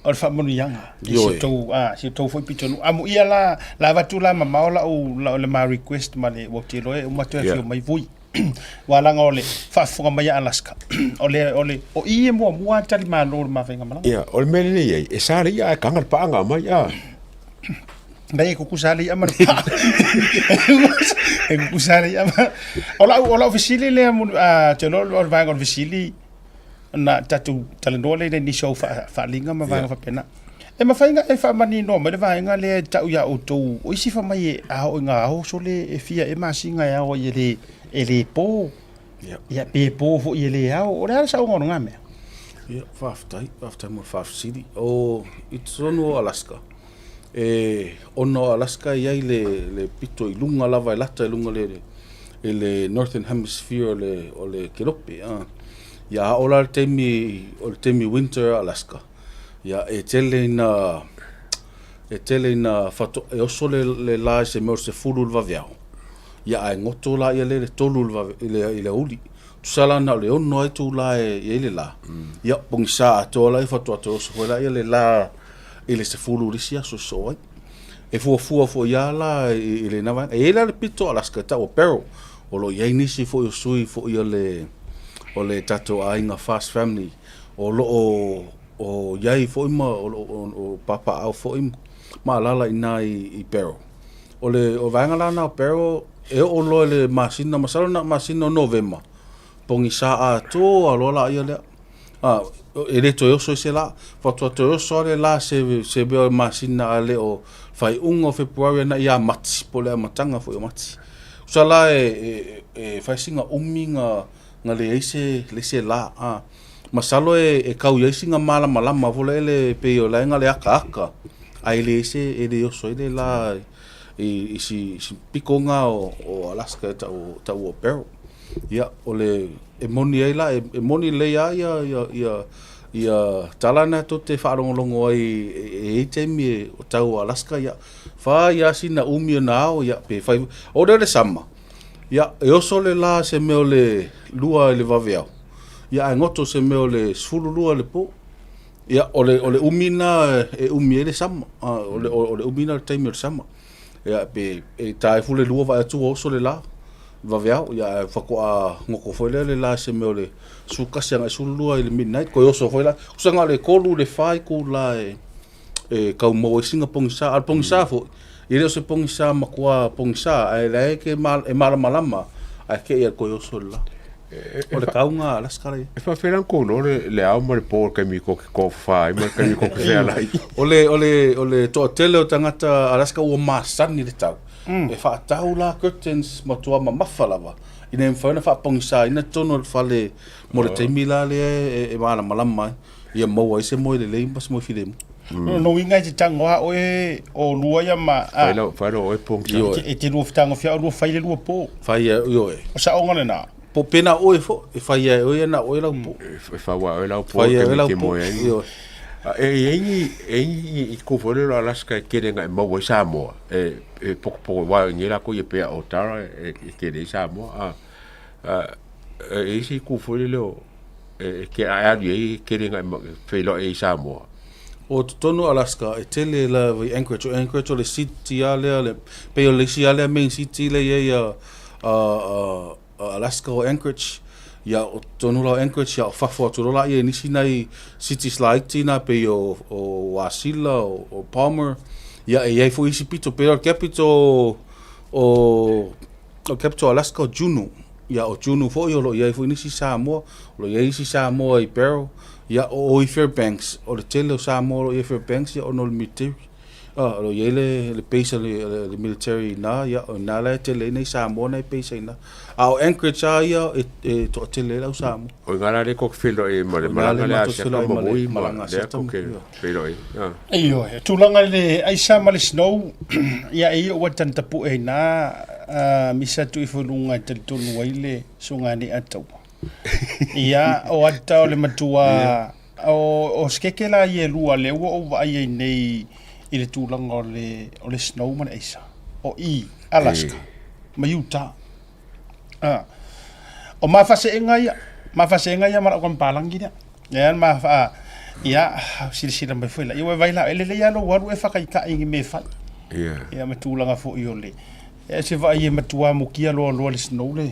o le faamanuiaga i si outou, a, si outou foi pitonuu. Amuia la, la avatu la mamao lau, lau le ma request ma le, ua ou te iloa e uma toe afio mai Vui. Aua leaga o le faafofoga mai a Alaska, o le, o le, o i e muamua lava tali malo o le ma faigamalaga. Ia, o le mea lelei ai, e sa le ia ae kaga le paaga mai, a. Nei e kukusa le ia ma le paa. E kukusa le ia ma... O lau, o lau fesili lea, a, te iloa o le vaega o le fesili, na tatou talanoa lea i nisi o au faaaliga ma vaega faapena. E mafai ona e faamaninoa mai le vaega lea e tau ia outou, o isi fai mai e a oo ina ao sole e fia ea masina e ao ai e le, e le po. Ia pe po foi e le ao. O le a le saoga o lena mea? Ia, faafetai, faafetai mo le faafesili. O, i totonu o Alaska, e, ona o Alaska e i ai le, le pito i luga lava e lata i luga le, i le Northern Hemisphere o le, o le Kelope. A. Ia a oo la le taimi, o le taimi winter a Alaska, ia e tele ina, e tele ina fato, e oso le, le la i se mea o le 10 i le vaveao, ia ae goto la ia le le 3 i le vave, i le, i le aoauli. Tusa la na o le 6 lava itula e i ai le la, ia pogisa atoa la ia faatoa toe oso foi la ia le la i le 10 i le isi aso e sosoo ai. E fuafua foi lava la i lena vaega. E i ai la le pito o Alaska e tau o Barrow, o lo o i ai nisi foi o sui foi o le o le tatou aiga Fast Family o lo o o i ai foi ma o lo o papaaao foi ma alaala i ina i Barrow. O le o vaega la lena o Barrow e oo loa i le masina, masalo na o le masina o Novema, pogisa atoa loa laia lea. A, e le toe oso i se la. Faatoa toe oso lava le la se, se mea o le masina a le o faaiuga o Fepuari ana ia Mati, po o le amataga foi o Mati. Tusa la e, e, e fai sina umi na, na leai se, leai se la. A, masalo e, e kau i ai sina malamalama foi lele pei o la e na le akaaka, ae leai se, e le oso ai le la i, i si, si piko na o, o Alaska e tau, tau o Barrow. Ia, o le, e moni ai la, e, e moni lelei lava ia, ia, ia, Ia tala na tou te faalogologo ai e i ai taimi e o tau o Alaska ia fa ia sina umi ona ao ia pe fai o le le sama ia e oso le la se mea o le lua i le vaveao ia ae goto se mea o le 12 i le po ia o le o le umi na e umi ai le sama o le o le umi na o le taimi o le sama ia pe e ta ifo le lua vaai atu ua oso le la vaveao ia ae faatoa goto foi lea le la i se mea o le 11 agai 12 i le midnight toe oso foi la tusa na o le 3 i le 4 itula e e tau maua ai sina pogisa a o le pogisa foi e le o se pogisa matua pogisa ae la e ke e malamalama ae te i a toe oso le la o le kauga a Alaska la ia. E faapefea la ona tou iloa le, le ao ma le po i le taimi tou te tofafa ai ma le taimi tou te fealai? O le, o le, o le toatele o tagata Alaska ua masani le tau. E faatau la curtains matua mamafa lava ina ia mafai ona faapogisaina totonu o le fale mo le taimi la lea e malamalama ai, ia maua ai se moe lelei ma se moe filemu. O lona uiga e te tago lava oe o lua ia ma a. Fai lau oe pogisa. E te lua fetagofia o lua fai le lua po. Fai e ioe. O saoga lena. Po pe na o oe foi, e fai e oe na oe lau po. E fau a oe lau po. Fai e oe lau po. Ioe. E i ai ni, e i ni itu foi lele o Alaska e tele na e maua ai Samoa, e, e potopoto aua i nei latou ia pei a o Tara e, e tele ai Samoa, a, a, e i ai se itu foi lele o, e, e, a e alu i ai e tele na e feiloai ai i Samoa. O totonu o Alaska, e tele lava i Anchorage. O Anchorage o le city lava lea, le, pei o le isi lava lea main city lea e i ai a, a, a Alaska o Anchorage. Ia, o totonu la o Anchorage, ia o fafo atu loa laia i nisi nai cities laiti na pei o, o Wasilla, o, o Palmer. Ia, e i ai foi isi pito, pei o le capital o, o, o capital o Alaska o Juneau. Ia, o Juneau foi o lo o i ai foi nisi Samoa, o lo o i ai isi Samoa i Barrow. Ia, o o i Fairbanks, o le tele o Samoa o lo o i ai Fairbanks, ia ona o le military. Ah, o lo o i ai le, le base a le, le, le military i ina, ia, o ina la e tele ai nai Samoa na e base ai ina. A o Anchorage lava ia, e, e toatele ai le au Samoa. O ina la lea tou te feiloai ai ma le malaga lea a Asiata ma Vui ma lea tou te feiloai ai. Ioe, tulaga i le aisa ma le snow, ia e ia ua tana tapue ai ina, misa atu ifo i luga e talitonu ai le suga ni ataua. Ia, o ata o le matua, o, o sekeke la ia e lua lea ua ou vaai ai nei i le tulaga o le, o le snow ma le aisa. O i, Alaska, ma Utah. Ah. O mafaseega ia, mafaseega ia ma lau kampalangi lea. Ia, ma, ia, silasila mai foi la. Ia, ua vai la, e lelei lava lou alu e whakaitai i me fai. Ia, ma tulaga foi o le, e se vaai e matua mukia loa loa le snow le,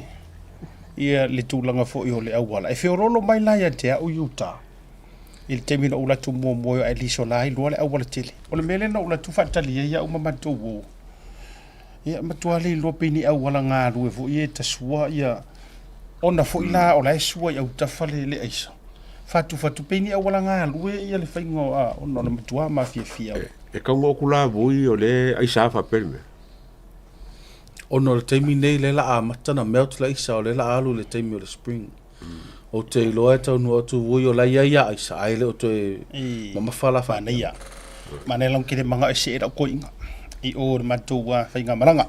ia le tulaga foi o le auala. E feololo mai la ia te au i uta, i le taimi na ou alu atu muamua ai liso la iloa le auala tele. O le mea lea na ou alu atu faatali ai au ma matou uo. Ia matua le iloa pe ni auala galue foi e tasua ia ona foi la o la e sua i autafa le, le aisa. Fatufatu pe ni auala galue ia le faiga o a, ona o le matua mafiafia. E tau na oku la vui o le aisa faapea le mea. Ona o le taimi nei lea la amata na melt le aisa o lea la alu le taimi o le spring. Ou te iloa e taunuu atu vui o la e i ai ia aisa ae le o toe mamafa la faapea. Manaia. Manaia lau kele manga e see lau koiga i o le matou faigamalaga.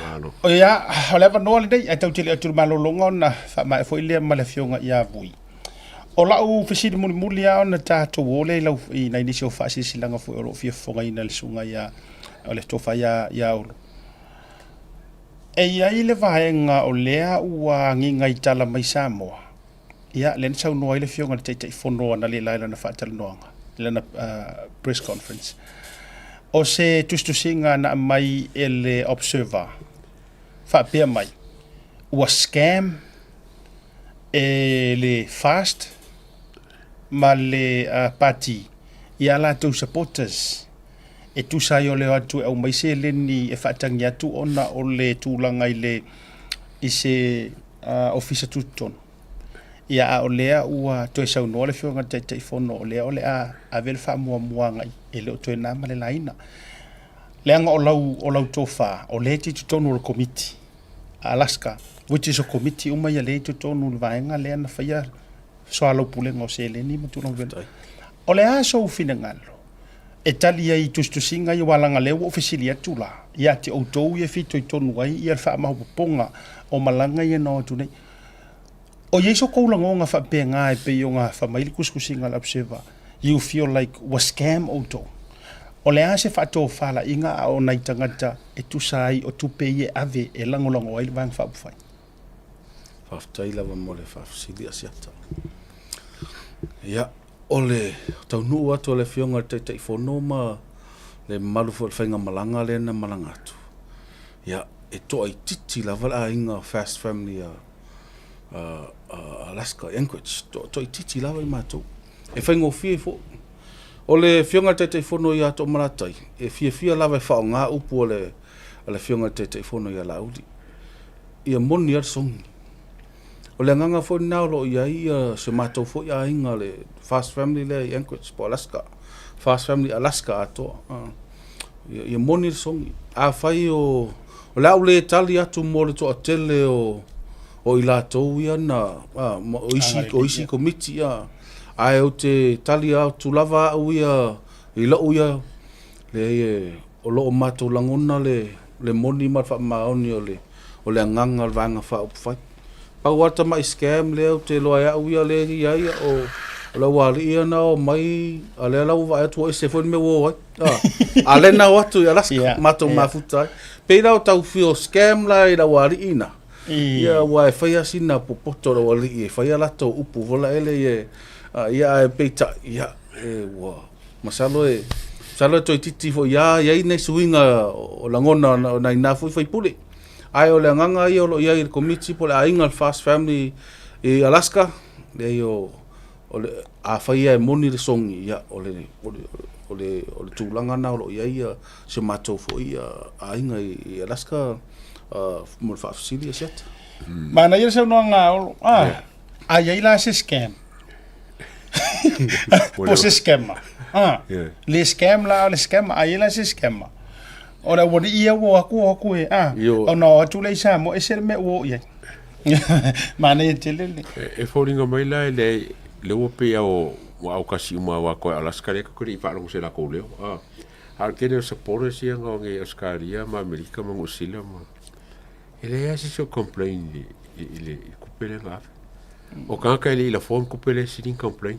Malo. Ia, o le avanoa lenei, ae tau tele atu le malologa ona faamaea foi lea ma le afioga ia Vui. O lau fesili mulimuli lava ona tatou o lea i lau i nai nisi o faasilasilaga foi o lo o fia fofogaina le susuga ia o le tofa ia ia Olo. E i ai le vaega o lea ua agiga i tala mai Samoa, ia lea na saunoa ai le afioga i le Taitaifono analeila i lana faatalanoaga, i lana press conference. O se tusitusiga na aumai e le Observer faapea mai, ua scam e le FAST ma le party i a latou supporters e tusa ai o le o atu e aumai seleni e faatagi atu ona o le tulaga i le i se ofisa tutotonu. Ia a o lea ua toe saunoa le afioga i le Taitaifono o lea o le a ave le faamuamua agai e le o toe na ma le laina. Leaga o lau o lau tofa o lea e te i totonu o le Komiti a Alaska which is o Komiti uma ia lea e i totonu o le vaega lea na faia soalaupulega o seleni ma tulaga faapena. O le a sou finagalo e tali ai i tusitusiga ia aua leaga o lea ua ou fesili atu la ia te outou ia e fitoitonu ai ia le faamaopoopoga o malaga ia na o atu nei. O i ai so kou lagoga faapena e pei ona fai mai le tusitusiga a le Observer, you feel like ua scam outou? O le a se faatofalaiga a o nai tagata e tusa ai o tupe ia e ave e lagolago ai le Vaega Faaupufai? Faafetai lava mo le faafesili Asiata. Ia, o le taunuu atu a le Afioga i le Taitaifono ma le mamalu foi o le faigamalaga lea na malaga atu, ia, e toaitiiti lava le aiga First Family a Alaska i Anchorage, toaitiiti lava i matou. E faigofie foi. O le Afioga i le Taitaifono ia Toomalatai, e fiafia lava e faaaoga upu a le Afioga i le Taitaifono ia Laauli, ia moni lava le sogi. O le agaga foi lena o lo o i ai si o matou foi aiga, le First Family lea i Anchorage po o Alaska, First Family Alaska atoa. Ia moni le sogi. Afai o o le a ou le tali atu mo le toatele o o i latou ia na o isi o isi komiti ia, ae ou te tali atu lava au ia i lou ia, leai o lo o matou lagona le le moni ma le faamaoni o le o le agaga o le Vaega Faaupufai. Pau lava le tamai scam lea ou te iloa e au ia lea e i ai, o le aualii ia na omai, a o lea la ua vaai atu ua ese foi le mea ua o ai. A o lea na o atu i Alaska, matou mafuta ai. Pei la o tau fia o scam la i le aualii na, ia aua e fai lava sina popoto o le aualii e fai a latou upu foi la ele ia, ia ae peitai, ia, e ua masalo e, masalo e toeitiiti foi lava i ai nai suiga o lagona o nai na foi sui usufono. Ae o le agaga ia o lo o i ai i le Komiti po o le aiga o le First Family i Alaska, leai o, o le, afai lava e moni le sogi, ia, o le, o le, o le, o le tulaga lena o lo o i ai si o matou foi aiga i Alaska mo le faafesili a Siata. Manaia le saunoaga a Olo. Ah, a i ai la se scam? Po o se scammer? Ah, le scam la o le scammer, a i ai la se scammer? O le aualii ia ua o atu o atu e, a, ona o atu lea i Samoa, ese le mea ua oo i ai. Manaia tele le. E foliga mai la e leai, lea ua pei lava ua autasi uma aua toe Alaska lea tatou te le i faalogo i se latou leo. A o le tele o supporters ia na o nei Ausetalia ma Amerika ma Niu Sila ma, e leai lava se isi o complain i le tupe lea na ave. O tagata e le i lafoa ni tupe lea e sili ona complain.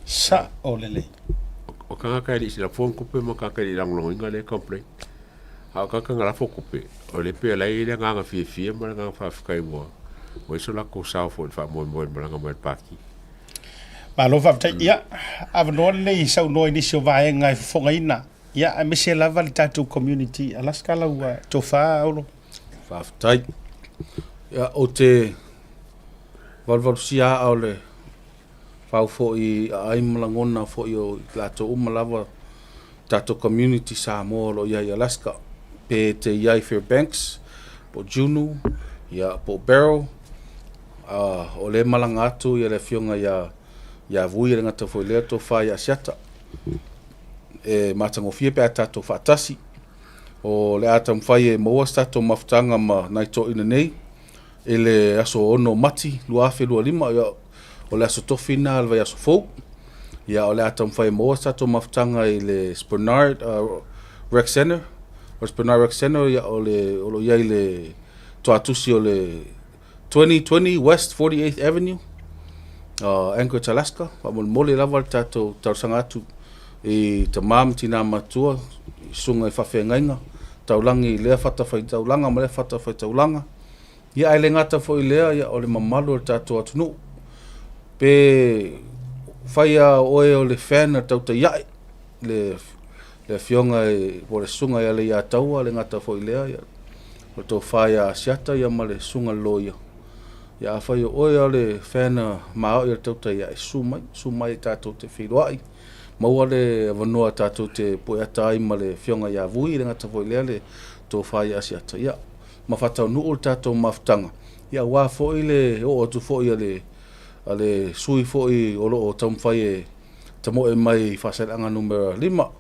Sao lelei. O tagata e le i lafoa ni tupe ma tagata e le i lagolagoina lea e complain. A o tagata na lafo tupe, o lea pei o la e i ai le agaga fiafia ma le agaga faafetai ua i ai so latou sao foi i le faamoemoe i le malaga mai a le Pati. Malo faafetai. Ia, avanoa lenei e saunoa i nisi o vaega e fofogaina, ia, aemaise lava le tatou community. Alaska lau tofa Olo. Faafetai. Ia, ou te valuvalusia aa o le fau foi i aai ma lagona foi o i latou uma lava tatou community Samoa o lo o i ai i Alaska, pe te i ai Fairbanks, po o Juneau, ia, po o Barrow, o lea e malaga atu le afioga ia ia Vui e le gata foi i lea tofa ia Asiata. E matagofie pe a tatou faatasi. O le a taumafai e maua se tatou mafutaga ma nai toeaiina nei i le aso 6 o Mati 2025, ia, o le aso tofi lena o le vaiaso fou. Ia, o le a taumafai e maua se tatou mafutaga i le Spenard Rec Center. O le Spenard Rec Center, ia, o le, o lo o i ai le toatusi o le 2020 West 48th Avenue, Anchorage, Alaska. Faamolemole lava le tatou talosaga atu i tama ma tina matua, i susuga i faafeagaiga taulagi i lea fatafaitaulaga ma lea fatafaitaulaga. Ia ae le gata foi i lea, ia, o le mamalu o le tatou atunuu. Pe fai lava oe o le fan a Tautai Ae, le le afioga i, po o le susuga ia Leiataua, le gata foi i lea, ia, o le tofa ia Asiata ia ma le susuga i le loia. Ia afai o oe o le fan maoti o le Tautai Ae, susu mai, susu mai tatou te feiloai, maua le avanoa tatou te pueata ai ma le afioga ia Vui, le gata foi i lea le tofa ia Asiata. Ia, ma faataunuu le tatou mafutaga, ia aua foi le oo atu foi a le a le sui foi o lo o taumafai e tamoe mai i Faasaleleaga Numera 5.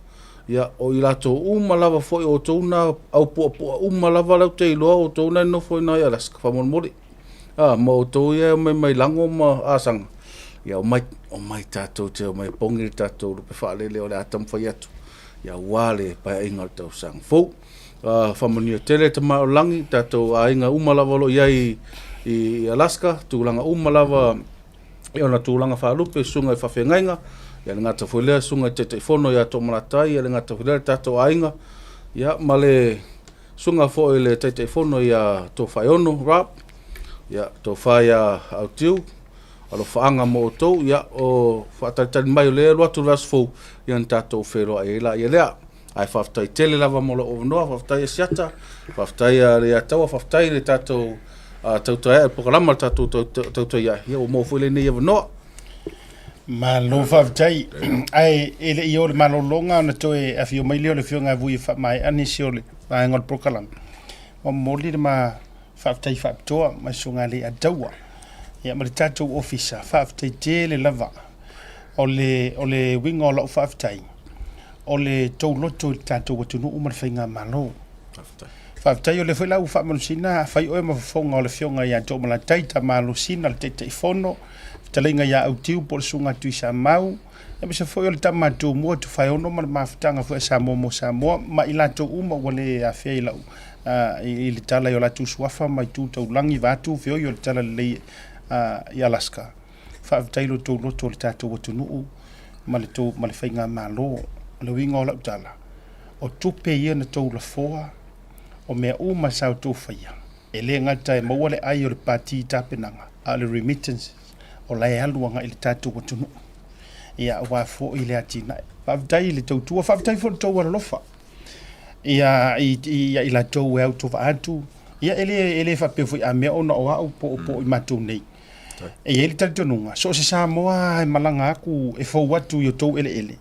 Ia, o i latou uma lava foi o outou na aupuapua uma lava lau te iloa o outou na nofo i na i Alaska, faamolemole. Ah, ma outou ia e omai mai Lago ma Asaga, ia omai, omai tatou te omai e pogi le tatou lupe faalele o le a taumafai atu, ia aua le paeaiga o le tausaga fou. Faamanuia tele Tama o le Lagi, tatou aiga uma lava o lo o i ai i Alaska, tulaga uma lava i ona tulaga faalupe, susuga i faafeagaiga, ia le gata foi lea susuga i Taitaifono ia Toomalatai, ia le gata foi lea le tatou aiga, ia ma le susuga foi i le Taitaifono ia Tofaeono Rob, ia Tofa ia Autiu, alofaaga mo outou, ia o faatalitali mai o lea e alu atu le vaiaso fou, ia ona tatou feiloai ai laia lea. Ae faafetai tele lava mo lou avanoa, faafetai Asiata, faafetai Leiataua, faafetai i le tatou tautai ae, polokalama a le tatou tautai ae, ia ua maua foi lenei avanoa. Malo faafetai. Ae e le i oo i le malologa ona toe afio mai lea o le Afioga ia Vui e faamaea nisi o le vaega o le polokalame. Ua momoli le ma faafetai faapitoa mai Susuga Leiataua ia ma le tatou ofisa, faafetai tele lava. O le, o le uiga o lau faafetai, o le tou loto i le tatou atunuu ma le faigamalo. Faafetai o lea foi la ua faamalosina, afai oe ma fofoga o le Afioga ia Toomalatai Tamalosina le Taitaifono, fetalaiga ia Autiu po o le Susuga Tuisamau, aemaise foi o le tama Tumua Tufaeono ma le mafutaga foi a Samoa mo Samoa ma i latou uma ua le afea i lau i le tala i o latou suafa ma itu taulagi vaeatu feoi o le tala lelei i Alaska. Faafetai i lo outou loto i le tatou atunuu ma le tou ma le faigamalo. O le uiga o lau tala, o tupe ia na tou lafoa, o mea uma sa outou faia, e le gata e maua le ai o le Pati i tapenaga, a o le remittances o la e alu agai i le tatou atunuu. Ia aua foi le atinae. Faafetai i le tautua, faafetai foi i le tou alolofa ia i, i, ia i latou e autovaa atu. Ia e le, e le faapea foi a mea ona o au po, po o i matou nei. E i ai le talitonuga, so o se Samoa e malaga atu e fou atu i o outou eleele,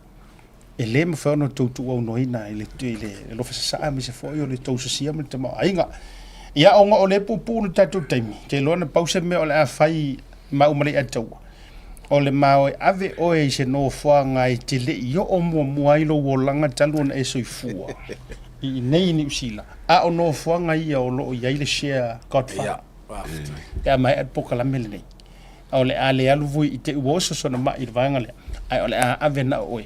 e le mafai ona outou tuuaunoaina i le, i le alofa sasaa aemaise foi o le tou sosia ma le tamaoaiga. Ia, ona o lea e puupuu le tatou taimi, ou te iloa na pau se mea o le a fai ma au ma Leiataua, o le ma e ave oe i se nofoaga e te le i oo muamua ai lou olaga talu ona e soifua i inei i Niu Sila, a o nofoaga ia o lo o i ai le share Godfather. Pe a maea le polokalame lenei, o le a le alu vui i te ua oso sona mai i le vaega lea, ae o le a ave na o oe.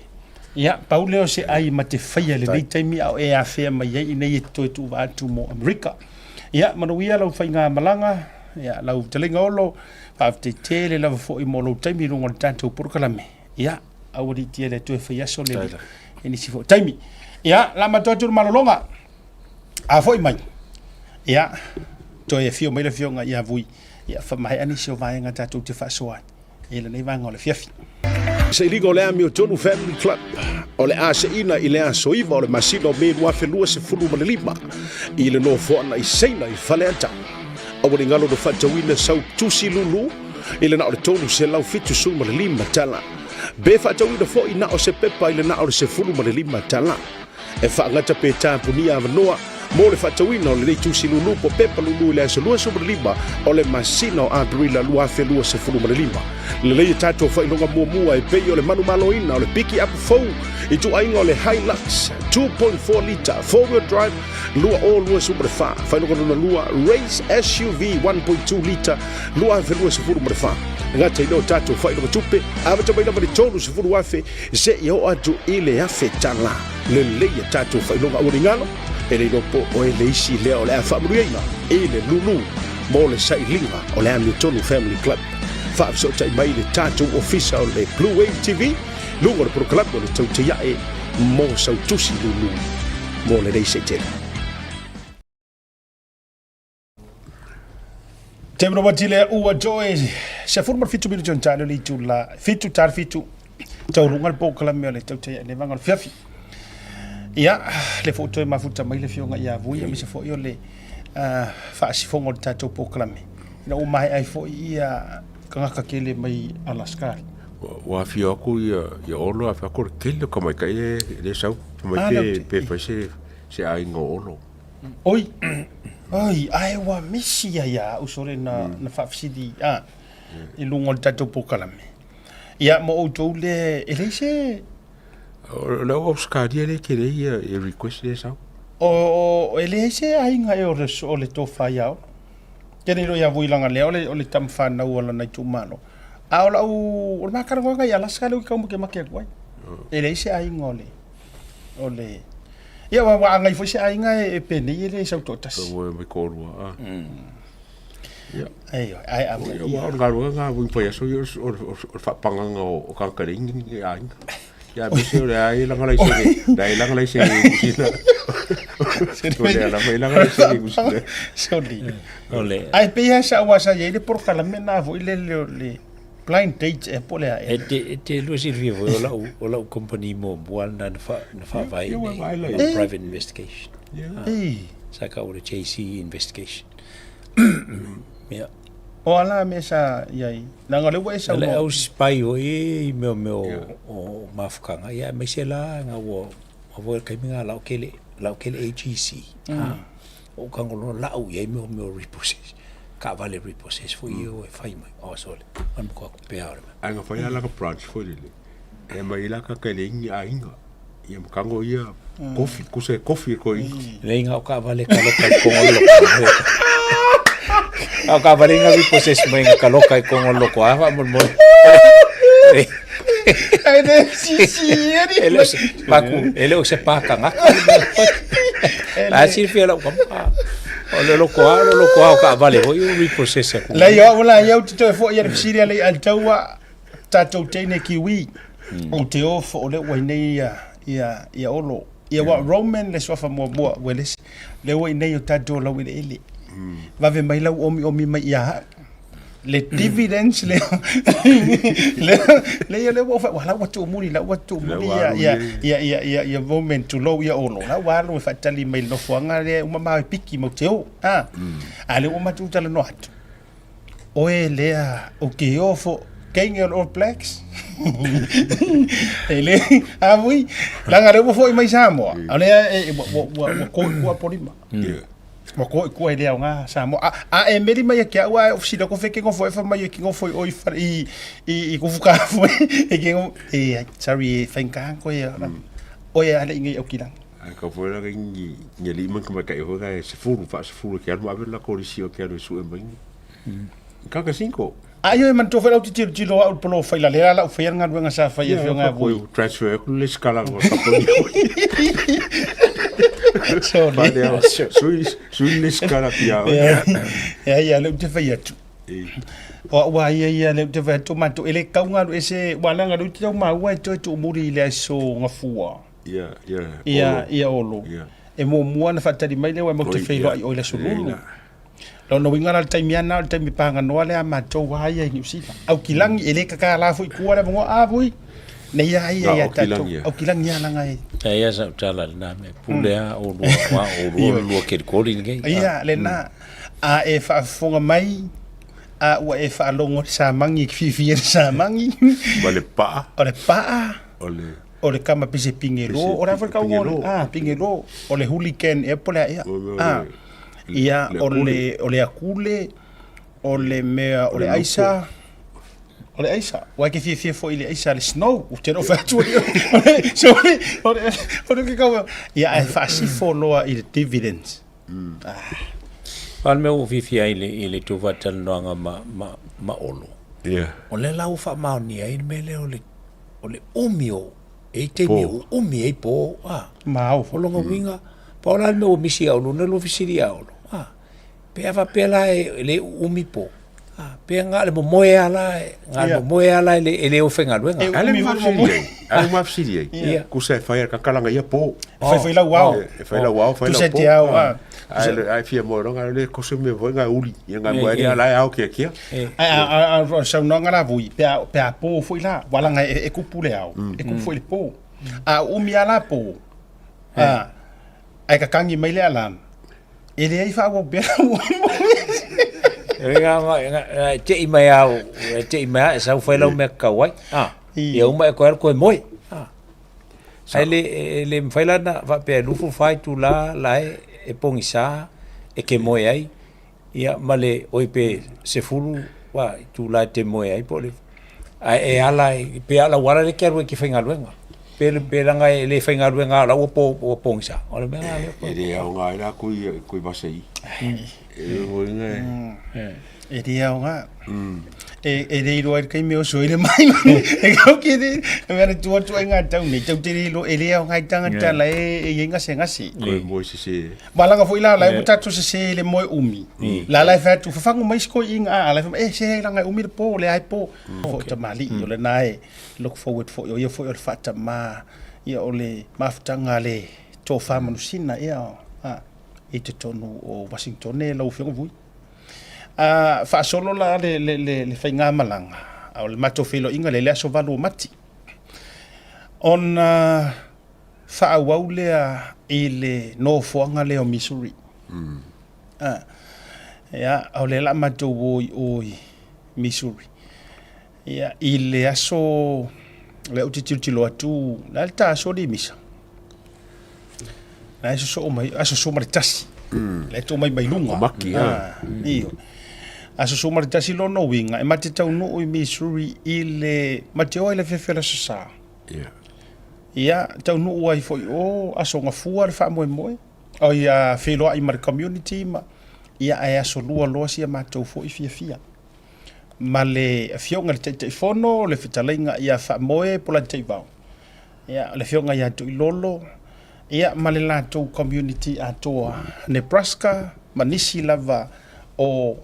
Ia, pau lea o se ai ma te faia i lenei taimi a o e afea mai ai i nei e te toe tuuva atu mo Amerika. Ia, manuia lau faigamalaga, ia, lau fetalaiga Olo, faafetai tele lava foi mo lou taimi i luga o le tatou polokalame. Ia, aua ne i tia le toe fai aso le i nisi foi taimi. Ia, la matou atu le malologa. A foi mai, ia, toe afio mai le afioga ia Vui, ia faamaea nisi o vaega tatou te faasoa ai i lenei vaega o le afiafi. Sailiga o le Amiotonu Family Club o le a seina i le aso 9 o le masina o Me 2025 i le nofoaga i Saina i Faleata. Aua ne i galo na faatauina sau tusi lulu i le na o le $375 tala. Be faatauina foi na o se pepa i le na o le $15 tala. E faagata pe tapunia avanoa mo le faatauina o lenei tusi lulu po pepa lulu i le aso 25 o le masina o Aperila 2025. Lelei e tatou faailoga muamua e pei o le manumaloina o le piki apu fou i ituaiga o le Hilux 2.4 lita four-wheel drive 2024, faailoga lona lua Race SUV 1.2 lita 2024. E gata i lea o tatou faailoga tupe, amata mai lava i le $30,000 seia oo atu i le $1,000. Lelei a tatou faailoga aualigalo, e le iloa po o e le isi lea o le a faamanuiaina i le lulu mo le sailiga o le Amiotonu Family Club. Faafesootai mai i le tatou ofisa o le Blue Wave TV, luga o le polokalame o le Tautaiae mo sau tusi lulu mo lenei seitele. Te manawa tile ua joy 17 minute on talo le itu la fitu tar fitu tauruga le polokalame o le Tautaiae le vaega o le fiafi. Ia, le foi toe mafuta mai le afioga ia Vui aemaise foi o le uh, faasifoga o le tatou polokalame. Ina ua maea ai foi ia tagata tele mai Alaska. Ua afio atu ia, ia Olo, afio atu le tele o tamaitai e le sau. Mai ah, pe, pe fai se, se aiga o Olo. Oi, oi, ae ua misi ia ia au sole na, na faafesili a, i luga o le tatou polokalame. Ia, mo outou le, e leai se... O le Ausetalia le tele ia e request le sau. O, e leai se aiga e o le, o le tofa ia Olo. Ke le iloa ia Vui leaga lea o le, o le tama fanau a lona itumalo. A o lau, o le ma talanoaga i Alaska lea ou te tau makemake atu ai. E leai se aiga o le, o le, ia ua, ua agai foi se aiga e, e penei e le sau toatasi. Ua mai toalua. Ai ai a Ia ua o le galuega lena i fai aso ia o le faapagaga o tagata leai ni aiga. Ia aemaise o lea e laga laisene, lea e laga laisene i Niu Sila. O lea lava e laga laisene i Niu Sila. Soli. Ae pei lava sa aua sa i ai le polokalame lena foi lele o le blind date ea po o le a ea. E te lua silafia foi o lau, o lau company muamua lena na, fa, na faavae i inei, private investigation. Sa kau o le JC investigation. Ia. O a la mea sa i ai? Leaga o lea ua e saunoa. O le au spy foi i mea mea o mafutaga, ia aemaise la ina ua foi le taimi lena la ua tele, la ua tele AGC. Ou tago loa lau i ai mea o repossess, taavale repossess foi ia e fai mai. Oh sole, o le matua pea o le mea. Ae na fai lava lana branch foi lele, e aumai ai la tagata e leai ni aiga, ia ma tago ia kofi, tusa e kofi e toeaina. Leai na o taavale taloka i totonu o le lotoa. A o taavale na repossess mai na taloka i totonu o le lotoa faamolemole. Ai le sisi E le o se paku, e le o se pakagaka le mea fai. La e silafia e lau tama. O le lotoa, o le lotoa o taavale foi ua repossess atu. Leai o au la ia ou te toe foi i le fesili a le Alitaua tatou teine Kiwi ou te ofo o lea ua i nei ia ia ia Olo ia ua Roman le suafa muamua ua le lea ua i nei o tatou laueleele vave mai lau omiomi mai ia au le dividends le le le ia le ua fa la ua tuumuli la ua tuumuli ia ia ia ia ia ia Roman tulou ia Olo la ua alu e faatali mai le nofoaga lea uma ma e piki mau te o a a lea ua matou talanoa atu Oe lea o ke ofo keinge o le All Blacks. E le, a vui, langa lea ua foi mai Samoa. O lea e, ua, ua, ua, ua ko i kua polima. Ua ko i kua i lea o ngā Samoa. A, a e meri mai e ke au a e ofisila ko wheke ngofo e wha mai e ki ngofo i oi whare, i, i, i kufu ka fo e ke ngofo, e, sorry, e whainga koe, oe ale i ngei au ki langi. Ae kau foi la ni ni alii ma ni tamaitai foi la e sefulu faasefulu e ke alu ma ave le latou lisi o ke alu e sue mai ni kaka cinco. A ioe manatua foi lau tilotilo au i le polofaila lea la ou faia le galuega sa fai e Afioga ia Vui. Transfer atu le isi kala o kamupani Sorry. Sui sui le isi kala pia. Ia ia lea ou te fai atu. O au lava ia ia lea ou te fai atu matou e le tatau ona alu ese aua leaga o lea ou te tau maua e toe tuumuli i le aso Gafua. Ia, ia, Ia, Olo. ia Olo. Ia. E muamua ona faatali mai lea aua matou te feiloai i o i le aso Lulu. Lona uiga la o le taimi lava lena o le taimi paganoa lea a matou lava ia i Niu Sila. Aukilagi, e le kakala foi i tua le avanoa, a vui, nei lava ia ia tatou. Aukilagi lava leaga e. E ia sau tala i lena mea, pule lava oulua aua o oulua o le lua kelikoli lenei. Ia, lena. A e faafofoga mai, a ua e faalogo i le samagi e fiafia i le samagi. Ma le paa. O le paa. O le. O le kama pese pingelo, o le a foi le tauga o le, ah, pingelo, o le hooligan ea po o le a ea. Ah, ia, o le, o le akule, o le mea, o le aisa, o le aisa. Ua e ke fiafia foi i le aisa, le snow, ou te le o fai atu ai. Sorry, o le, o le ke kau, ia, ae faasifo loa i le dividends. Ah. O le mea ua fiafia ai i le, i le tou faatalanoaga ma, ma, ma Olo. Yeah. O lea la ua faamaonia ai le mea lea o le o le umi o, e i ai taimi ua umi ai po, a. Ma ao. O lona uiga, pau la le mea ua misi ia Olo, na lua fesili ia Olo, a, pe a faapea la e le uumi po, a, pe na o le momoe lava la, na o le momoe lava la e le o e faigaluega. E umi foi le momoe. A le ma fesili ai, tusa e fai a le tagata laga ia po. E fai foi lau ao. E fai lau ao, fai lau po. Tusa e te ao, a. Ae fia moe loa, le koso mea foi nga uli, ia nga moe ni ala e ao kia kia. Ae a o le saunoaga la vui, pe a pe a po foi la, ua laga e kupu le ao, e kupu foi le po. A umi lava la po, a ae kakagi mai le alarm, e leai faaauau pea lau E te i mai au, e te i mai a e sau fai lau mea kakau ai. A, ia uma e koe alu koe moe. A. Ae le, e le mafai la ona faapea e 24 itula la e, e pogisa e ke moe ai, ia ma le oi pe 10 wa itula e te moe ai po o le, ae e ala i, pe a lau ala lea e te alu ai e te faigaluega. Pe, pe leaga e le faigaluega a o la ua po, ua pogisa. O le mea lena lea. E le aoga ai la kui, kui vasa i. E uiga e. E le aoga. E le iloa ai le taimi e oso ai le mai. E kau ke le, e mea na tu atu ai ngā tau nei, tau te le iloa, e le aoga i tangata la e i ai gasegase. Koe moe sese. Malaga foi la la e ua tatou sese i le moe umi. La la e fai atu, fafagu mai si koiina, a la e fai mai, e se leaga e umi le po, le ai po. Foi tamalii o lena e look forward foi, o ia foi o le faatama, ia o le mafutaga a le tofa manusina, ia, a, i totonu o Wasingtone lau Afioga Vui. A faasolo la le, le, le, le faigamalaga, o le matou feiloaiga lea i le aso 8 o Mati, ona faaauau lea i le nofoaga lea o Missouri. A, ia, o lea la a matou o i o i Missouri. Ia, i le aso, lea ou te tilotilo atu, o le a le ta aso alii Misa? La e sosoo mai, aso 11. La e tuu mai mai luga. O Maki, ha. Io. Aso 11 lona uiga, e ma te taunuu i Missouri i le, ma te o ai i le afiafi o le aso Sa. Ia. Ia, taunuu ai foi i o, aso Gafua le faamoemoe, o ia feiloai ma le community ma, ia ae aso Lua loa si a matou foi fiafia. Ma le afioga i le Taitaifono, le fetalaiga ia Faamoe Polataivao, ia, le afioga ia Tuilolo, ia, ma le latou community atoa, Nebraska ma nisi lava o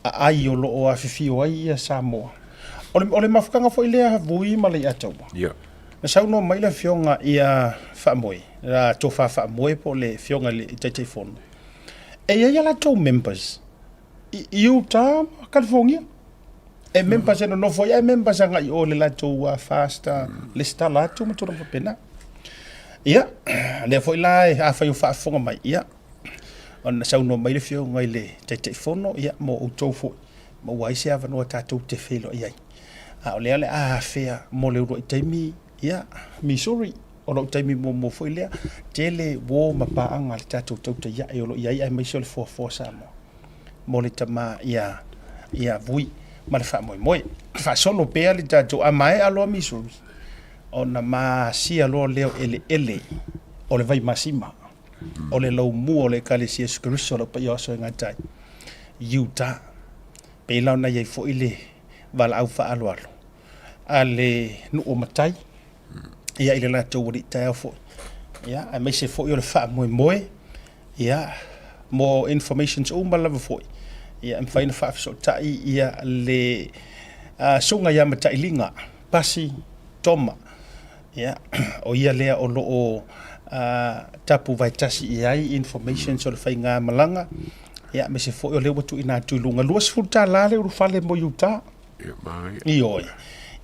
aai o lo o afifio ai ia Samoa. O le, o le mafutaga foi lea Vui ma Leiataua. Ia. Na saunoa mai le afioga ia Faamoe, la Tofa Faamoe po o le afioga i le Taitaifono, e i ai a latou members i Utah ma California. E members e nonofo ai, ae members agai i o i le latou fast lesitala atu ma tulaga faapena. Ia, lea foi la afai o faafofoga mai, ia, ona saunoa mai le afioga i le Taitaifono, ia, mo outou foi, maua ai se avanoa tatou te feiloai ai. A o lea o le a afea mo le uluai taimi, ia, Missouri, o lou taimi muamua foi lea, tele uo ma paaga a le tatou tautai ae o lo o i ai aemaise o le foafoa Samoa mo le tama ia, ia Vui ma le faamoemoe. Faasolo pea le tatou, a maea loa Missouri, ona masia loa lea o eleele o le Vaimasima, o le laumua o le Ekalesia Iesu Keriso o lau paia o aso e gata ai, Utah. Pei la ona i ai foi le valaau faaaloalo a le nuu o matai, ia i le latou alii taeao foi, ia, aemaise foi o le faamoemoe, ia, mo informations uma lava foi, ia, e mafai ona faafesootai ia le susuga ia Matailiga Pasi Toma, ia, o ia lea o lo o tapuvaetasi i ai informations o le faigamalaga, ia, aemaise foi o lea ua tuuina atu i luga, $20 le ulufale mo Utah. Ioe.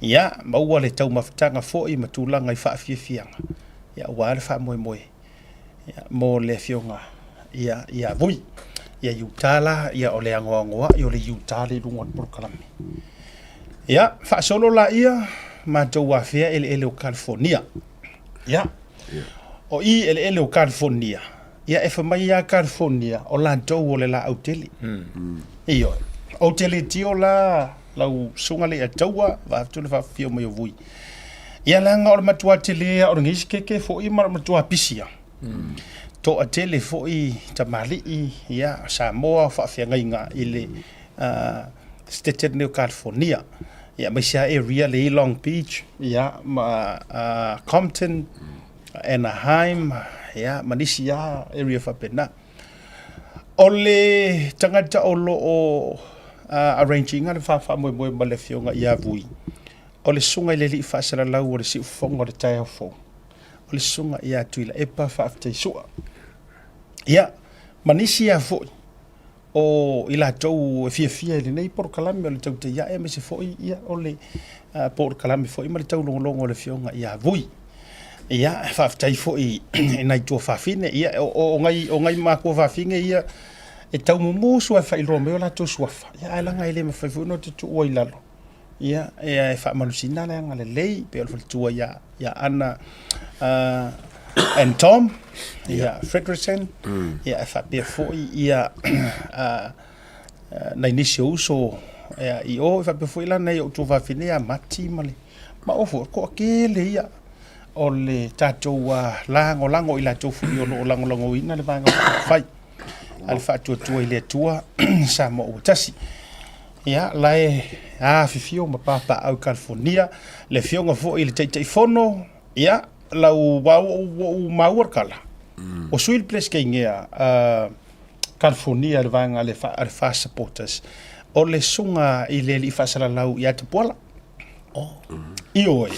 Ia, maua le taumafataga foi ma tulaga i faafiafiaga, ia, aua le faamoemoe ia, mo le afioga ia, ia Vui. Ia Utah la, ia o le anoanoai o le Utah le i luga o le polokalame. Ia, faasolo laia, matou afea eleele o California. Ia, o i eleele o California, ia e fai mai ia California, o latou o le laau tele. Ioe. Ou te le tio la lau susuga Leiataua, vaeatu le faafifio mai o Vui. Ia leaga o le matua tele lava o lenei sikeke foi ma le matua pisi lava. Toatele foi tamalii ia Samoa o faafeagaiga i le Setete lenei o California. Ia aemaise lava area lea i Long Beach ia ma Compton, Anaheim ia ma nisi lava area faapena. O le tagata o lo o arrange ina le faamoemoe ma le afioga ia Vui, o le susuga i le alii faasalalau o le siufofoga o le taeao fou, o le susuga ia Tuilaepa Faafetaisua. Ia, ma nisi lava foi o i latou e fiafia i lenei polokalame o le tautai ae aemaise foi ia, o le polokalame foi ma le taulogologo o le afioga ia Vui. Ia, faafetai foi i nai tuafafine, ia, o nai, o nai matua fafine ia e tau mumusu ae faailoa mai o latou suafa, ia, ae leaga e le mafai foi ona tutuua i lalo, ia, e faamalusina le agalelei, pei o le faletua ia, ia Anna and Tom, ia, Fredrickson, ia, e faapea foi ia nai nisi o uso ia, i o, e faapea foi la nai ou tuafafine ia Mati ma le, ma o foi, o le toatele ia o le tatou lagolago i latou foi o lo o lagolagoina le Vaega Faaupufai. A le faatuatua i le Atua Samoa ua tasi. Ia, la e afifio ma papaaao i Kalifonia le afioga foi i le Taitaifono, ia, lau, ua ou maua le tala, ua sui le Peresetene a Kalifonia i le vaega a le FAST Supporters, o le susuga i le alii faasalalau ia Tapuala. Oh. Ioe.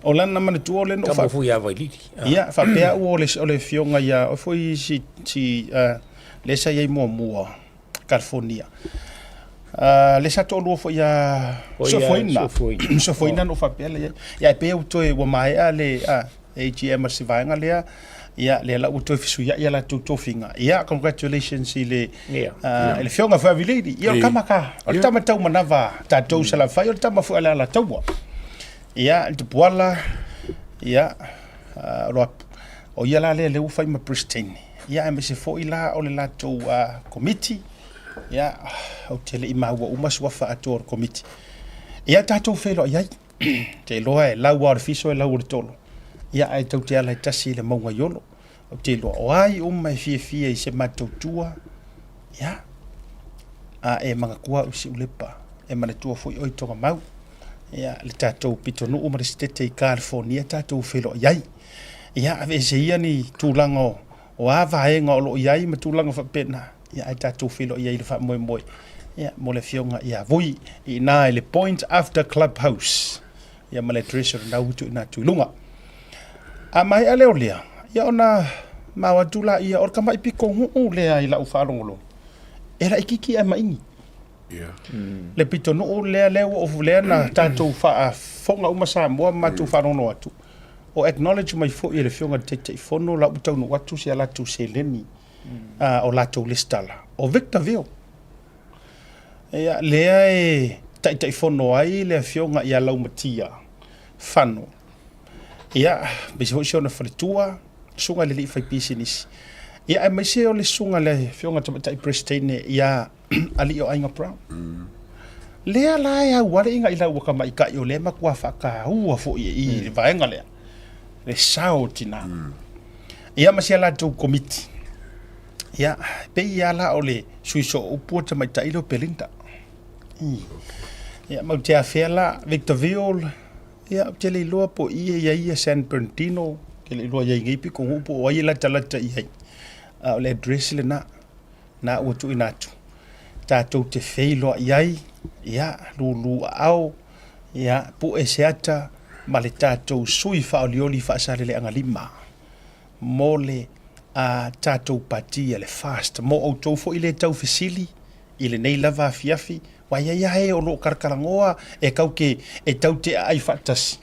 O lana manatua o lea na ou fa... foi ia Vailili. Ia, faapea au o le, o le afioga ia, o foi si, si uh, lea sa i ai muamua, California. Uh, le sa toalua foi ia Sofoina. Sofoina na ou faapea la i ai. Ia, e pei ua toe, ua maea le uh, AGM a se vaega lea, ia, lea la ua toe fesuiai a latou tofiga. Ia, congratulations i le, yeah. uh, i le afioga foi a Vilili. Ia, o le tama ka, o le tama taumanava tatou mm. Salafai, o le tama foi a le Alataua. Ia, le Tupuala, ia, uh, o, o ia la lea lea ua fai ma President. Ia, aemaise foi la o le latou uh, komiti. Ia, ou te le i maua uma suafa atoa o le komiti. Ia, tatou feiloai ai. Te iloa e lau lava o le fiso e lau o le tolo. Ia ae tou te ala e tasi i le mauga i Olo. Ou te iloa o ai uma e fiafia i se matou tua, ia, a e manatua au i Siulepa, e manatua foi oe i Togamau. Ia, le tatou pitonuu ma le sitete i California tatou feiloai ai. Ia, aveese ia ni tulaga o, o a vaega o lo o i ai ma tulaga faapena, ia ae tatou feiloai ai i le faamoemoe ia mo le afioga ia Vui i ina i le Point After Club House ia ma le address o lena ua tuuina atu i luga. A maea lea o lea, ia ona mao atu laia o le tama'i pitonuu lea i lau faalogologo e laitiiti ae maini. Yeah. Le pitonuu lea lea ua ou lea na tatou faafofoga uma Samoa ma matou faalogologo atu, o acknowledge mai foi e le afioga i le Taitaifono la ua taunuu atu si a latou seleni o latou lesitala, o Victorville. Ia, lea e Taitaifono ai le afioga ia Laumatia Fano. Ia, aemaise foi si ona faletua, susuga i le alii faipisinisi. Ia, aemaise o le susuga i le afioga i le Tamaitai Peresetene ia Alii o Aiga Brown. Lea la e auale i lau ua tamaitai o lea e matua faataua foi e i i le vaega lea, le sao o tina. Ia ma si a latou komiti. Ia, e pei lava la o le sui sooupu o le tamaitai lea o Belinda. Ia, ma ou te afea la, Victorville, ia, ou te le iloa po o i e i ai ia San Bernardino, ou te le iloa i ai nei pitonuu po o ai e latalata i ai, a o le address lena, na ua tuuina atu, tatou te feiloai ai, ia, lulu aao, ia, pue se ata ma le tatou sui faaolioli Faasaleleaga 5 mo le a tatou pati a le FAST. Mo outou foi le tau fesili i lenei lava afiafi, aua e i ai lava e o lo o talatalanoa e tau te, e tau te aai faatasi,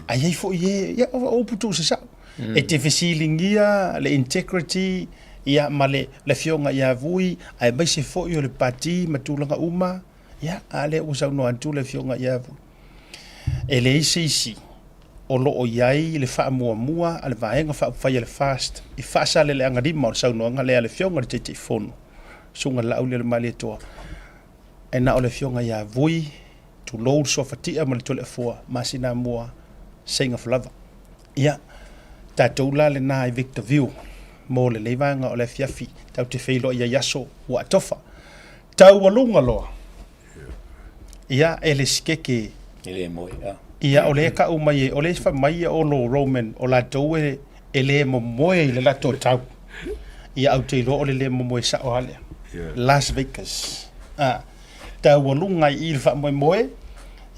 ae i ai foi e, ia, o upu tuusasao, e te fesiligia le integrity, ia, ma le, le afioga ia Vui, aemaise foi o le pati ma tulaga uma, ia, a lea ua saunoa atu le afioga ia Vui. E leai se isi o lo o i ai le faamuamua a le Vaega Faaupufai a le FAST i Faasaleleaga 5 o le saunoaga lea a le Afioga i le Taitaifono, Susuga Laaulialemalietoa, e na o le Afioga ia Vui, tulou le Suafatia ma le Toleafoa, Masinamua, Seingafolava. Ia, tatou la lena i Victorville mo lenei vaega o le afiafi, tatou te feiloai ai aso ua atofa. Taualuga loa! Ia, e le sikeke. E le moe, a. Ia, o lea e tau mai e, o lea e fai mai Olo Roman, o latou e, e le momoe i le latou tau. Ia, ou te iloa o le le momoe sao lava lea. Las Vegas. A, taualuga i i le faamoemoe,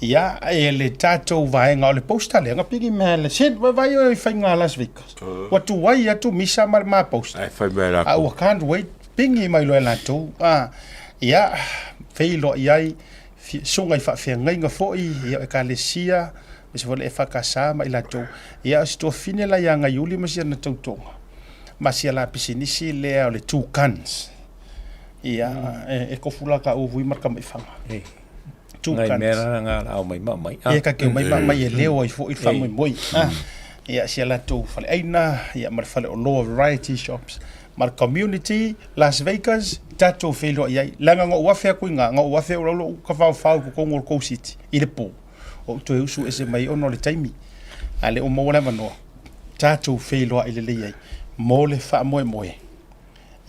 ia, e le tatou vaega o le poster lea, na pigi mea le send, vaai oe i faiga a Las Vegas. Ua tuai atu misa ma le ma poster. Ae fai mai e latou. A ua can't wait Pigi mai loa e latou, a, ia, feiloai ai, susuga i faafeagaiga foi, ia, o Ekalesia, aemaise foi le EFKS ma i latou. Ia, o si tuafafine la ia Gaiuli ma si ana tautoga, ma si ala pisinisi lea o le Two Guns. Ia, e, e kofu la ka uvui ma le tamaifaga. Two Ngai mea la nga la au mai ma mai. Ia ka ke mai ma mai e leo ai foi le faamoemoe. Ia si a latou faleaina, ia ma le faleoloa variety shops ma le community Las Vegas tatou feiloai ai. Leaga na ou afe atu i ina, na ou afe au lou tafaofao i totonu o le tou city i le po, ou toe usu ese mai ona o le taimi, a le o maua le avanoa tatou feiloai lelei ai mo le faamoemoe.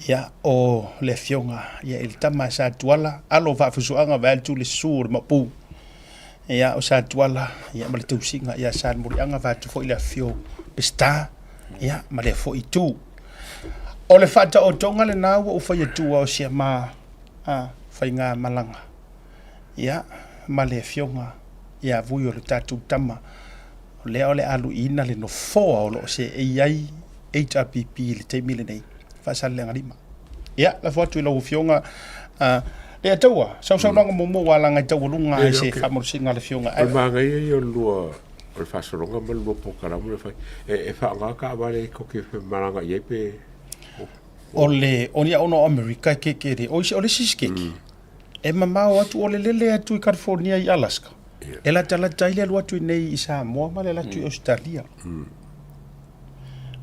Ia, o le afioga ia i le tama a Satuala, alo o Vaafusuaga vaeatu le susu o le Maopu. Ia, o Satuala ia ma le tausiga ia Salemuliaga vaeatu foi le afifio o Peseta ia ma lea foi itu. O le faataotoga lena ua ou fai atua o si ama a faigamalaga ia ma le afioga ia Vui o le tatou tama o lea o le a luiina le nofoa o lo o seei ai HRPP i le taimi lenei, Faasaleleaga 5. Ia, lafo atu i lau Afioga Leiataua, sau saunoaga muamua ua alaga i taualuga ai se faamalosiga a le Afioga. O le manaia ia o le lua o le faasologa ma le lua polokalame le fai. E faaaoga taavale tou te malaga i ai pe O le o ni ona o Amerika e keke le o isi o le isi keke. E mamao atu o le lele atu i California i Alaska. E latalata ai le alu atu i nei i Samoa ma le alu atu i Ausetalia.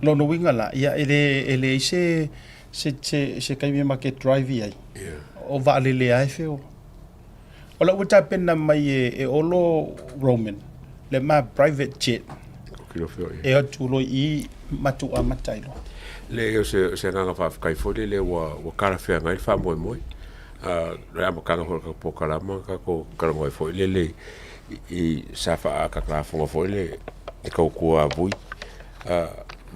Lona uiga la, ia e le e leai se se se se taimi e ma te drive i ai. O vaalele lava e feola. O lau ua tapena mai e, e Olo Roman le ma private jet e atu loa i i matou amata ai loa. Leai, o se, o se agaga faafetai foi lele ua, ua talafeagai le faamoemoe. Uh, le amataga foi o le tatou polokalama na tatou talanoa ai foi lele i, i sa faaatalafoga foi le, le tautua a Vui. Uh,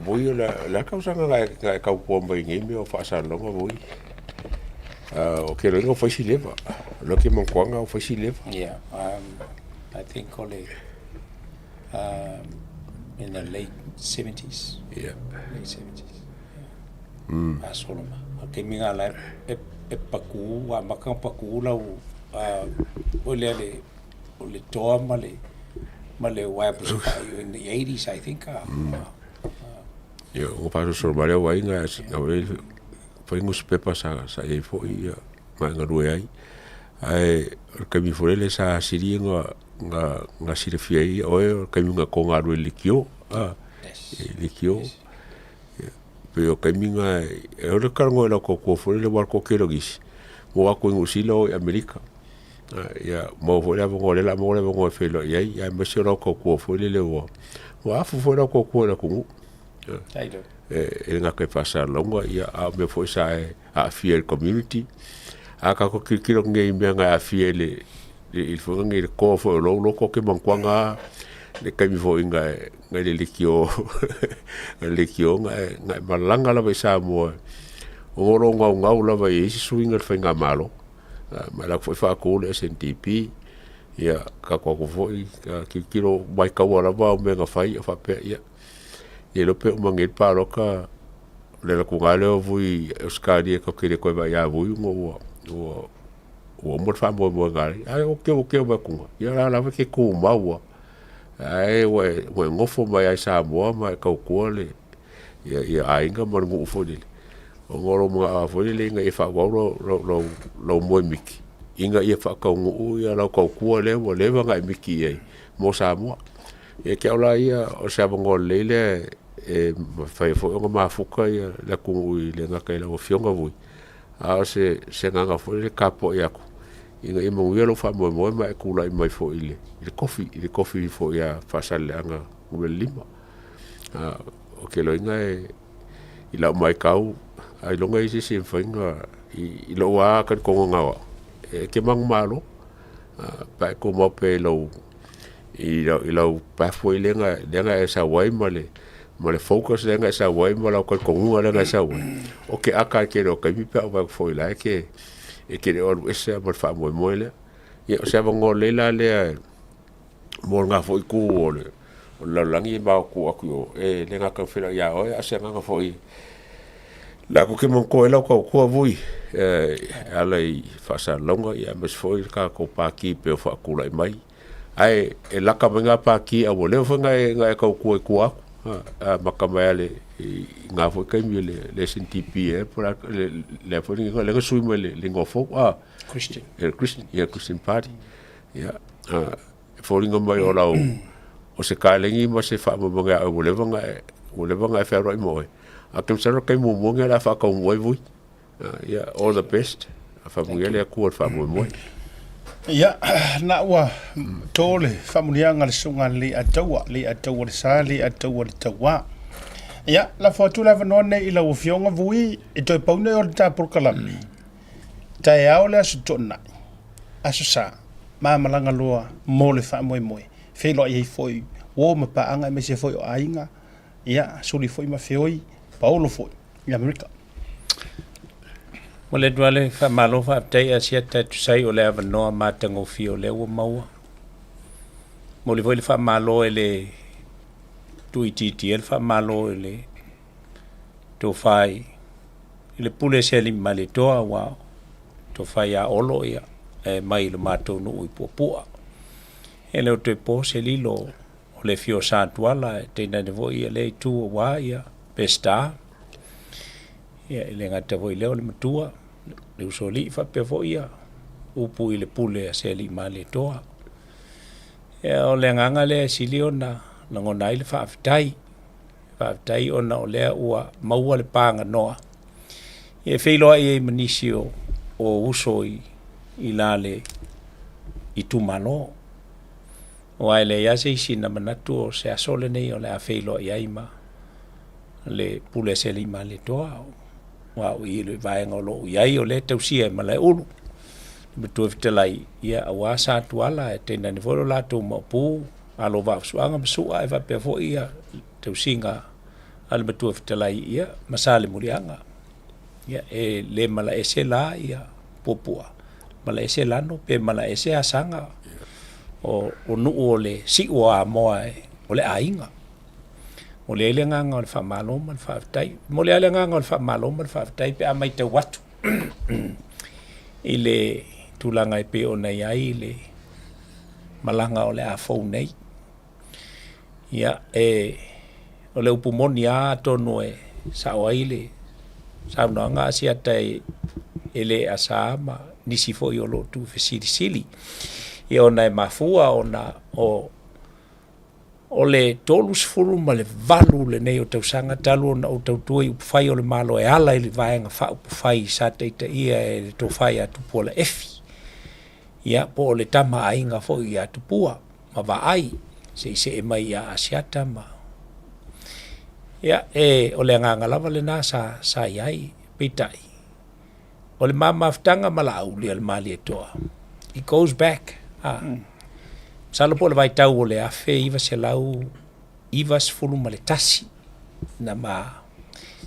Vui o le, le a tausaga na e, na e tautua mai nei mea o faasalalauga Vui? Uh, o ke loina o fai si leva. O lea ke mantuaga o fai si leva. Yeah, I think o le in the late 70s. Yeah. Late 70s. Yeah. A solo ma. O ke minga la e, e paku, a maka paku lau, o le le, o le toa ma le, ma le uaea pusapa'i in the 80s, I think. Ia, o faasolosolo mai lea ua aiga, fai nusipepa sa, sa i ai foi ia, ma e galue ai. Ae o le taimi foi lele sa sili ona na, na silafia ai oe o le taimi na tou galue i le leitio, a, i le leitio. Ia, pei o taimi na e ono talanoa i lau tautua foi lele aua o le toatele o nisi, ua o atu i Niu Sila o i Amerika. Ia, maua foi le avanoa o lea o le a maua le avanoa e feiloai ai, aemaise o lau tautua foi lele ua, ua afu foi lau tautua i le atunuu. E le gata i faasalalauga, ia, a o mea foi sa e aafia i le community. A tatou tilotilo atu nei i mea na aafia i le i le foi nei le toa foi o lou loto ke mantuaga lava le taimi foi na na i le leitio na le leitio na e na e malaga lava i Samoa ona o lou gaugau lava i isi suiga i le faigamalo. Ma e alu atu foi faatu le SNDP, ia tatou o atu foi tilotilo maitaua lava au mea na fai o faapea, ia le iloa pe uma nei le palota o le alu atu lava lea o Vui i Ausetalia tatou te le toe vaai ia Vui ona ua ua ua uma le faamoemoega a alii. Ae ou te ou te vaai atu, ia o la lava e te tumau lava. Ae ua e ua e nofo mai lava i Samoa ma e tautua le ia ia aiga ma le nuu foi lele, ona o lou manao lava foi lele ina ia faaauau lou lou lou lou moe miti ina ia faataunuu ia lau tautua lea ua leva ona e miti i ai mo Samoa. Ia te au la ia, o se avanoa lelei lea e mafai ai foi ona mafuta ia le atunuu i le gata i lau Afioga Vui, a o se se agaga foi lele e tapuai atu ina ia manuia lou faamoemoe ma e tulai mai foi i le i le kofi, i le kofi foi a Faasaleleaga 5. Ou te iloaina e i lau matau, ailoga e i ai se isi e mafai ona i lou lava talitonuga o au, e te manumalo pe a e tumau pea i lou i lau pathway lea na, lea na e sau ai ma le ma le focus lea na e sau ai ma lau talitonuga lea na e sau ai. O ke aka i le tele o taimi pe a ou vaai atu foi la e te e te le o alu ese lava ma le faamoemoe lea. Ia o se avanoa lelei la lea mo lena foi itu o le o le lalolagi ma o tuu atu i o e le gata i feiloai ia oe a o se agaga foi latou te manatua ai lau tautua Vui e ala i faasalalauga aemaise foi le tatou Pati pei o faatulai mai. Ae e laka mai ngā pāti a ua leva foi na e, na e tautua i tua atu. A maka mai ale i ngā foi taimi le, le SNDP e, po la, le, le foi le, le sui mai le, le ingoa fou. A, Christian. E, Christian, yeah, Christian Party. Yeah. A, e foliga mai o lau, o se kalegi ma se whaamamaga a ua leva na e, ua leva na e whearoai mo oe. A ke msaro kai muamua ngia la whakaumua ai vui. Yeah, all the best. Faamanuia le Atua i le faamoemoe. Ia, na ua to le faamuniaga le susuga a le Leiataua, Leiataua le sa, Leiataua le tauā. Ia, lafo atu le avanoa lenei i lau Afioga Vui e toe pau nei o le ta polokalame. Taeao le Aso Toonai, Aso Sa, ma malaga loa mo le faamoemoe. Feiloai ai foi uo ma paaga aemaise foi o aiga, ia, suli foi ma feoi, paolo foi i Amerika. Momoli atu lava le faamalo faafetai Asiata e tusa ai o le avanoa matagofie o lea ua maua. Momoli foi le faamalo e le tuuitiitia le faamalo i le tofa i le pule a Sealiimalietoa aua o le tofa ia Olo ia e mai i le matou nuu i Puapua. E le o toe po se lilo o le afio o Satuala e tainane foi ia lea itu aua ia Peseta. Ia e le gata foi i lea o le matua, le usoalii faapea foi ia upu i le pule a Sealiimalietoa. Ia o le agaga lea e sili ona lagona ai le faafetai, faafetai ona o lea ua maua le paganoa e feiloai ai ma nisi o uso i la le itumalo. Aua e leai lava se isi na manatu o se aso lenei o le a feiloai ai ma le pule a Sealiimalietoa. Aua o i le vaega o lo o i ai o lea e tausia e Malaeulu, le Matua Fetalai, ia aua Satuala ae tainane foi lo latou Maopu, Alo o Vaafusuaga ma Sua ae faapea foi ia tausiga a le Matua Fetalai ia ma Salemuliaga. Ia e le malaese la ia Puapua, malaese Lano pe malaese Asaga o nuu o le siu o Amoa o le aiga. Momoli ai le agaga o le faamalo ma le faafetai. Momoli lava le agaga o le faamalo ma le faafetai pe a matau atu i le tulaga e pei ona i ai le malaga o le a fou nei. Ia, e, o le upu moni lava atonu e sao ai le saunoaga a Asiata e le asa ma nisi foi o lo o tuufesilisili, ia ona e mafua ona o O le 38 lenei o tausaga talu ona ou tautua i upufai o le Malo e ala i le Vaega Faaupufai sa taitaia e le Tofa ia Tupuola Efi, ia po o le Tama a Aiga foi ia Tupua ma Vaai se i see mai ia Asiata ma ia e o le agaga lava lena sa sa i ai. Peitai, o le ma mafutaga ma Laauli a le Malietoa, it goes back, a. Masalo po o le vaitau o le 1991 na ma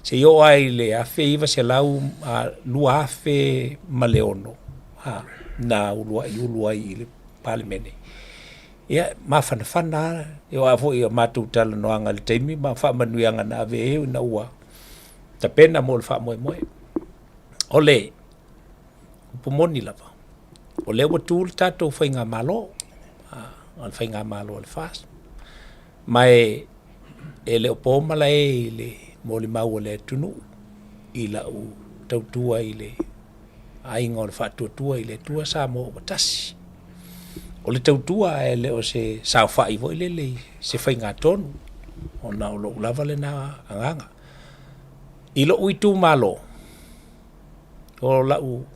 se i oo ai i le 1900, 2006, a, na uluai ulu ai i le Palemene. Ia, mafanafana lava, e oo lava foi i a matou talanoaga i le taimi ma faamanuiaga na ave ai ina ua tapena mo le faamoemoe. O le upu moni lava, o lea ua tu le tatou faigamalo, o le faigamalo a le FAST. Ma e, e le o po malae i le molimau a le atunuu i lau tautua i le aiga o le Faatuatua i le Atua Samoa ua tasi. O le tautua e le o se saofai foi lele i se faigatonu, ona o lou lava lena agaga. I lou itumalo, o lau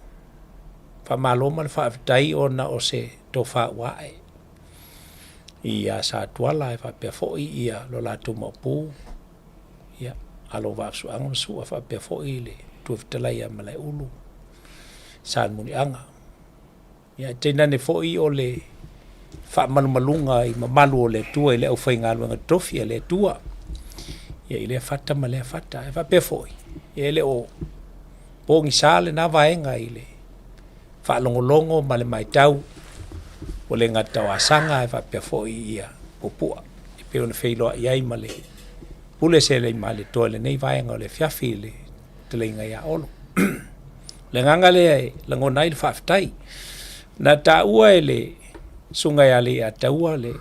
faamalo ma le faafetai ona o se tofa ua ae ia Satuala e faapea foi ia lo latou Maopu, ia Alo o Vaafusuaga ma Sua faapea foi le Matua Fetalai ia Malaeulu, Salemuliaga. Ia tainane foi o le faamalumaluga i mamalu o le Atua i le aufaigaluega totofi a le Atua, ia i lea fata ma lea fata. Ae faapea foi, ia e le o pogisa lena vaega i le faalogologo ma le matau ua le gata o Asaga ae faapea foi ia Puapua e pei ona feiloai ai ma le Pule Seleimalietoa i lenei vaega o le afiafi i le fetalaiga ia Olo. O le agaga lea e lagona ai le faafetai. Na taua e le Susuga ia Leiataua le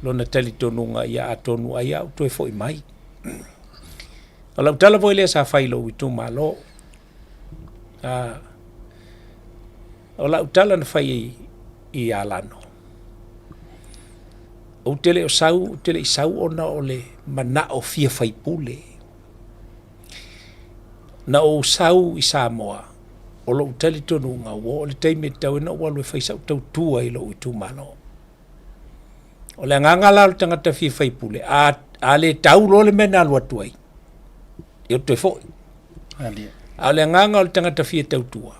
lona talitonuga ia atonu ai a ou toe foi mai. O lau tala foi lea sa fai i lou itumalo. O lau tala na fai i Alano, ou te le o sau, ou te le i sau ona o le manao fia faipule. Na ou sau i Samoa, o lou talitonuga ua oo i le taimi e tatau ai ona ou alu e fai sau tautua i lou itumalo. O le agaga la o le tagata fia faipule, a le tau loa le mea na alu atu ai, Ia toe foi. A o le agaga o le tagata fia tautua,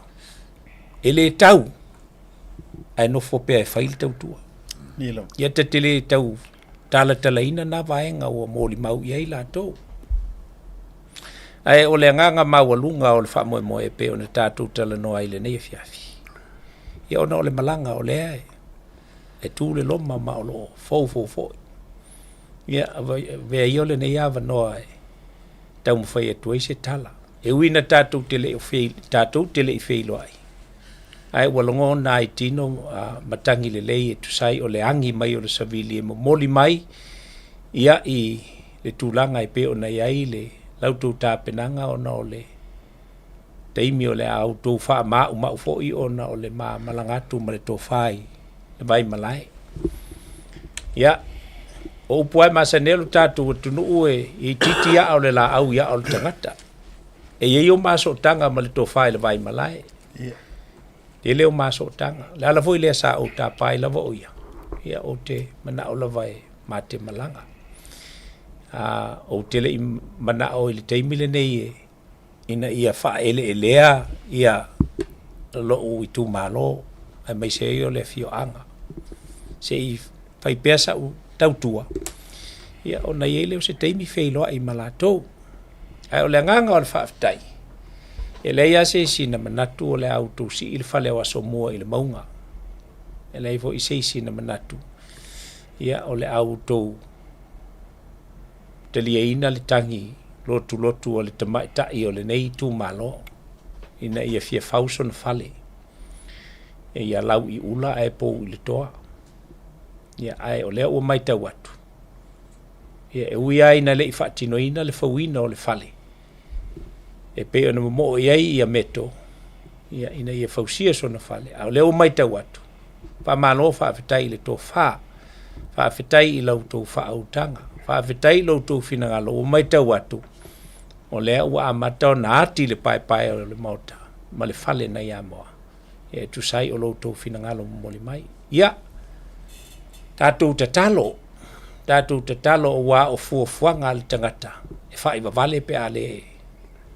e le tau, ae nofo pea e fai le tautua. Ia ta te le tau talatalaina na vaega ua molimau i ai latou. Ae o le agaga maualuga o le faamoemoe e pei ona tatou talanoa ai i lenei afiafi, ia ona o le malaga o lea e tu le loma ma o lo o foufou foi. Ia, avea ia lenei avanoa e taumafai atu ai se tala. E ui ina tatou te le i, tatou te le i feiloai, ae ua lagona ai tino matagi lelei e tusa ai o le agi mai o le savili e momoli mai ia i le tulaga e pei ona i ai le la outou tapenaga ona o le taimi o le a outou faamaumau foi ona o le ma malaga atu ma le tofa i le Vaimalae. Ia, o upu lava e masani ai lo tatou atunuu e itiiti aa o le laau i aa o le tagata. E i ai o ma sootaga ma le tofa i le Vaimalae. Tele o ma sootaga. O le ala foi lea sa ou tapa ai lava o ia, ia ou te manao lava e ma te malaga. Ou te le i manao i le taimi lenei e ina ia faaeleelea ia lou itumalo aemaise ai o le afioaga. Se i fai pea sau tautua, ia ona i ai lea o se taimi feiloai ma latou. Ae o le agaga o le faafetai, e leai lava se isi na manatu o le a outou sii le fale o Asomua i le mauga. E leai foi se isi na manatu, ia o le a outou taliaina le tagi lotulotu a le tamaitai o lenei itumalo ina ia fia fau sona fale e ia lau i ula ae pou i le toa. Ia, ae o lea ua matau atu, ia, e ui lava ina le i faatinoina le fauina o le fale e pei ona momoo i ai ia meto, ia, ina ia fausia sona fale, a o lea ua matau atu, Faamalo faafetai i le tofa, faafetai i la outou faautaga, faafetai i lo outou finagalo ua matau atu o lea ua amata ona ati le paepae o le Maota ma le fale nai Amoa e tusa ai o lo outou finagalo momoli mai. Ia, tatou tatalo, tatou tatalo aua o fuafuaga a le tagata e faivavale pe a le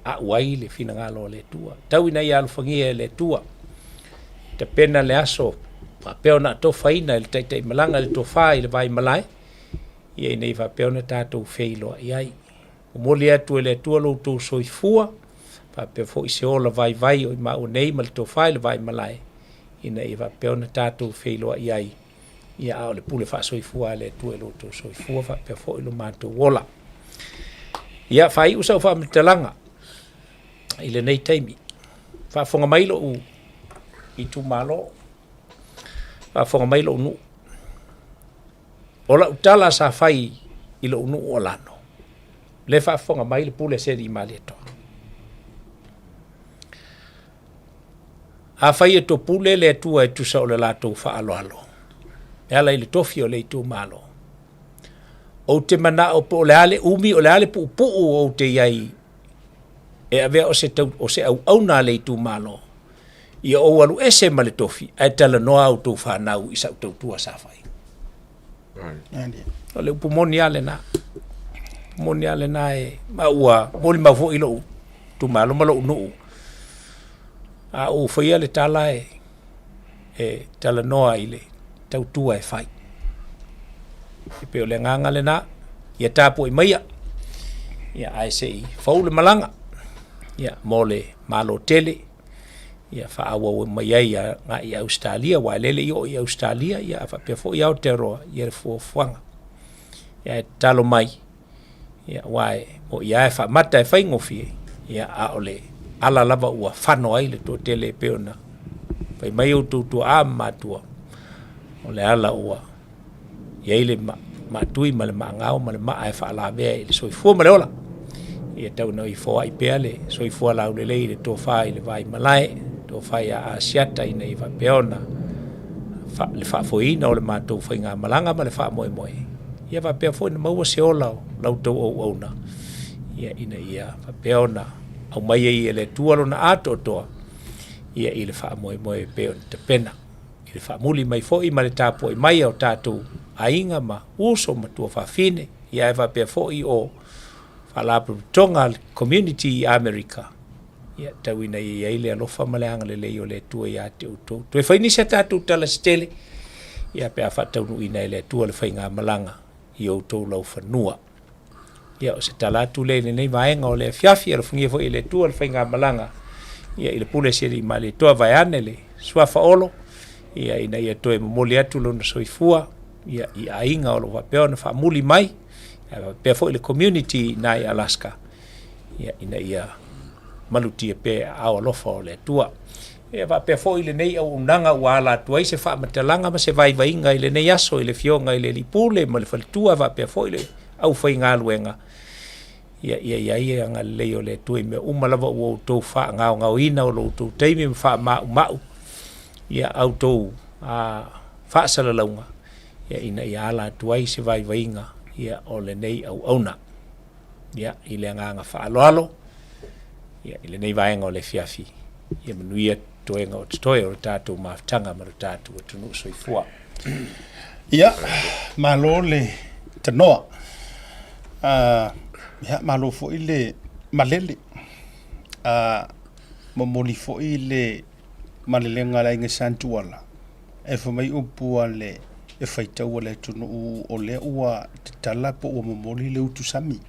a'u ai le finagalo o le Atua. Tau ina ia alofagia e le Atua, tapena le aso faapea ona atofaina e le Taitaimalaga i le tofa i le Vaimalae, ia ina ia faapea ona tatou feiloai ai. Momoli atu e le Atua lo outou soifua, faapea foi se ola vaivai o i maua nei ma le tofa i le Vaimalae, ina ia faapea ona tatou feiloai ai, ia a o le pule faasoifua a le Atua i lo outou soifua faapea foi lo matou ola. Ia, faaiu sau faamatalaga i lenei taimi. Faafofoga mai lou itumalo, faafofoga mai lou nuu. O lau tala sa fai i lou nuu o Lano, lea faafofoga mai le pule a Seli Malietoa. Afai e topule le Atua e tusa o le latou faaaloalo, e ala i le tofi o le itumalo, ou te manao po o le a le umi, o le a le puupuu ou te i ai e avea o se, tau, o se auauna a le itumalo, ia ou alu ese ma le tofi, ae talanoa a outou fanau i sau tautua sa fai. O le upu moni lava lena. Upu moni lava lena e, ma ua molimau foi lou itumalo ma lou nuu. A ou faia le tala e, e talanoa i le tautua e fai. E pei o le agaga lena, ia tapuai maia, ia ae se i fou le malaga, ia mo le Malo tele, ia faaauau mai ai agai i Ausetalia, aua e lele i oo i Ausetalia, ia a faapea foi Aotearoa, ia le fuafuaga. Ia ae tatalo mai, ia aua e moni lava e faamata e faigofie, ia a o le ala lava ua fano ai le toatele e pei ona fai mai outou tuaa ma matua, o le ala ua i ai le maatui ma le maagao ma le maa e faalavea i le soifua ma le ola. Ia tau ina foai pea le soifua laulelei i le tofa i le Vaimalae, tofa ia Asiata ina ia faapea ona le faafoeina o le matou faigamalaga ma le faamoemoe. Ia faapea foi ona maua se ola o la outou auauna, ia ina ia faapea ona aumai ai e le Atua lona atoatoa ia i le faamoemoe e pei ona tapena. I le faamuli mai foi ma le tapuai mai a o tatou aiga ma uso ma tuafafine, ia ae faapea foi o. Faalapotopotoga a le Community i Amerika, ia tau ina ia i ai le alofa ma le agalelei o le Atua ia te outou. Toe fai nisi a tatou tala se tele, ia pe a faataunuuina e le Atua le faigamalaga i outou laufanua. Ia o se tala atu lea i lenei vaega o le afiafi, alofagia foi e le Atua le faigamalaga ia i le pule a si alii Malietoa vaeane le suafa Olo, ia ina ia toe momoli atu lona soifua ia i aiga o lo o faapea ona faamuli mai, ae faapea foi le community i ina i Alaska, ia ina ia malutia pea i aao alofa o le Atua. Ia faapea foi lenei auaunaga ua ala atu ai se faamatalaga ma se vaivaiga i lenei aso i le Afioga i le Alii Pule ma le faletua faapea foi le aufaigaluega, ia ia i ai le agalelei o le Atua i mea uma lava ua outou faagaogaoina o lo outou taimi ma faamaumau ia a outou faasalalauga ia ina ia ala atu ai se vaivaiga ia o lenei auauna. Ia, i le agaga faaaloalo, ia, i lenei vaega o le afiafi, ia manuia toega o totoe o le tatou mafutaga ma le tatou atunuu soifua. Ia, malo le tanoa. Uh, ia, malo foi le malele. Uh, momoli foi le malelega a le aiga Santuala e fai mai upu a le e faitau a le atunuu o lea ua tatala po ua momoli le utu sami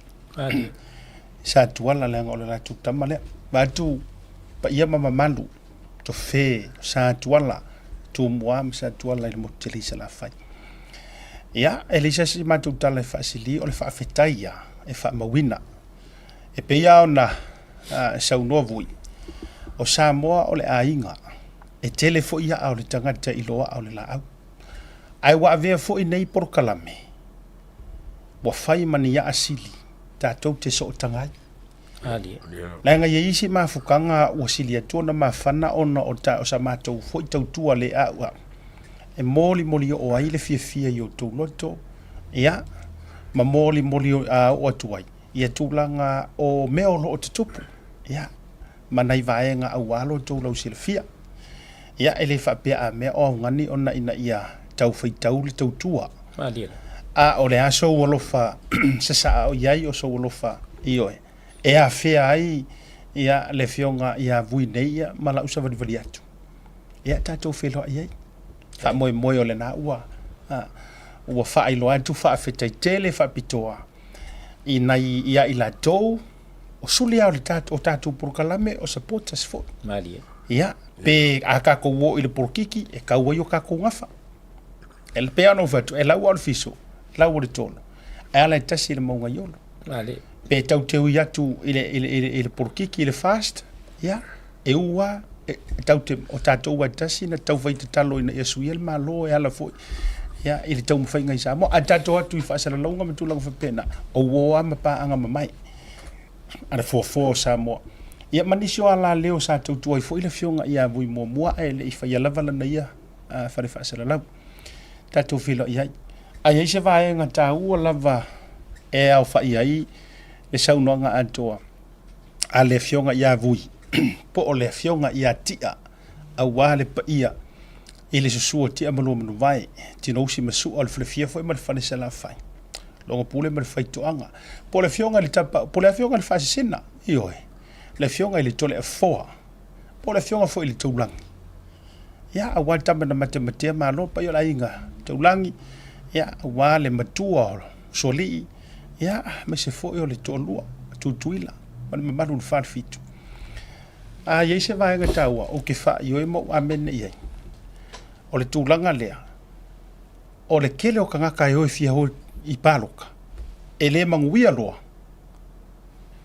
sa Tuala leaga o le latou tama lea. Vaeatu paia ma mamalu tofe sa Tuala, Tumua ma sa Tuala i le motu tele i Salafai. Ia, e leai se isi matou tala e faasili o le faafetai ia e faamauina. E pei lava ona saunoa Vui, o Samoa o le aiga, e tele foi aa o le tagata i lo aa o le laau. Ae ua avea foi nei polokalame ua fai ma ni aa sili tatou te sootaga ai. Leaga e i ai isi mafukaga ua sili atu ona mafana ona o ta o sa matou foi tautua le au au e molimoli oo ai le fiafia i outou loto, ia, ma molimoli oo atu ai ia tulaga o mea o lo o tutupu, ia, ma nai vaega aua lo outou lausilafia. Ia, e le faapea a mea o augani ona ina ia tau faitau le tautua. Malie. A o le a sou alofa sasaa o i ai o sou alofa, ioe, e afea ai ia le Afioga ia Vui nei ia ma lau savalivali atu. Ia tatou feiloai ai. Faamoemoe o lena ua a, ua faailoa atu faafetai tele faapitoa i nai ia i latou o suli lava o le tatou, o tatou polokalame o supporters foi. Malie. Ia, pe a tatou o i le polokiki, e tau ai o tatou gafa. E pei lava ona ou fai atu, e lau lava o le fiso, lau o le tolo, ae ala e tasi i le mauga i Olo. Malie. Pe tau te ui atu i le, i le, i le, i le polokiki i le fast, ia, e u lava, e, tau te, o tatou lava e tasi na tau fai tatalo ina ia suia le Malo e ala foi ia, i le taumafaiga i Samoa. Ae tatou atu i faasalalauga ma tulaga faapena, o uo lava ma paaga mamae a le foafoa o Samoa. Ia ma nisi o alaleo sa tautua ai foi le Afioga ia Vui muamua ae le i faia lava lana ia fale faasalalau. Tatou feiloai ai. A i ai se vaega taua lava e aofai ai le saunoaga atoa a le Afioga ia Vui po o le Afioga ia Tia aua le paia i le susu o Tia ma Luamanuvae, Tinousi ma Sua o le Falefia foi ma le Fale Salafai, Logopule ma le Faitoaga, po o le Afioga i le Tapaau, po o le Afioga i le Faasisina, ioe, le Afioga i le Toleafoa, po o le Afioga foi i le Taulagi. Ia, aua le tama na matematea malo, paia o le aiga Taulagi, ia, aua le matua o Sualii, ia, aemaise foi o le toalua, Tutuila, ma le mamalu o le Falefitu. A i ai se vaega taua ou te faaioi ma ou amene i ai, o le tulaga lea, o le tele o tagata e o e fia o i paloka, e le manuia loa,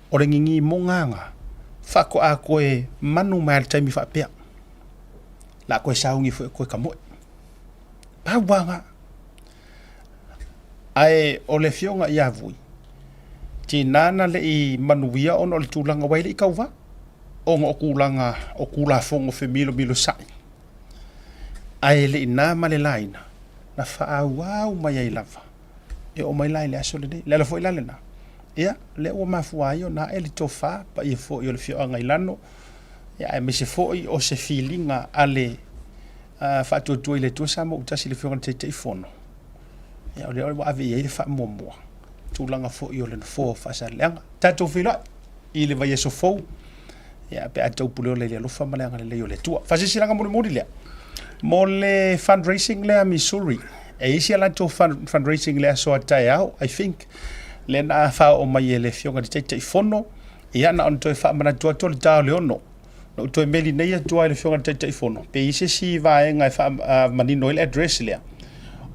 o le gigi mogaga, faatoa toe manu mai lava i le taimi faapea, la toe sauni foi e toe tamoe. Pau lava lena. Ae o le afioga ia Vui, tiga na le i manuia ona o le tulaga aua e le i tauva, ona o tulaga o Tulafono femilomilosai, ae le i na ma le laina, na faaauau mai ai lava e oo mai la i le aso lenei. O le ala foi la lena, ia, lea ua mafua ai ona ae le tofa paia foi o le afioaga i Lano, ia, aemaise foi o se filiga a le Faatuatua i le Atua Samoa ua tasi le Afioga i le Taitaifono, ia, o lea ua ave i ai le faamuamua. tulaga foi o le nofoa o Faasaleleaga. Tatou feiloai i le vaiaso fou, ia, pe a taupuleola i le alofa ma le agalelei o le Atua. Faasilasilaga mulimuli lea, mo le fundraising lea a Missouri, e i ai si a latou fundraising i le aso a taeao, I think, lea na faaoo mai e le Afioga i le Taitaifono, ia, na ona toe faamanatu atu o le ta o le 6. Na ou toe meli nei atu lava i le Afioga i le Taitaifono, pe i ai se isi vaega e faamanino ai le address lea,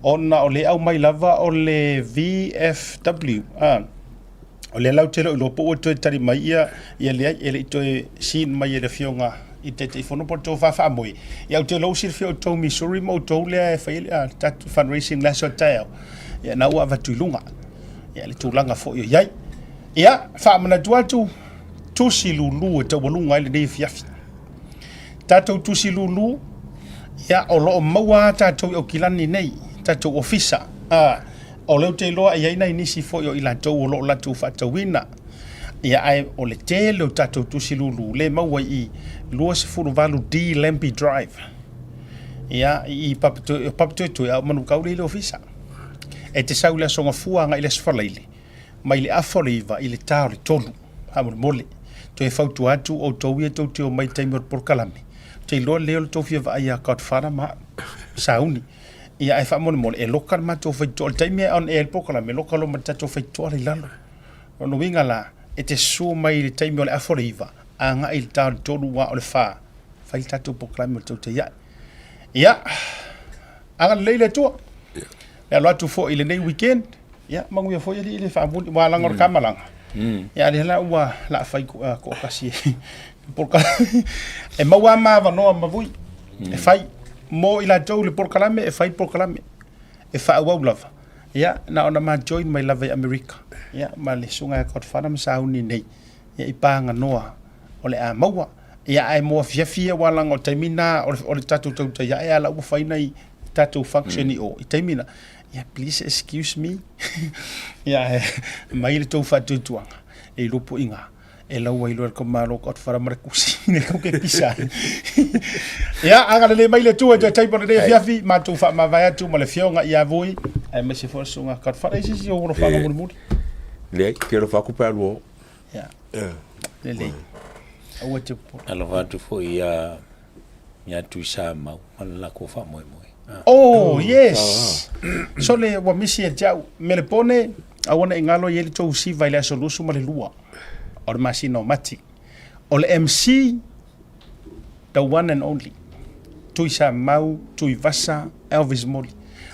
ona o lea e aumai lava o le VFW, a, o lea la ou te le o iloa po ua toe tali mai ia, ia leai, e le i toe seen mai e le Afioga i le Taitaifono po o le tofa faamoe. Ia ou te iloa ua silafia e outou Missouri ma outou lea e fai ai le tatou fundraising i le aso a taeao, ia na ua avatu i luga, ia le tulaga foi o i ai. Ia, faamanatu atu, tusi lulu e taualuga ai lenei afiafi. Tatou tusi lulu, ia, o lo o maua lava tatou i Aukilani nei, tatou ofisa. A, o lea ou te iloa e i ai nai nisi foi o i latou o lo o latou faatauina. Ia, ae o le tele o tatou tusi lulu lea e maua i 28D Lampi Drive. Ia, i Papatoetoe, a o Manukau lea i le ofisa. E te sau i le Aso Gafua agai i le Aso Faraile, mai le afa o le 9 i le ta o le 3, faamolemole. Toe fautua atu outou ia tou te omai i le taimi o le polokalame, ou te iloa lelei o le tou fia vaai ia Godfather ma au, sauni. Ia ae faamolemole, e loka le matou faitotoa, o le taimi e on air ai le polokalame, e loka loa ma le tatou faitotoa la i lalo. O lona uiga la, e te susu mai i le taimi o le afa o le 9, agai i le ta o le 3 aua o le 4, fai le tatou polokalame o le tautai ae. Ia, agalelei le Atua. Le alo atu foi i lenei weekend, ia manuia foi alii le faamuli, ua laga o le kamalaga. Ia lea la ua la fai toatasi polokalame. E maua ma avanoa ma vui e fai mo i latou le polokalame e fai polokalame e faaauau lava. Ia na ona ma join mai lava i Amerika. Ia ma le susuga ia Godfather ma sauni nei. Ia i paganoa o le a maua. Ia ae mo afiafi ia aua leaga o le taimi lena o le tatou tautai ae a la ua fai nai tatou function i o i taimi na. Ia please excuse me. Ia ae aumai le tou faatuatuaga e iloa po o i ina e lau ai loa e le tamaloa Godfather ma le kusi le kau ke pisa. Ia agalelei mai le Atua i toe taimi o lenei afiafi matou faamavae atu ma le afioga ia Vui aemaise foi le susuga Godfather. E i ai se isi ou alofaga mulimuli? Leai, ke alofa atu pe a lua o. Ia. Lelei. Aua te popole. Alofa atu foi ia ia Tuisamau ma le latou faamoemoe. Oh, yes. Sole ua misi ia te au. Melepone, aua ne i galo e i ai le tou siva i le aso 22 o le masina o Mati. O le MC, the one and only, Tuisamau Tuivasa Elvis Moli.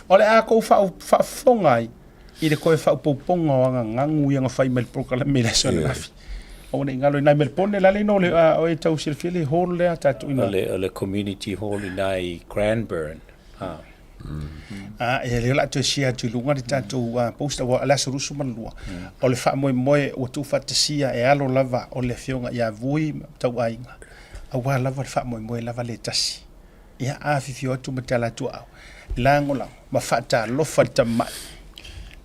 O le a kou faafofoga ai i le toe faaopoopoga o agagagu ia na fai mai le polokalame i le aso ananafi. Aua ne i galo i nai Melepone, o le a le igoa o le, o e tau silafia le hall lea tatou ina. O le community hall i ina i Cranbourne. Ha. A, e lea o le a toe share atu i luga le tatou post aua o le aso 22. O le faamoemoe ua tuufaatasia e alo lava o le afioga ia Vui ma Tauaiga, aua lava le faamoemoe lava le tasi. Ia afifio atu ma tala tuaau, lagolago ma faatalofa i le tamai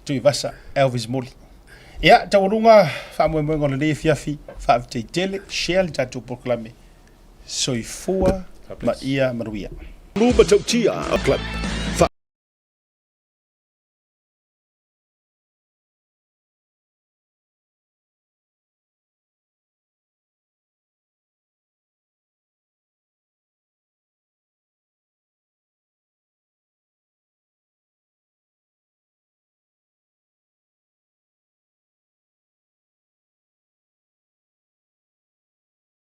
Tuivasa Elvis Moli. Ia, taualuga faamoemoega o lenei afiafi, faafetai tele, share le tatou polokalame. Soifua ma ia manuia. Lu Matautia Club.